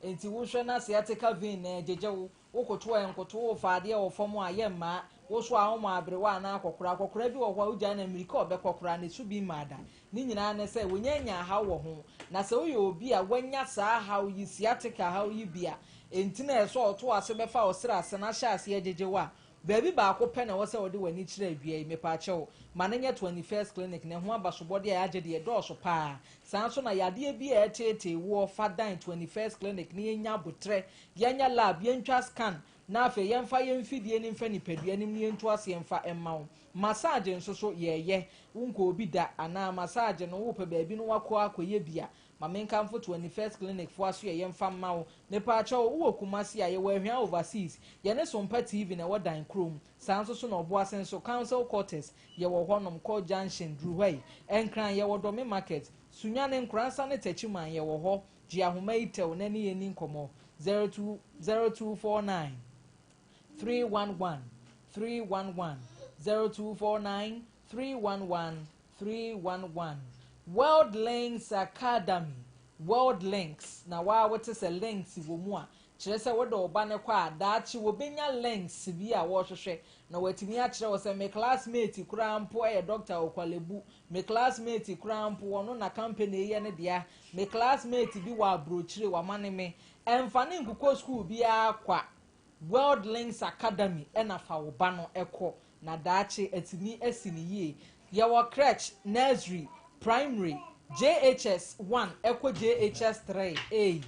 Enti wohwɛ na sciatica vein no ɛregyegye wo, wokoto a ɛnkoto, worefa adeɛ wɔ fam a, yɛ mmaa, wo so a woma aberewa anaa akɔkora. Akɔkora bi wɔ hɔ a wogyae no a mmirika a ɔbɛkɔ koraa no ɛso bi mmaa da. Ne nyinaa ne sɛ wonya nya haw wɔ ho. Na sɛ woyɛ obi a woanya saa haw yi, sciatica haw yi bi a, enti na ɛsɛ sɛ ɔto ase bɛfa wo srɛ ase na ahyɛ aseɛ gyegye wo a, Baabi baako pɛ na ɛwɔ sɛ wode w'ani kyerɛ awia yi, mepaakyɛw, ma no nyɛ 21st Clinic na ɛho abasobɔde a yɛagye deɛ ɛdɔɔso paa. Saa ara nso na yadeɛ bi a ɛreteetee woɔ, fa dan 21st Clinic na yɛnnya aboterɛ, yɛnyɛ lab, yɛntwa scan, na afei yɛmfa yɛn mfidie no mfa nipadua no mu na yɛntu aseɛ mfa mma wo. Massage nso so, yɛreyɛ. Wonkɔɔ bi da anaa massage no wopɛ baabi na woakɔ akɔyɛ bi a, Ma menkamfo 21st Clinic foɔ asoɛeɛ mfa mma wo. Mepaakyɛw, wowɔ Kumasi a, yɛwɔ Ahwea Overseas. Yɛne Sompa TV na ɛwɔ dan koro mu. Saa nso so na Ɔboase nso, Council Quarters, yɛwɔ hɔnom. Kɔ Junction, duru hɔ yi. Nkran, yɛwɔ Dɔme Market. Sunyani, Nkoransa ne Techiman, yɛwɔ hɔ. Gye ahoma yi tɛw na ne yɛn nni nkɔmmɔ. 02 0249 311 311 0249 311 311 World Links Academy, World Links, na waa wote sɛ links wɔ mu a, Kyerɛ sɛ wode wo ba no kɔ a, daakye wɔbɛnya links bi a wɔrehwehwɛ na wɔatumi akyerɛ wo sɛ me classmate koraa mpo yɛ doctor wɔ Korle Bu, me classmate koraa mpo ɔno na company yi yɛ ne dea, me classmate bi wɔ aburokyire wamane me. Ɛmfa no nkokɔ sukuu biara kwa. World Links Academy na fa wo ba no kɔ na daakye atumi asi no yie. Yɛwɔ crèche, nursery, primary, JHS 1 kɔ JHS 3 ei.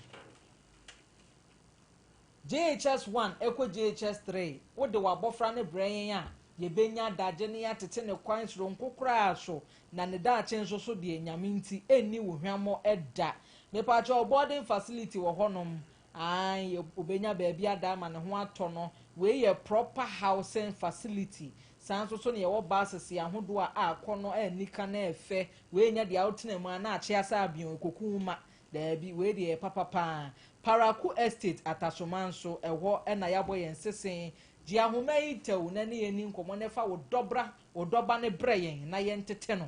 JHS 1 kɔ JHS 3, wode w'abɔfra no brɛ yɛn a, yɛbɛnya adagye na yɛatete no kwan soronko koraa so, na ne daakye nso so deɛ, Nyame nti, ɛnni wo hwammɔ da. Mepakyɛw, boarding facility wɔ hɔnom? Aane, ɔbɛnya baabi ada ama ne ho atɔ no. Wei yɛ proper housing facility. Saa nso so na yɛwɔ buses ahodoɔ a akɔ no anika na ɛfɛ. Wei nyɛ deɛ wotena mu a na akye asa abeɔn ɛkɔku wo ma. Daabi, wei deɛ ɛyɛ papa paa. Paraku Estate, Atasoma nso, ɛhɔ na yɛabɔ yɛn sese. Gye ahoma yi tɛw na ne yɛn nni nkɔmmɔ na fa wo dɔbra, wo dɔba no brɛ yɛn na yɛntete no.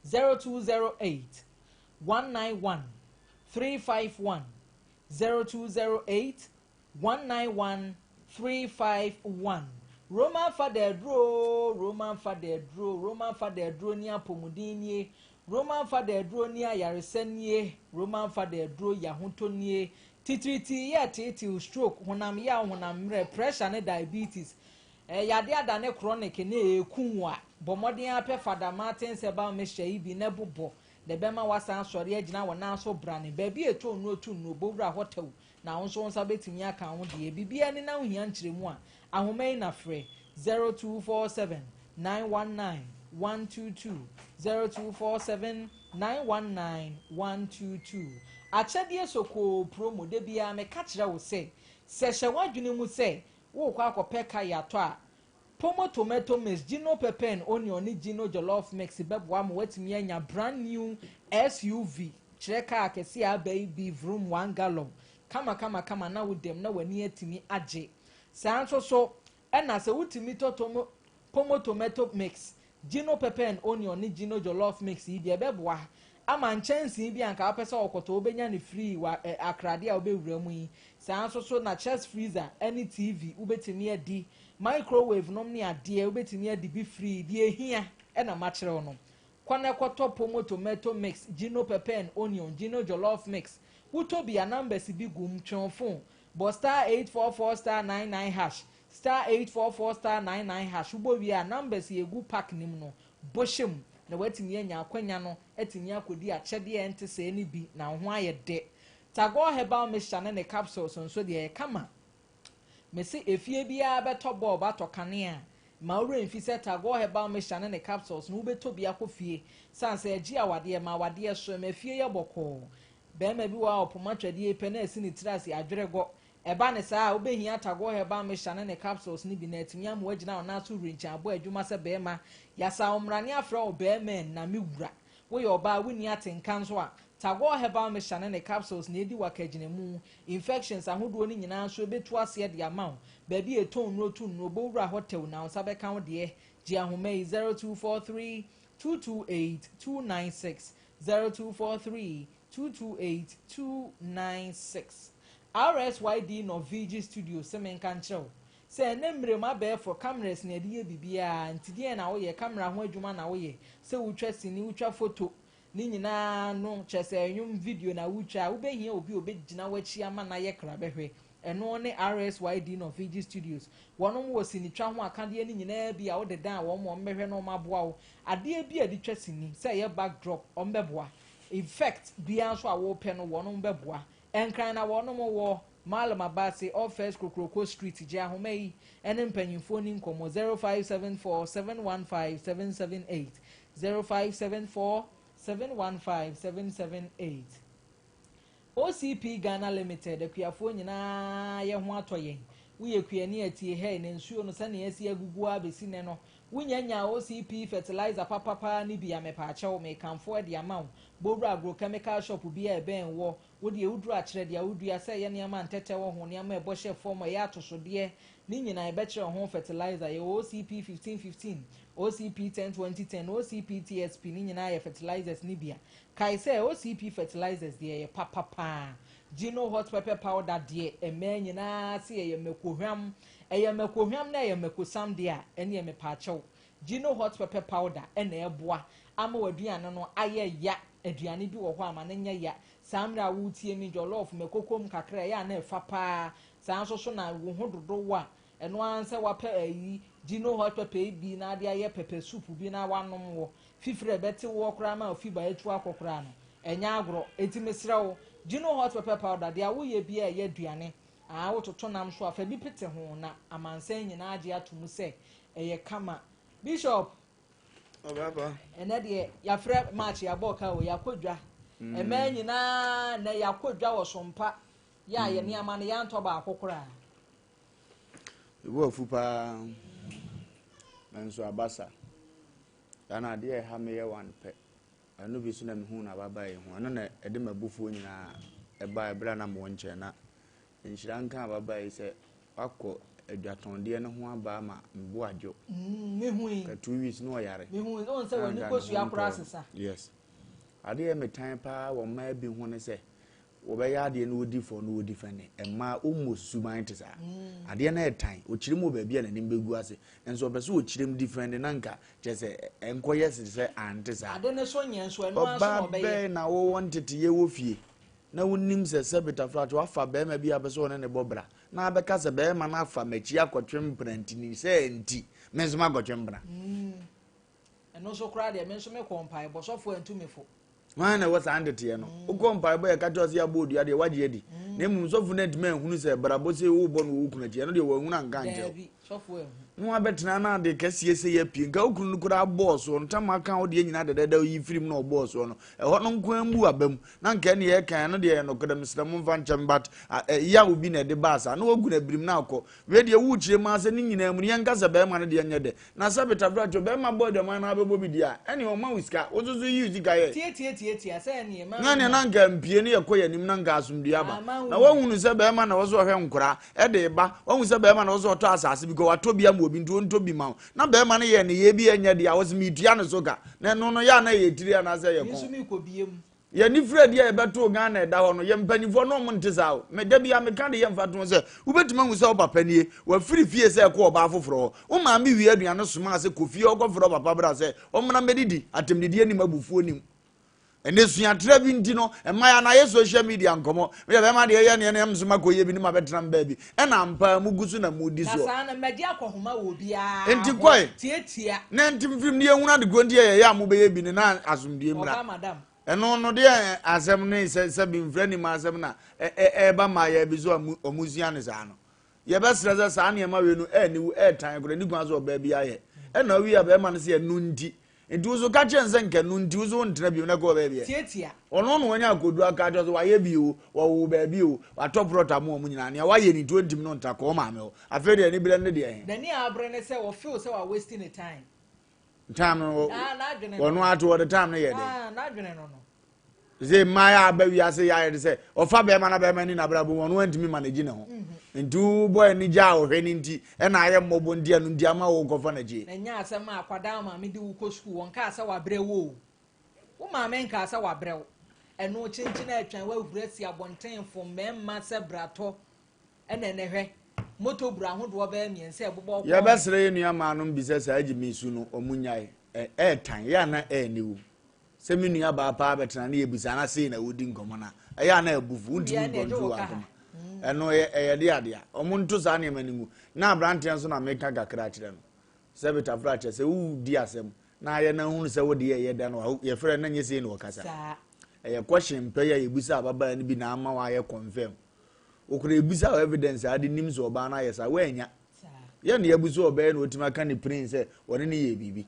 0208 191 351 0208 191 351 Roman fada aduro oo, Roman fada aduro, Roman fada aduro ni apɔmuden nie, Roman fada aduro ni ayaresa nie, Roman fada aduro yɛ ahotɔ nie, titiritii yɛ teetew, stroke, honam yaw, honam mmerɛ, pressure ne diabetes, eh, yadeɛ adane chronic ne ɛreku wo a, bɔ mmɔden ara pɛ Fada Martins Herbal Mixture yi bi na bobɔ na ɛbɛma woasan asɔre agyina wo nan so brane. Baabi a ɛtɔ nnuro to nnuro, bɔ wura hɔ tɛw, na wo nso wo nsa bɛtumi aka wo deɛ. Biribiara ni na wohia nkyerɛmu a, ahoma yi na frɛ, 0247 919 122, 0247 919 122. Akyɛdeɛ Sokoo Promo, Da biara meka kyerɛ wo sɛ, sɛ hyɛ w'adwene mu sɛ worekɔ akɔpɛ kaya atɔ a, Pomo Tomato Mix, Gino Pepper and Onion ne Gino Jollof Mix bɛboa ma woatumi anya brand new SUV, kyerɛ kaa kɛse a aba yi bi vroom one gallon, kama kama kama na wo dam na w'ani atumi agye. Saa nso so na sɛ wotumi tɔ tomo Pomo Tomato Mix, Gino Pepper and Onion ne Gino Jollof Mix yi bi a, ɛbɛboa ama nkyɛnsee bi a anka wopɛ sɛ wokɔtɔ wobɛnya no free wɔ akrade a wobɛwura mu yi. Saa nso so na chest freezer ne TV wobɛtumi adi, microwave nom ne adeɛ wobɛtumi adi bi free. Deɛ ɛhia na makyerɛ wo no. Kɔ na kɔtɔ Pomo Tomato Mix, Gino Pepper and Onion, Gino Jollof Mix. Wotɔ bi a, numbers bi gu mu, twe wo phone, bɔ star 844 star 99 hash, star 844 star 99 hash, wobɔ wie a, numbers a ɛgu pack no mu no, bɔ hyɛ mu na woatumi anya akwanya no atumi akɔdi akyɛdeɛ a ɛnte sɛɛ no bi na wo ho ayɛ dɛ. Tagore Herbal Mixture ne ne capsules nso deɛ ɛyɛ kama. Mese efie biara bɛtɔ bulb atɔ kanea. Mma wo werɛ mfi sɛ Tagore Herbal Mixture ne ne capsules no wobɛtɔ bi akɔ fie. Sane sɛ ɛgye awadeɛ, ɛma awadeɛ so, ɛma fie yɛ bɔkɔɔ. Barima bi wɔ hɔ a ɔpoma twɛdeɛ yi pɛ na asi ne tiri ase adweregɔ. Ɛba no saa a, wobɛhia Tagore Herbal Mixture ne ne capsules no bi na atumi ama woagyina wo nan so wirinkyin abɔ adwuma sɛ barima. Yɛasa wo mmrane afrɛ wo barima na me wura. Woyɛ ɔbaa a wonni atenka nso a, Tagore Herbal Mixture ne ne capsules na edi w'akagyinamu. Infections ahodoɔ no nyinaa nso ɛbɛtu aseɛ de ama wo. Baabi a ɛtɔn nnuro to nnuro, bɔ wura hɔ tɛw na wo nsa bɛka wo deɛ. Gye ahoma yi, 0243 228 296, 0243 228 296. RSYD Norvege Studio se menka nkyerɛ wo sɛ ɛnnɛ mmerɛ mu abɛɛfo cameras na yɛde yɛ biribiara nti deɛn na woyɛ camera ho adwuma na woyɛ sɛ wotwa sini wotwa photo ne nyinaa no kyerɛ sɛ nnwom video na wotwa a wobɛhia obi a obɛgyina w'akyi ama no ayɛ krabɛhwɛ ɛno ne RSYD Norvege Studios wɔnom wɔ sinitwa ho akadeɛ no nyinaa bi a wode dan wɔn ma wɔmmɛhwɛ na wɔn aboa wo adeɛ bi a ɛde twa sini sɛ ɛyɛ backdrop wɔn bɛboa effect biara nso a wopɛ no wɔnom bɛboa Nkran na wɔnom wɔ Mallam Abase off First Kokroko Street gye ahoma yi ne mpanyinfoɔ ni nkɔmmɔ 0574 715 778 0574 715 778 OCP Ghana Limited akuafoɔ nyinaa yɛ ho atɔ yɛn woyɛ kuani atie hɛi na nsuo no sɛnea asi agugu ara bɛsi nnɛ no wonya nyaa OCP fertilizer papapaa no bi a mepaakyɛw mekamfo de ama wo bɔwura agrochemical shop bi a ɛbɛn wɔ Wo deɛ woduru akyerɛ deɛ wodua sɛ ɛyɛ nneɛma a ntɛtɛ wɔ ho, nneɛma a ɛbɔ hyɛ fam, ɛyɛ atosodeɛ, ne nyinaa yɛbɛkyerɛ wo ho fertilizer. Yɛwɔ OCP 15 15, OCP 10 20 10, OCP TSP ne nyinaa yɛ fertilizers no bi a. Kae sɛ OCP fertilizers deɛ ɛyɛ papa paa. Gino hot pepper powder deɛ mmaa nyinaa se ɛyɛ mako hwam. Ɛyɛ mako hwam na ɛyɛ mako sam deɛ a, ɛneɛ mepaakyɛw. Gino hot pepper powder na ɛboa ama w'aduane no ayɛ ya. Aduane bi wɔ hɔ a ma no nyɛ ya. Saa mmerɛ a woretie me, jollof, mako kom kakra ɛyɛ a na ɛfa paa. Saa nso so na wo ho dodo wo a, Ɛno ara nsɛ wapɛ ayi Gino hot pepper yi bi na ade ayɛ pepper soup bi na wanom wɔ fifiri a ɛbɛte woɔ koraa ma ofi ba atu akɔ koraa no ɛnyɛ agorɔ. Enti mesrɛ wo Gino hot pepper powder deɛ woyɛ biara ɛyɛ aduane aa wototo nam so a fa bi pete ho na amansan nyinaa agye ato mu sɛ ɛyɛ kama. Bishop! Ɔbaba. Ɛnɛ deɛ yɛafrɛ March yɛabɔ ka o yɛakɔ dwa. Mmaa nyinaa nɛ yɛakɔ dwa wɔ Sompa yɛ a yɛ nneɛma no yɛantɔ baako koraa. Me bo afu paa, nanso aba sa. Da no adeɛ a ɛha me yɛ one pɛ. Ɛno bi so na mehuu n'ababaa yi ho. Ɛno na ɛde m'abufuo nyinaa ɛbaeɛ berɛ a na mewɔ nkyɛn. Na nhyira nka ababaa yi sɛ wakɔ adwatɔndeɛ no ho aba ama me bo adwo. Mm, mehui. Ka 2 weeks na ɔyare. Mehui, ɔn sɛ w'ani kosua koraa sesa. Yes. Adeɛ a metan paa wɔ mmaa bi ho ne sɛ Wɔbɛyɛ adeɛ na wɔdi fɔ na wɔdi fɛ ne mmaa almost suban te saa. Adeɛ no ɛtan, ɔkyerɛ mu wɔ baabi a n'anim bɛgu ase, nso ɔpɛ sɛ ɔkyerɛ mu different na nka kyerɛ sɛ ɛnkɔyɛ te sɛ ante saa. Ade no so nyɛ nso ɛno ara nso na Ɔbaa ɔbɛyɛ. bɛn na wowɔ nteteyɛ wɔ fie na wonim sɛ sɛbe tafrakye wafa barima bi a pɛ sɛ ɔne ne bɔ bra na abɛka sɛ barima no afa m'akyi akɔtwe mpena nti ne sɛ nti me nso makɔtwe mpena. Ɛno nso koraa deɛ me nso mekɔɔ mpaebɔ sɔfoɔ antu me fo. Hwan na ɛwɔ saa nteteɛ no? Wokɔ mpaebɔ yɛ ka kyerɛ sɛ yɛabɔ odua deɛ wagye adi. Na mmom sɔfo no antumi anhunu sɛ brabɔ sei wobɔ no wɔ wo kunu akyi. Ɛno deɛ wanhunu anka ankyerɛ wo. Daabi, sɔfo anhu. Na wabɛtena na ade kɛseɛ sei apue. Nka wo kunu no koraa bɔɔ soɔ no, tam aka wo deɛ nyinaa dɛdɛɛdɛ woyi firi mu na ɔbɔɔ soɔ no, ɛhɔ no nko ara mbu aba mu. Na nka ɛne yɛka ɛno deɛ ɛyɛ nokorɛ mesrɛ mo mfa nkyɛ me but yaw bi na ɛde baa saa. Na wagu no abirim na akɔ. Wei deɛ worekyerɛ mu ara sɛ ne nyinaa mu no yɛnka sɛ bɛrima no deɛ nyɛ dɛ. Na sɛ betabrɛ bɛrima bɔ adwaman na abɛbɔ bi deɛ a, ɛneɛ ɔma wo sika, wo nso so yi wo sika yɛ. Tiatiatiatia sɛ ɛneɛ ma Na ɛneɛ na anka mpie no yɛkɔ yɛn anim na anka asomdue aba. Ma Na woahunu sɛ bɛrima na ɛwɔ sɛ ɔhwɛ nkora de reba, woahu sɛ bɛrima na ɛwɔ sɛ ɔtɔ asase bi, kɔ watɔ bi ama obi nti ɔntɔ bi ma wo. Na bɛrima no yɛ nneyɛɛ bi a ɛnyɛ deɛ a, wo se meretua ne so ka. Na ɛno no yɛ a na ɛyɛ tiri anaasɛ ɛyɛ Me nso kɔn. merekɔ bie mu. Yɛn anifere adi a yɛbɛtoo Ghana a ɛda hɔ no, yɛn mpanimfoɔ no wɔn nte saa o. Me da biara meka de yɛ mfatoho sɛ, wobɛtumi ahu sɛ wo papa nie, wafiri fie sɛ ɛkɔ ɔbaa foforɔ hɔ. Wo maame wie aduane somaa sɛ kɔ fie hɔ kɔfrɛ wo papa bra sɛ ɔmmra mmɛdidi. Atɛmdidie nnim, abufuo nnim. Ɛnɛ suatrɛ bi nti no, mmayewa no ayɛ social media nkɔmmɔ. Meyɛ bɛrima deɛ ɛyɛ neɛ neɛ nso makɔyɛ bi ne mabɛtena me baabi. Ɛna ampa ara mugu so na mudi Na soɔ. saa no, mmɛgye akɔhoma wɔ obiara Enti ho. kɔe. Tiatia. Na nti mfirim ne yɛhunu adekorɔ nti a yɛyɛ a mobɛyɛ bi no na asomdwoeɛ mmra. Ɔba madam. Ɛno no deɛ asɛm ne sɛ sɛbi mfrɛ nim asɛm na ɛreba mmaayɛ bi so a wɔn sua no saa no. Yɛbɛsrɛ sɛ saa nneɛma wei no ɛniwu ɛɛtan koraa ɛni kwan sɛ ɔbaa bi ayɛ. Ɛna owie a bɛrima no sɛ ɛno nti. Nti wo so ka kyerɛ no sɛ nka ɛno nti wo so wontena bio na kɔ baabi ɛ. Tiatia. Ɔno na wanya akodu aka akyerɛ sɛ wayɛ bi o, wɔwoo baabi o, watɔ prɔt ama wɔn nyinaa. Nea wayɛ no nti ɔntumi no ntra kɔ maame hɔ. Afei deɛ aniberɛ no deɛ he. N'ani a abere ne sɛ ɔfeel sɛ wa waste ne time. Time no Ah, n'adwene no. ɔno ato ɔde time no yɛ dɛn? Ah, n'adwene no no. Sɛ mmaa yɛ aba wiase yɛ ayɛ de sɛ ɔfa bɛrima na bɛrima ni n'abrabɔ mu ɔno antumi manage ne ho. Nti wobɔ ani gya a ɔhwɛ ne nti ɛna ayɛ mmɔbɔ nti ɛno nti ama wo kɔfa n'akyi. Na nyɛ asɛm a akwadaa maame de wo kɔ sukuu wɔn kaa sɛ wabrɛ wo o. Wo maame nkaa sɛ wabrɛ wo. Ɛno kyenkyen a atwan wahuri asi abɔnten fo mmarima sɛ bratɔ ɛna ɛnɛ hwɛ moto buru ahodoɔ bɛyɛ mmiɛnsa ɛbobɔ kɔn. Yɛbɛsrɛ yɛn nua maanom bi sɛ saa gyimi su no wɔn nyae. Ɛ ɛɛtan yɛ ana ɛɛniwu. Sɛ me nua baa paa bɛtena ne yɛbisa na sei na wodi nkɔmmɔ no a, ɛyɛ ana abufu wontumi nkɔntro w'akoma. Ɛno ɛyɛ ɛyɛ de adeɛ a wɔn nto saa nneɛma no ngu. Na aberanteɛ nso na meka kakra akyerɛ no. Sɛ betafra kyerɛ sɛ wodi asɛm na ayɛ na ahunu sɛ wode yɛ da no yɛfrɛ no na nyɛ sei na ɔkasa. Ɛyɛ question pɛ yɛ a yɛbisa ababaa no bi na ama wayɛ confirm. Wokora yɛbisa wɔ evidence a ade nim sɛ ɔbaa no ayɛ saa woannya. Yɛ na yɛbu sɛ ɔbɛyɛ na ɔtumi aka ne prin sɛ ɔne ne yɛ biribi.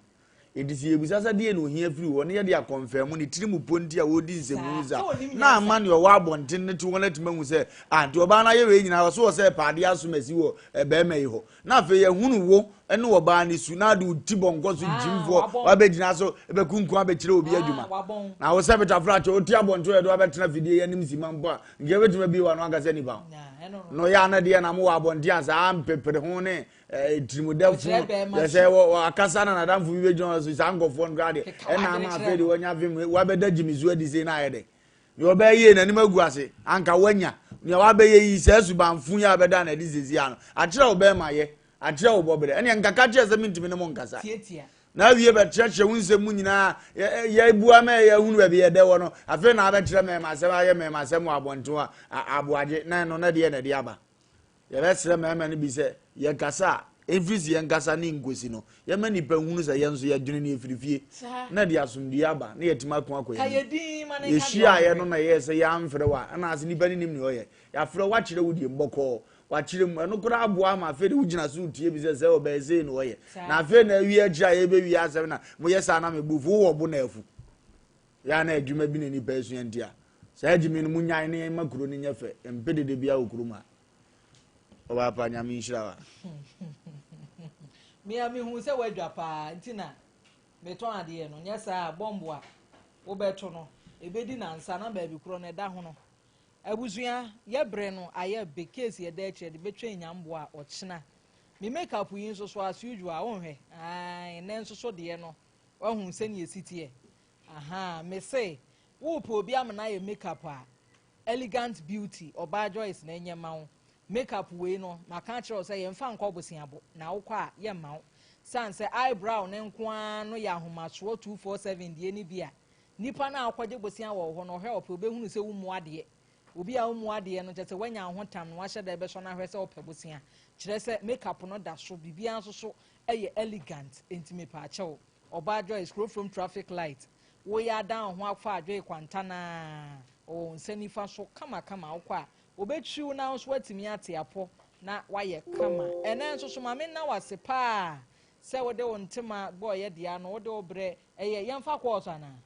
Enti sɛ yɛbisa sɛ deɛ na ohia firi hɔ na yɛde akɔnfɛm ne tiri mu po nti a wɔredi nsɛmhunu sa na ama nea ɔwɔ abɔnten no te wɔn atumi ahu sɛ ah nti ɔbaa no ayɛ wei nyinaa ɔso wɔ sɛ paadeɛ asom asi wɔ bɛrima yi hɔ na afei yɛhunu wo ne ɔbaa no su na ade wo ti bɔnkɔ so gyimfoɔ wabɛgyina so bɛkunkum abɛkyerɛ obi adwuma na wo sɛ betafra kyɛ wote abɔnten yɛde wabɛtena fidie yɛ anim sima mpo a nka yɛbɛtumi abie wano ankasa nipa ho na ɔyɛ ana deɛ na mowɔ abɔnten a saa mpepere ho ne. Tirimudɛfo yɛ sɛ akasa na n'adamfo bi bɛgyina hɔ so saa nkɔfoɔ no koraa deɛ ɛna ama afei de wanya vim wabɛda gyimi so adi sei na ayɛ dɛ nea ɔbɛyɛ yie n'anim agu ase anka wanya nea wabɛyɛ yi saa subanfo yi a bɛda na ɛde sisi ano akyerɛ wo bɛrima yɛ akyerɛ wo bɔberɛ ɛnea nkaka kyerɛ sɛ mentumi ne mo nkasa na awie bɛkyerɛkyerɛ wo nsɛm mu nyinaa yɛbua ma yɛhunu baabi yɛdɛ wɔ no afei na abɛkyerɛ mmarima asɛm ayɛ mmarima asɛm wɔ abɔnten a aboagye na ɛno na deɛ na ɛde aba Yɛbɛsrɛ mmarima no bi sɛ, yɛkasa a, ɛmfiri sɛ yɛnkasa ne nkosi no, yɛma nnipa nhunu sɛ yɛn nso yɛdwene ne yɛfiri fie, na ɛde asomdwoeɛ aba, na yɛatumi ako akɔ yɛn anim. Yɛhyiaeɛ no na ɛyɛɛ sɛ yɛamfrɛ wo a, ɛna ase nnipa no nim nea ɔyɛ. Yɛafrɛ wo akyerɛ wo deɛ bɔkɔɔ, wakyerɛ mu. Ɛno koraa aboa ama afei de wogyina so retie bi sɛ sɛ ɔbɛyɛ sei na ɔyɛ. Na afei na awie akyire a yɛbɛwie asɛm na moyɛ saa na me bo fu, wowɔ bo na afu. Yɛ a na adwuma bi na nnipa asua nti a, saa gyimi no monyae na yɛmma kuro no nyɛ fɛ. Yɛmpɛ dede biara wɔ kurom ha. Ɔbaa pa, Nyame nhyira wo a. Me a mehu sɛ woadwa paa nti na metɔn adeɛ no, nyɛ saa a bɔmbo a wobɛto no ɛbɛdi nansa na baabi korɔ no ɛda hono. Abusua, yɛ berɛ no ayɛ be case yɛda akyire de bɛtwɛn nyamboa a ɔkyena. Me make up yi nso so as usual wonhwɛ, ae nnɛ nso so deɛ no wahu sɛnea ɛsi teɛ. Ahaa mese wopɛ obi ama no ayɛ makeup a Elegant Beauty ɔbaa Joyce na ɛnyɛ ma wo makeup wei no maka akyerɛ wo sɛ yɛmfa nkɔ boseabo na wokɔ a yɛmma wo sane sɛ eyebrow no nko ara no yɛ ahomasoɔ 247 deɛ no bi a nipa no a wokɔgye bosea wɔ wo hɔ no ɔhwɛ ɔpɛ obɛhunu sɛ wommu adeɛ obi a wommu adeɛ no kyerɛ sɛ woanya wo ho tam no wahyɛ da ɛbɛsɔ no ahwɛ sɛ wopɛ bosea kyerɛ sɛ makeup no da so biribiara nso so ɛyɛ elegant enti mepaakyɛw Ɔbaa Joyce, kuro from traffic light, wo yɛ adan wo ho afa adwee kwanta no ara, ɔwɔ wo nsa nifa so kama kama, wokɔ a, ɔbɛtwi wo na wo nso woatumi ate apɔ na woayɛ kama. Ɛnɛ nso so ma me nna wo ase paa sɛ wode wo ntema bɔɔyɛ dea no, wode wo berɛ, ɛyɛ, yɛmfa kɔɔso anaa?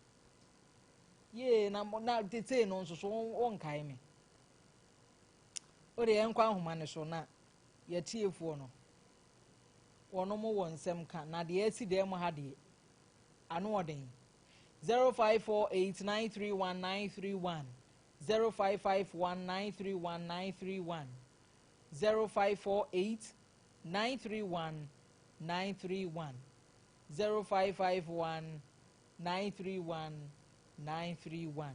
Yee, na, na tetei no nso so wo nkae me. Wode yɛnkɔ ahoma no so na yɛtiefoɔ no. Wɔnom wɔ nsɛm ka na deɛ asi dan mu ha deɛ ano ɔden. 0548931931 0551931931 0548931931 0551931931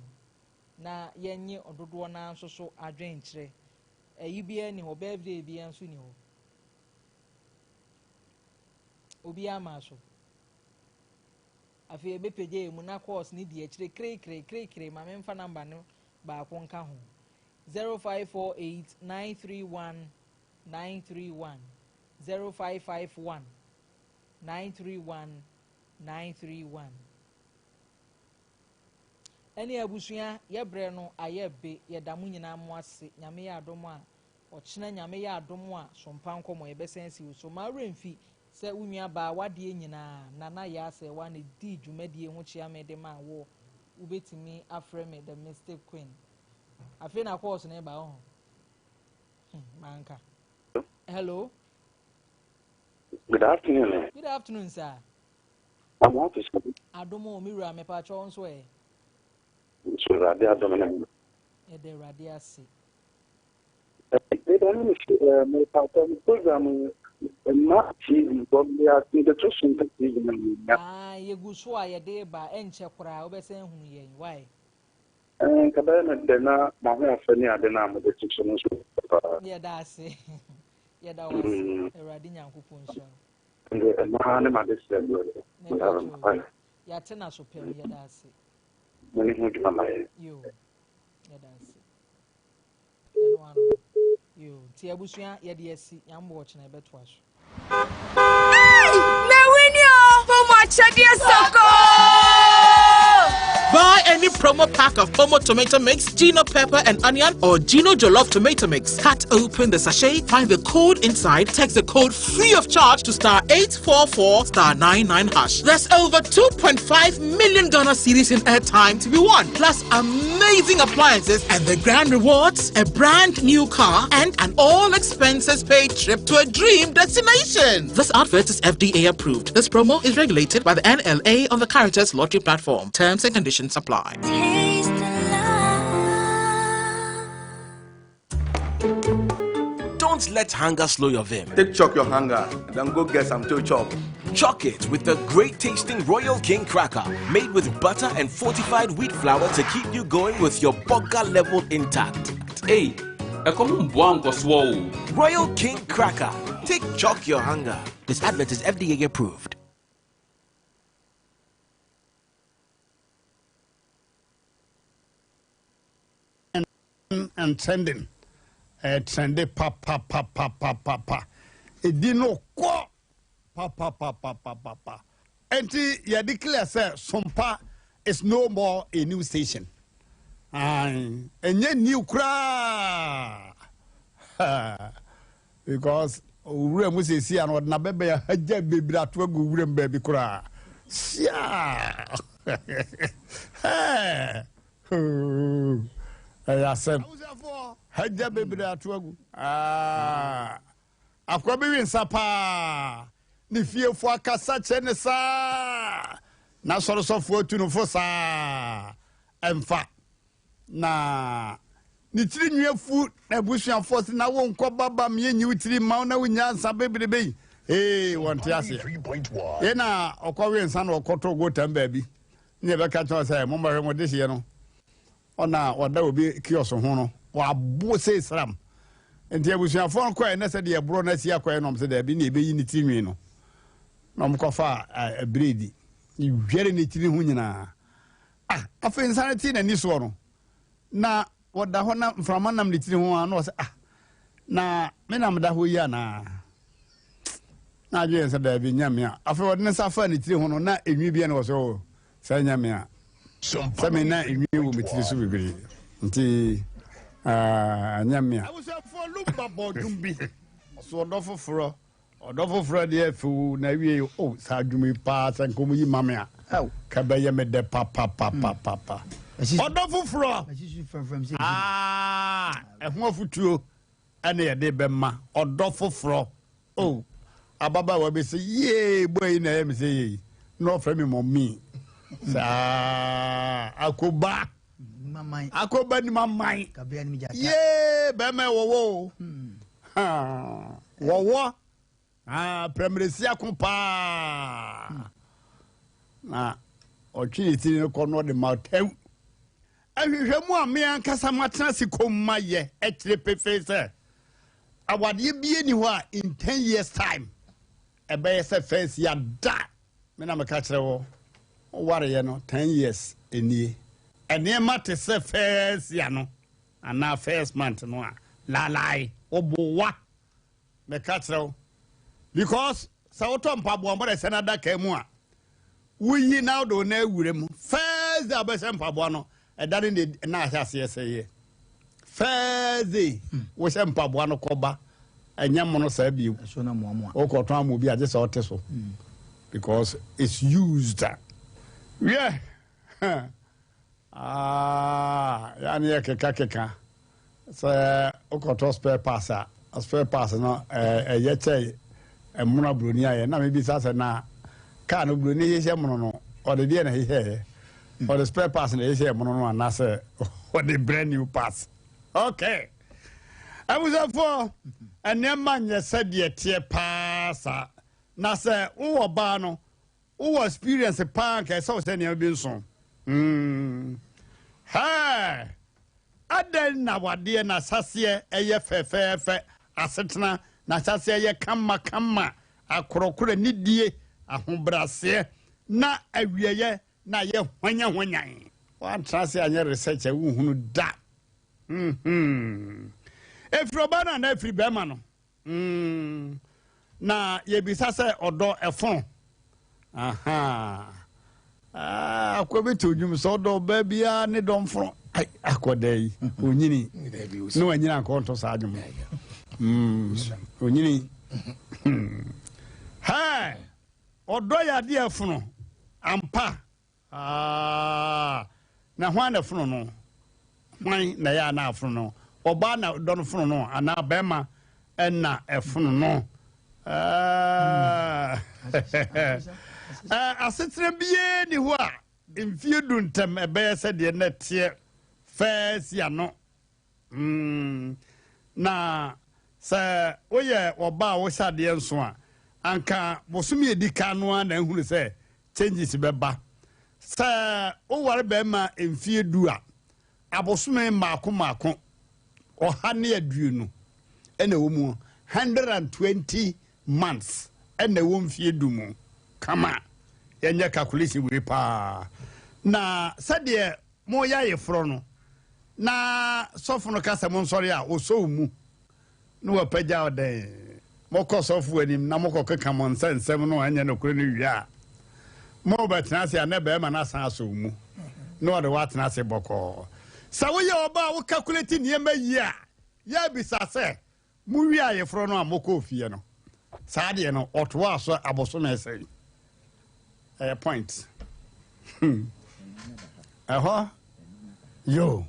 na yɛnye ɔdodoɔ no ara nso so adwenkyerɛ. Ayi biara nni hɔ, birthday biara nso nni hɔ. Obiara maa so. Afei ɛbɛpagya yɛn mu na course no di akyire kirikiri kirikiri ma memfa number no baako nka ho. 0548 931 931 0551 931 931 Ɛne abusua yɛbrɛ no ayɛ be yɛda mo nyinaa mo ase nyame yɛ adom a Ɔkyena Nyame yɛ adom a sompa nkɔmɔ yɛbɛsan asi wo so. Ma werɛ mfi sɛ wo nua baa w'adeɛ nyinaa Nana Yaa Serwaa na ɛdii dwumadie ho kyeame de maa woɔ. Wobɛtumi afrɛ me The Mystic Queen. Afei na calls no reba woho. Hmm, manka. Hello. Good afternoon. Good afternoon, sir. I'm out to school. Adom o, me wura, mepa kyɛw nso ɛ. Nso Awurade adom ne mu. Yɛda Awurade ase. Meda no mesi mepatɔ me program mma TV bɔ mebɛto so mpɛ TV no menya. Ah, yɛgu so a yɛde ba ɛnkyɛ koraa wobɛsan hunu yɛn why? Nka bɛyɛ me dɛ na m'ahoɔfɛ ne ade no a mode to so no nso paa. Yɛda ase. Yɛda wo ase. Awurade Nyankopɔn nhyira wo. Nde ɛno ara ne m'adesrɛ deɛ. Mepatɔ yɛate n'aso pɛm yɛda ase. Mo ne ho dwuma ma yɛn. Yo, yɛda ase. Ɛno ano no. Yoo, nti abusua yɛde asi, Nyame boa ɔkyena yɛbɛtoa so. Hey! Me winni o! Pomo akyɛdeɛ sokoo! Buy any promo pack of Pomo tomato mix, Gino pepper and onion, or Gino Jollof tomato mix. Cut open the sachet, find the code inside, text the code free of charge to star 844 star 99 hash. There's over 2.5 million Ghana cedis in airtime to be won, plus amazing appliances and the grand rewards, a brand new car, and an all expenses paid trip to a dream destination. This advert is FDA approved. This promo is regulated by the NLA on the Caritas Lottery platform. Terms and conditions apply. Taste the love. Don't let hunger slow your vim. Take chalk your hunger, then go get some to chop. Chalk it with the great tasting Royal King cracker, made with butter and fortified wheat flour to keep you going with your burger level intact. Hey, ɛkɔm mboa nkɔsoɔ o. Royal King Cracker. Take chalk your hunger. This advert is FDA approved. And trending ɛɛ trende papapapapapa edi no kɔ papapapapapa enti yɛ declare sɛ Sompa is no more a new station ae ɛnyɛ new koraa because owura mu sɛsi a no ɔde n'abɛbɛn ahagya bebree ato agu wura mu baabi koraa siaa hɛɛ Hoo, ɛyɛ asɛm. Abusuafoɔ, hagya bebree ato agu. Ah, akoa bi we nsa paa. Ne fiefoɔ akasa kyerɛ ne saa. N'asɔresɔfoɔ atu no fo saa. Ɛmfa. Na ne tiri nwi afu na abusuafoɔ se na wo nkɔ baba me nyi wo tiri mma wo na wonya nsa bebrebe yi. Ee, wɔnte aseɛ. Yei na ɔkɔwe nsa na ɔkɔtɔ gotam baabi. Ne yɛbɛka kyerɛ sɛ mommɛhwɛ mo dehyeɛ no, ɔna ɔda obi kiosk ho no, wabo sei sram. Nti abusuafoɔ no kɔɛ na sɛdeɛ ɛborɔ no asi akɔɛ nom sɛ daabi ne ɛbɛyi ne tiri nwi no. Na ɔmkɔfa bredi, dwɛre ne tiri ho nyinaa. Ah, afei nsa no tee n'ani soɔ no, na Ɔda hɔ na mframa nam ne tiri ho a na ɔsɛ ah na me na meda hɔ yi anaa na adwene sɛ daabi nyɛ me a afei ɔde ne nsa faa ne tiri ho no na enwi bi na ɔsɛ o oh, sɛ nyɛ me a sɛ me na enwi wɔ me tiri so bebree nti nyɛ me a. Abusuafoɔ Lumba bɔ dwom bi ɔso ɔdɔ foforɔ Ɔdɔ foforɔ deɛ few na awie o oh, saa dwom yi paa sɛ nka ɔmo yi ma me a ka bɛyɛ me dɛ papapapapa ɔdɔ foforɔ aa ɛho afutuo ɛna yɛde bɛma ɔdɔ foforɔ o oh, ababaawa bi sɛ yee bɔ yi na ɛyɛ me sɛ yei na ɔfrɛ me mɔmi saa akoba akoba nim aman yee bɛrima ɛwɔwɔ o. Hmm. Wɔwɔ prɛmrɛsi ako paa na ɔtwe ne tiri no kɔ no ɔde ma tɛw. Nhwehwɛmu a me ankasa matena ase komm mayɛ kyerɛ pefee sɛ awadeɛ biara nni hɔ a in ten years time ɛbɛyɛ sɛ first year da. Me na meka kyerɛ wo, wowareɛ no ten years nie, nneɛma te sɛ first year no anaa first month no a lalai woboa meka kyerɛ wo because sɛ wotɔ mpaboa mbɔ dɛ hyɛ no adaka mu a woyi na wode wo nan awura mu first day a wobɛhyɛ mpaboa no ɛda no ne na ahyɛ aseɛ sɛeɛ first day hmm. wohyɛ mpaboa no kɔba ɛnyɛ mono saa bio wokɔtɔn ama obi agye sɛ ɔte so hmm. because it's used wiɛ Ah, yɛ a ne yɛ keka keka sɛ wokɔtɔ spare parts a, spare parts no ɛyɛ kyɛ ɛmono a buroni ayɛ. Na mebisa sɛ na kaa no buroni hyehyɛ mono no, ɔde deɛ na hyehyɛeɛ? Ɔde spare parts na hyehyɛɛ mono no anaasɛ ɔde brand new parts? Okay. Abusuafoɔ, nneɛma nyɛ sɛdeɛ teɛ paa saa. Na sɛ wowɔ baa no, Wowɔ experience paa nka ɛsɛ wo sɛ nneɛma bi nso. Mm. Hɛɛ! Adɛn na wadeɛ na asaseɛ ɛyɛ fɛfɛɛfɛ, asetena na asaseɛ yɛ kama kama, akorɔkorɔ, nidie, ahobraseɛ, na awieɛ na ayɛ hwanyahwanyan. Woantra ase anyɛ research a wonhunu da. Mm-hmm. Ɛfiri ɔbaa no anaa ɛfiri bɛrima no? Mm, na yɛbisa sɛ ɔdɔ ɛfɔn. Aha. Ah, akɔ bi to dwom sɛ ɔdɔ ɔbaa biara ne dɔ mfono. Ai, akɔ da yi, onyini. Ne wanyini ankɔ nto saa dwom. Mm, onyini. Hɛ, ɔdɔ yɛ adeɛ ɛfono. Ampa. Aah na hwan na ɛfono no? Hwan na ɛyɛ a na afono no? Ɔbaa na dɔ no fono no anaa bɛrima na ɛfono no? Ah, asetena biara ni hɔ a mfie du ntɛm ɛbɛyɛ sɛ deɛ na ɛteɛ fɛɛ si ano. Mm, na Sɛ woyɛ ɔbaa a wohyɛ adeɛ nso a, anka bosome a ɛdi kan no ara na ahunu sɛ changes bɛba. Sɛ woware barima mfeɛ du a, abosome mmaako mmaako 120 na ɛwɔ mu, 120 months na ɛwɔ mfeɛ du mu. Kama, yɛnyɛ calculation wei paa. Na sɛdeɛ Moreyɛ ayeforɔ no, na sɔfo no ka sɛ monsɔre a, ɔsɔ wo mu na wapagya wo dɛn? Mokɔ sɔfo anim na mokɔkeka mo nsa nsɛm no a ɛnyɛ nokorɛ no wie a, morebɛtena ase a na barima no asan asɔ wo mu na ɔde wo atena ase bɔkɔɔ. Sɛ woyɛ ɔbaa a wo calculate nneɛma yie a, yɛabisa sɛ, Mowiee ayeforɔ no a mokɔɔ fie no, saa deɛ no ɔtoaa so abosome sɛn? Ɛyɛ point. Hmm. Ɛhɔ yo.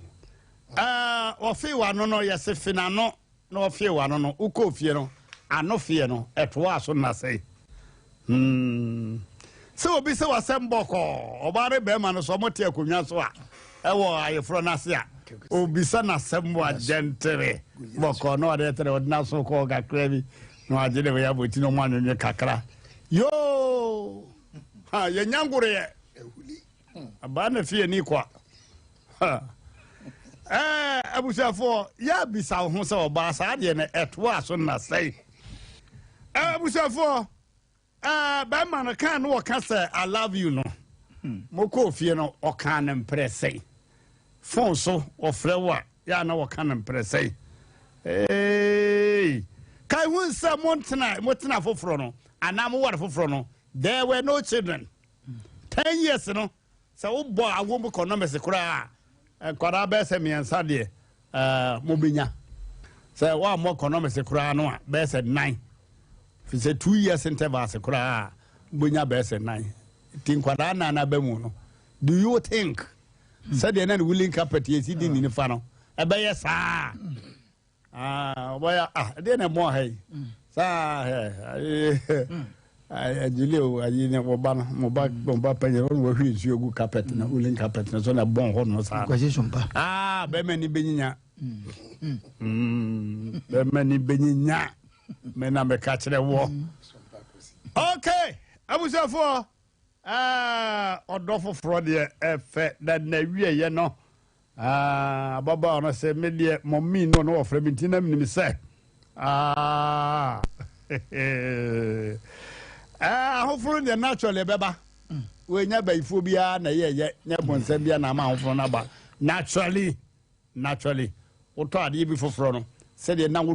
Ɛɛ ɔfee w'ano no yɛse fe n'ano na ɔfee w'ano no wokɔɔ fie no ano feɛ no ɛtoaa so nna sɛn? Hmm. Sɛ obi sɛ wasɛm bɔkɔɔ, ɔbaa ne bɛrima no so ɔmo te akonnwa so a ɛwɔ ayeforɔ no ase a, obisa n'asɛm wɔ agyɛntere bɔkɔɔ na ɔde tere ɔde n'aso kɔɔ kakra bi na wagye ne wei abɔti na ɔmo anwonwe kakra. Yoo! Ha, yɛnya ngoroyɛ. Abaa na fie ni kwa. Ɛɛ abusuafoɔ, yɛ abisa wo ho sɛ ɔbaa saa deɛ no ɛtoa so nna sɛn? Abusuafoɔ, ɛɛ bɛrima no kan no ɔka sɛ I love you no. Mokɔɔ fie no ɔkaa no mprɛ sɛn? Phone so ɔfrɛ wo a yɛ a na ɔka no mprɛ sɛn? Hey! Kae hu sɛ montena motena foforɔ no anaa moware foforɔ no there were no children. 10 years no sɛ wobɔ awo mu economics koraa a nkwadaa bɛyɛ sɛ mmiɛnsa deɛ ɛɛ mobɛnya sɛ woammɔ economics koraa no a bɛyɛ sɛ nnan fi sɛ 2 years intervals koraa a wobɛnya bɛyɛ sɛ nnan. Nti nkwadaa nnan no aba mu no, do you think sɛdeɛ na ne woolen carpet yɛsi di ne nifa no ɛbɛyɛ saa? Ah, ɔbɛyɛ ah, ɛdeɛ na ɛbɔn ha yi saa ɛ agyile o ayi ne wɔba no mo ba mo ba panyin wɔn wɔhwie nsuo gu carpet na woolen carpet na so na ɛbɔn hɔ no saa. Kwasi Sompa. Ah, bɛrima ni bɛnyinya, bɛrima ni bɛnyinya mɛ na mɛka kyerɛ wɔ. Okay, abusuafoɔ, ɔdɔ foforɔ deɛ ɛfɛ na na wieɛ no. Ah, ababaawa no sɛ me deɛ mɔmi no na wɔfrɛ me nti na menim sɛ ah, eh, ahoforo deɛ naturally ɛbɛba. Wɔnya bayifoɔ biara na ɛyɛ nyɛ bɔnsɛm biara na ama ahoforo no aba naturally. Naturally wotɔ adeɛ bi foforɔ no sɛdeɛ na wo